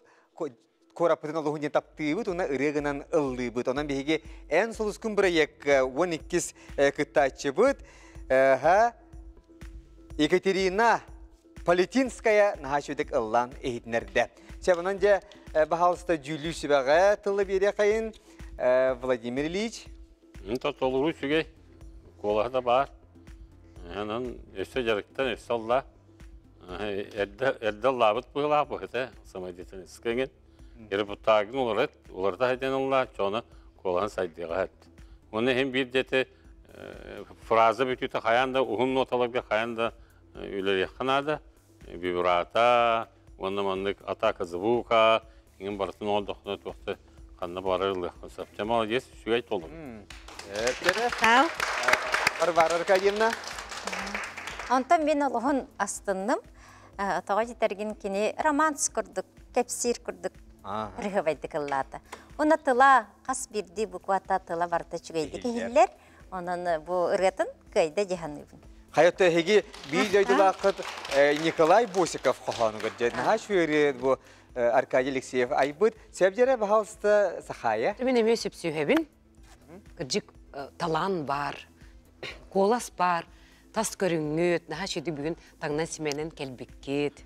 Куораппытын олуһун диэн таптыыбыт уонна ырыа гынан ыллыыбыт. Онон биһиги Эн сулускун бырайыакка 12 кыттааччыбыт Екатерина Политинская наһаа үчүгдүк ыллаан иһитинэрдэ. Чэ, онон дьэ, баһаалыста дьүүллүүр сүбэҕэ тылы биэриэхэйин Владимир Ильич. Толору үчүгэй, куолаһа да баар. Онон өссө дьарыктан өссө алла. Эрдэ аллаабыт быһылаах быһыта самодеятельность Репортагын уларыт, уларыта хайдан алла, чоно куолаһын сайдыаҕа хэт. Оны иһин биир дете фраза бүтүүтэ хайаан да уһун ноталарга хайаан да үлэлиэххэ наада. Вибрата, уонна маннык атака звука, иҥин барытын оҥордоххуна туохта ханна барар ылыаххын сөп. Чэ, молодец, үчүгэй толук. Варвара Аркадьевна. Онтон мин олоһун астынным. Тоҕо дитэргин кини романс курдук, кэпсиир курдук ырыһыбайдык ыллаата. Уна тыла хас биирдии буквата тыла барыта үчүгэйдик иһиллэр. Онон бу ырыатын кыайда дьаһаныыбын. Хайатта эһиги биир дойдулааххыт Николай Босиков хоһоонугар дьэ наһаа үчүгэй бу Аркадий Алексеев айбыт. Сөбдере баһалыста Сахая. Мен эмиэ сөпсүһэбин. Кырдьык талаан бар, куолас бар, тас көрүҥҥүт, наһаа үчүгэй бүгүн таҥнан симэнэн кэлбиккит.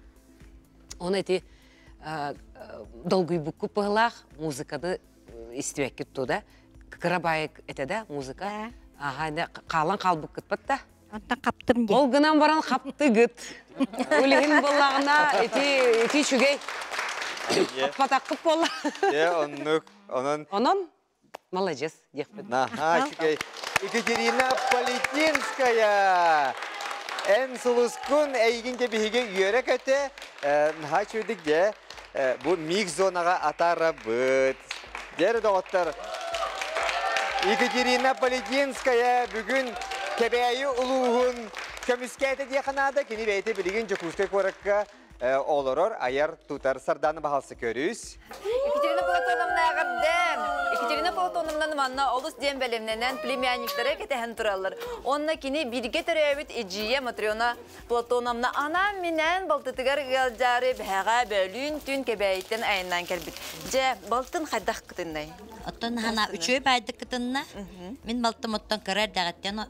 Оны эти долгуйбуккут быһылаах музыканы истибэккит туда. Кыра баайык этэ да музыка. Аха, хаалан хаалбыккыт да. Онтон хаптым Ол гынан баран хаптыгыт. Улиһин боллаҕына ити ити үчүгэй. Хаппатаккыт болла. Э, оннук, онон. Онон? Молодец, диэхпит. Наһаа үчүгэй. Екатерина Политинская! Эн сулускун эйигин де биһиги үөрэ көтө, наһаа үчүгүйдик де бу микс зонаҕа атаарабыт. Дьэ доҕоттор, Екатерина Политинская бүгүн Кэбээйи улууһун көмүскээтэ диэхэ наада. Кини бэйэтэ билигин Дьокуускай куоракка олорор, айар, тутар Сардаана баһалсы көрүс. Екатерина Платоновна эҕэрдэ! Екатерина Платоновна манна олус диэн бэлэмнэнэн племянниктара кэтэһэн тураллар. Онно кини бииргэ төрөөбүт эдьиийэ Матрена Платоновна анаан-минээн балтытыгар ыалдьаары бэһэҕэ бөлүүн түн Кэбээйиттэн айаннаан кэлбит. Дьэ, балтын хайдах кытыннай? Оттон хана үчүгэй баайдык кытынна. Мин балтым оттон кыра эрдэҕиттэн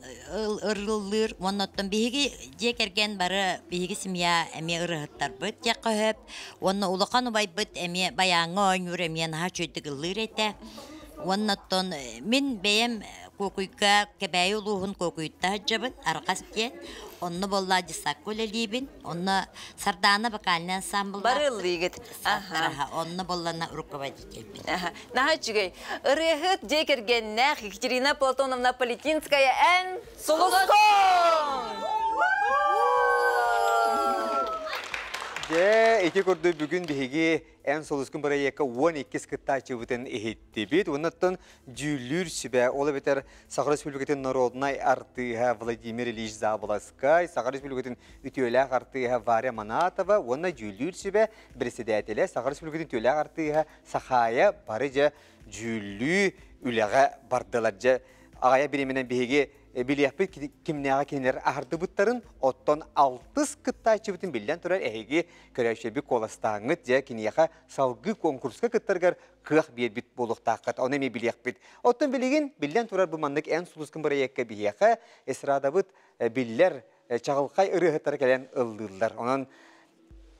ырыллыыр. Уонна оттон биһиги дьиэ кэргэн бары биһиги семья эмиэ ырыһыттарбыт диэххэ сөп. Уонна улахан убайбыт эмиэ байааҥҥа оонньуур эмиэ наһаа үчүгэйдик ыллыыр этэ. Уонна оттон мин бэйэм Куокуйга Кэбээйи улууһун Куокуйутта сылдьабын, Арҕас диэн. Онно буолла десакка үлэлиибин. Онно Сардаана вокальный ансамбль Бары ыллыыгыт. Аха. Онно буоллана руководительбин. Наһаа үчүгэй. Ырыаһыт дьиэ кэргэннээх Екатерина Платоновна Политинская эн сулускун! Дьэ, ити курдук бүгүн биһиги Эн сулускун бырайыакка 12 кыттааччыбытын иһиттибит. Оннуттан дьүүллүүр сүбэ, ол эбэтэр Саха Республикатын народнай артыыһа Владимир Ильич Заболоцкай, Саха Республикатын үтүөлээх артыыһа Варя Манатова уонна дьүүллүүр сүбэ председателэ Саха Республикатын үтүөлээх артыыһа Сахаайа бары дьэ дьүүллүү үлэҕэ бардылар. Дьэ, аҕайа бириэмэнэн биһиги билиэхпит кимнээҕи кинилэр аһардыбыттарын, оттон алтыс кыттааччыбытын биллэн турар эһиги көрөөччүбүт куоластааҥҥыт дьэ киниэхэ салгыы конкурска кыттаргар кыах биэрбит буолуохтааххыт, ону эмиэ билиэхпит. Оттон билигин биллэн турар бу маннык эн сулускун бырайыакка биһиэхэ эстрадабыт биллэр чаҕылхай ырыаһыттара кэлэн ыллыыллар. Онон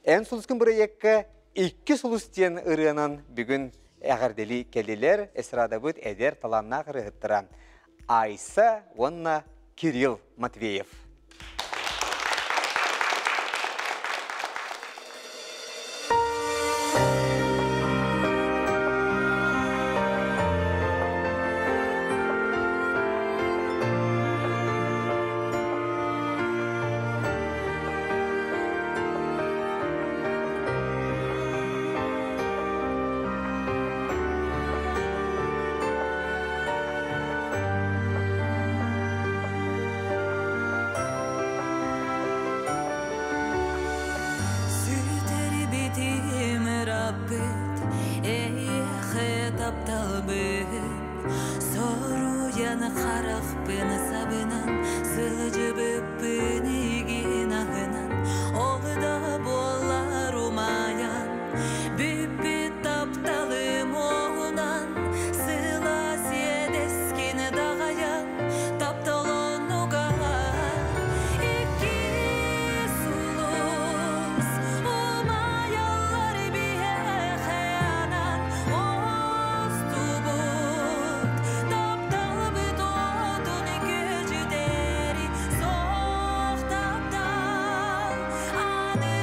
эн сулускун бырайыакка икки сулус диэн ырыанан бүгүн эҕэрдэлии кэллилэр эстрадабыт эдэр талааннаах ырыаһыттара Айса уонна Кирилл Матвеев. Сүтэрбитим Раббыт, эйиэхэ тапталбыт, Соруйан харахпын сабынан, сылдьыбыппын игин аһынан, Ол да буоллар умайан, бүппүт тапталым уоһунан, Сылаас иэдэскин даҕайан, таптал оннугар икки сулус умайаллар биһиэхэ анаан оостубут тапталбыт уотун күөдьүтэри суох таптал аны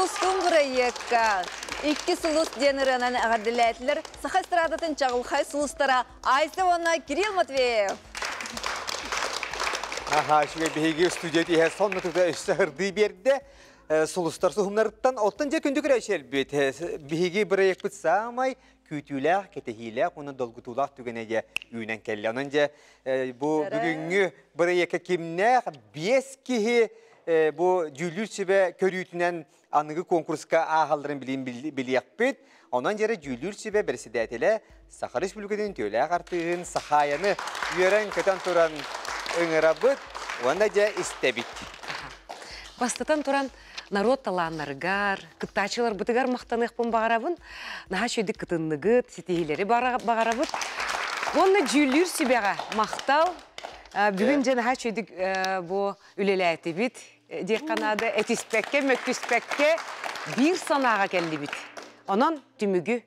сулускун бырайыакка Икки сулус диэн ырыанан эҕэрдэлээтилэр саха эстрадатын чаҕылхай сулустара Айса уонна Кирилл Матвеев. Аха, үчүгэй биһиги студия иһэ сонно тута өссө ырдыы биэрдэ. Сулустар суһумнарыттан оттон дьэ күндү көрөөччүлэрбит биһиги бырайыакпыт саамай күүтүүлээх, кэтэһиилээх уонна долгутуулаах түгэнэ дьэ үүнэн кэллэ. Онон дьэ бу бүгүҥҥү бырайыакка кимнээх биэс киһи бу дьүүллүүр сүбэ көрүүтүнэн аныгы конкурска ааһалларын билиэхпит. Онон дьэрэ дьүүллүүр сүбэ бэрэссэдээтэлэ Саха Республикатын үтүөлээх артыыһын Сахаайаны үөрэн-көтөн туран ыҥырабыт уонна дьэ истэбит. Бастатан туран, народ талааннарыгар, кыттааччыларбытыгар махтаныахпын баҕарабын. Наһаа үчүгэйдик кытынныгыт, ситиһиилэри баҕарабыт. Уонна дьүүллүүр сүбэҕэ махтал. Бүгүн дьэ наһаа үчүгэйдик бу үлэлээтибит диэххэ наада. Этиспэккэ, мөккүспэккэ биир санааҕа кэллибит. Онон түмүгү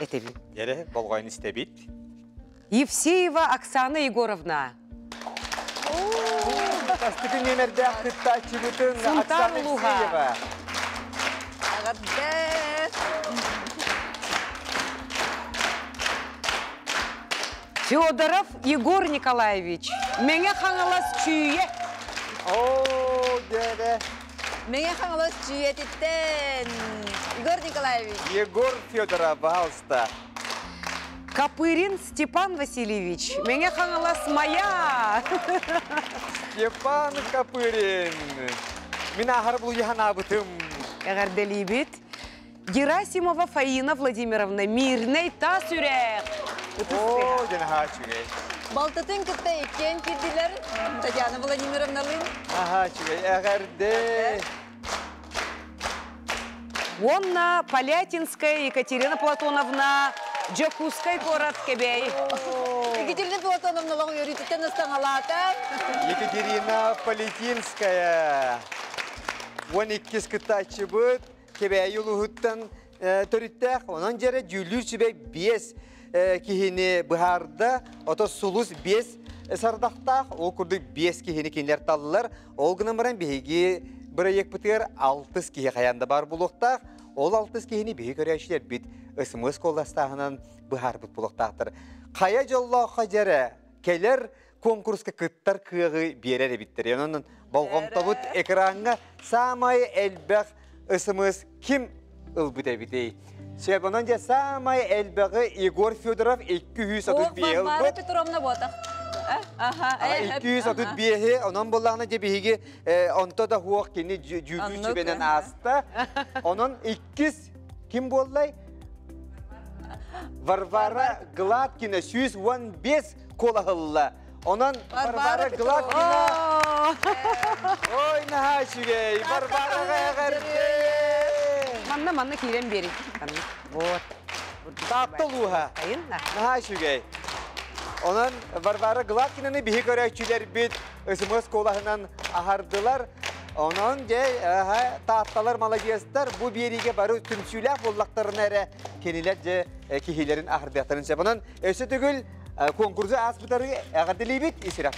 этэбин. Дьэрэ, болҕойон истэбит. Евсеева Оксана Егоровна. Бастакы нүөмэрдээх кыттааччыбытын Оксана Евсеева. Федоров Егор Николаевич. Мэҥэ Хаҥалас Чүүйэ. О, дьэрэ. Мэҥэ Хаҥалас Чүүйэтиттэн Егор Николаевич. Егор Федоров, пожалуйста. Копырин Степан Васильевич. Мэҥэ Хаҥалас Майа. Степан Копырин. Мин аһар булуйаһанаабытым. Эҕэрдэлиибит. Герасимова Фаина Владимировна Мирнэй таас үрэх. О, дьанаһаа үчүгэй. Балтытын кытта иккиэн киирдилэр Татьяна Владимировналыын. Аһаа үчүгэй. Эҕэрдэ. Уонна Полятинская Екатерина Платоновна Дьокуускай куорат Кэбээйи. Екатерина Платоновна олох үөрүүтүттэн ыстаҥалаата. Екатерина Полятинская. 12 кыттааччыбыт Кэбээйи улууһуттан төрүттээх. Онон дьэрэ дьүүллүүр сүбэ биэс киһини быһаарда. Ото сулус биэс сардахтаах. Ол курдук биэс киһини кинилэр таллар. Ол гынан баран биһиги бырайыакпытыгар алтыс киһи хайаан да баар буолуохтаах. Ол алтыс киһини биһи көрөөччүлэрбит СМС куоластааһынан быһаарбыт буолуохтаахтар. Хайа дьоллооххо дьэрэ кэлэр конкурска кыттар кыаҕы биэрэр эбиттэр. Онон болҕомтобут экраҥҥа саамай элбэх СМС ким ылбыт эбитий? Сөп, онон дьэ саамай элбэҕи Егор Федоров 235 ылбыт. Варвара Петровна буотах. 235-и, онон буллаҕына дьэ биһиги онто да хуох кини дьүүллүүр сүбэнэн ааста. Онон иккис ким буоллай? Варвара Гладкина 115 куолаһылла. Онон Варвара Гладкина Ой, наһаа үчүгэй! Варвараҕа эҕэрдэ! Манна манна киирэн биэри. Вот. Таатта улууһа. Наһаа үчүгэй. Онон Варвара Гладкинаны биһи көрөөччүлэрбит СМС куолаһынан аһардылар. Онон дьэ таатталар маладьыастар бу биэриигэ бары түмсүүлээх буоллахтарына эрэ кинилэр дьэ киһилэрин аһардыахтарын сөп. Онон өссө төгүл конкурсу ааспытары эҕэрдэлиибит исирэх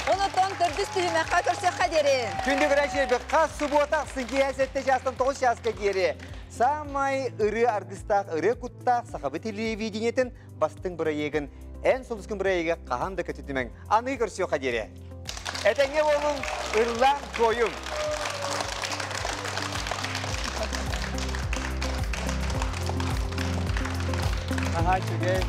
Онотон төрдүс түһүмэххэ көрсөххө диэри. Күндү көрөөччүлэрбит хас субуота ахсын киэһэ 7 чаастан 9 чааска диэри саамай ырыа аргыстаах, ырыа куттаах сахабы телевидениетин бастыҥ бырайыагын эн сулускун бырайыага хаһан да көтүтүмэҥ. Аны көрсүөххэ диэри. Этэҥҥэ буолуҥ, ыллаан туойуҥ! Наһаа үчүгэй.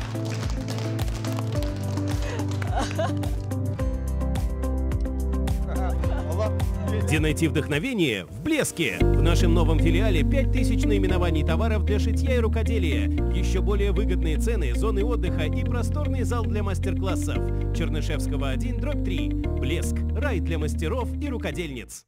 Где найти вдохновение? В Блеске! В нашем новом филиале 5000 наименований товаров для шитья и рукоделия. Еще более выгодные цены, зоны отдыха и просторный зал для мастер-классов. Чернышевского 1, дробь 3. Блеск. Рай для мастеров и рукодельниц.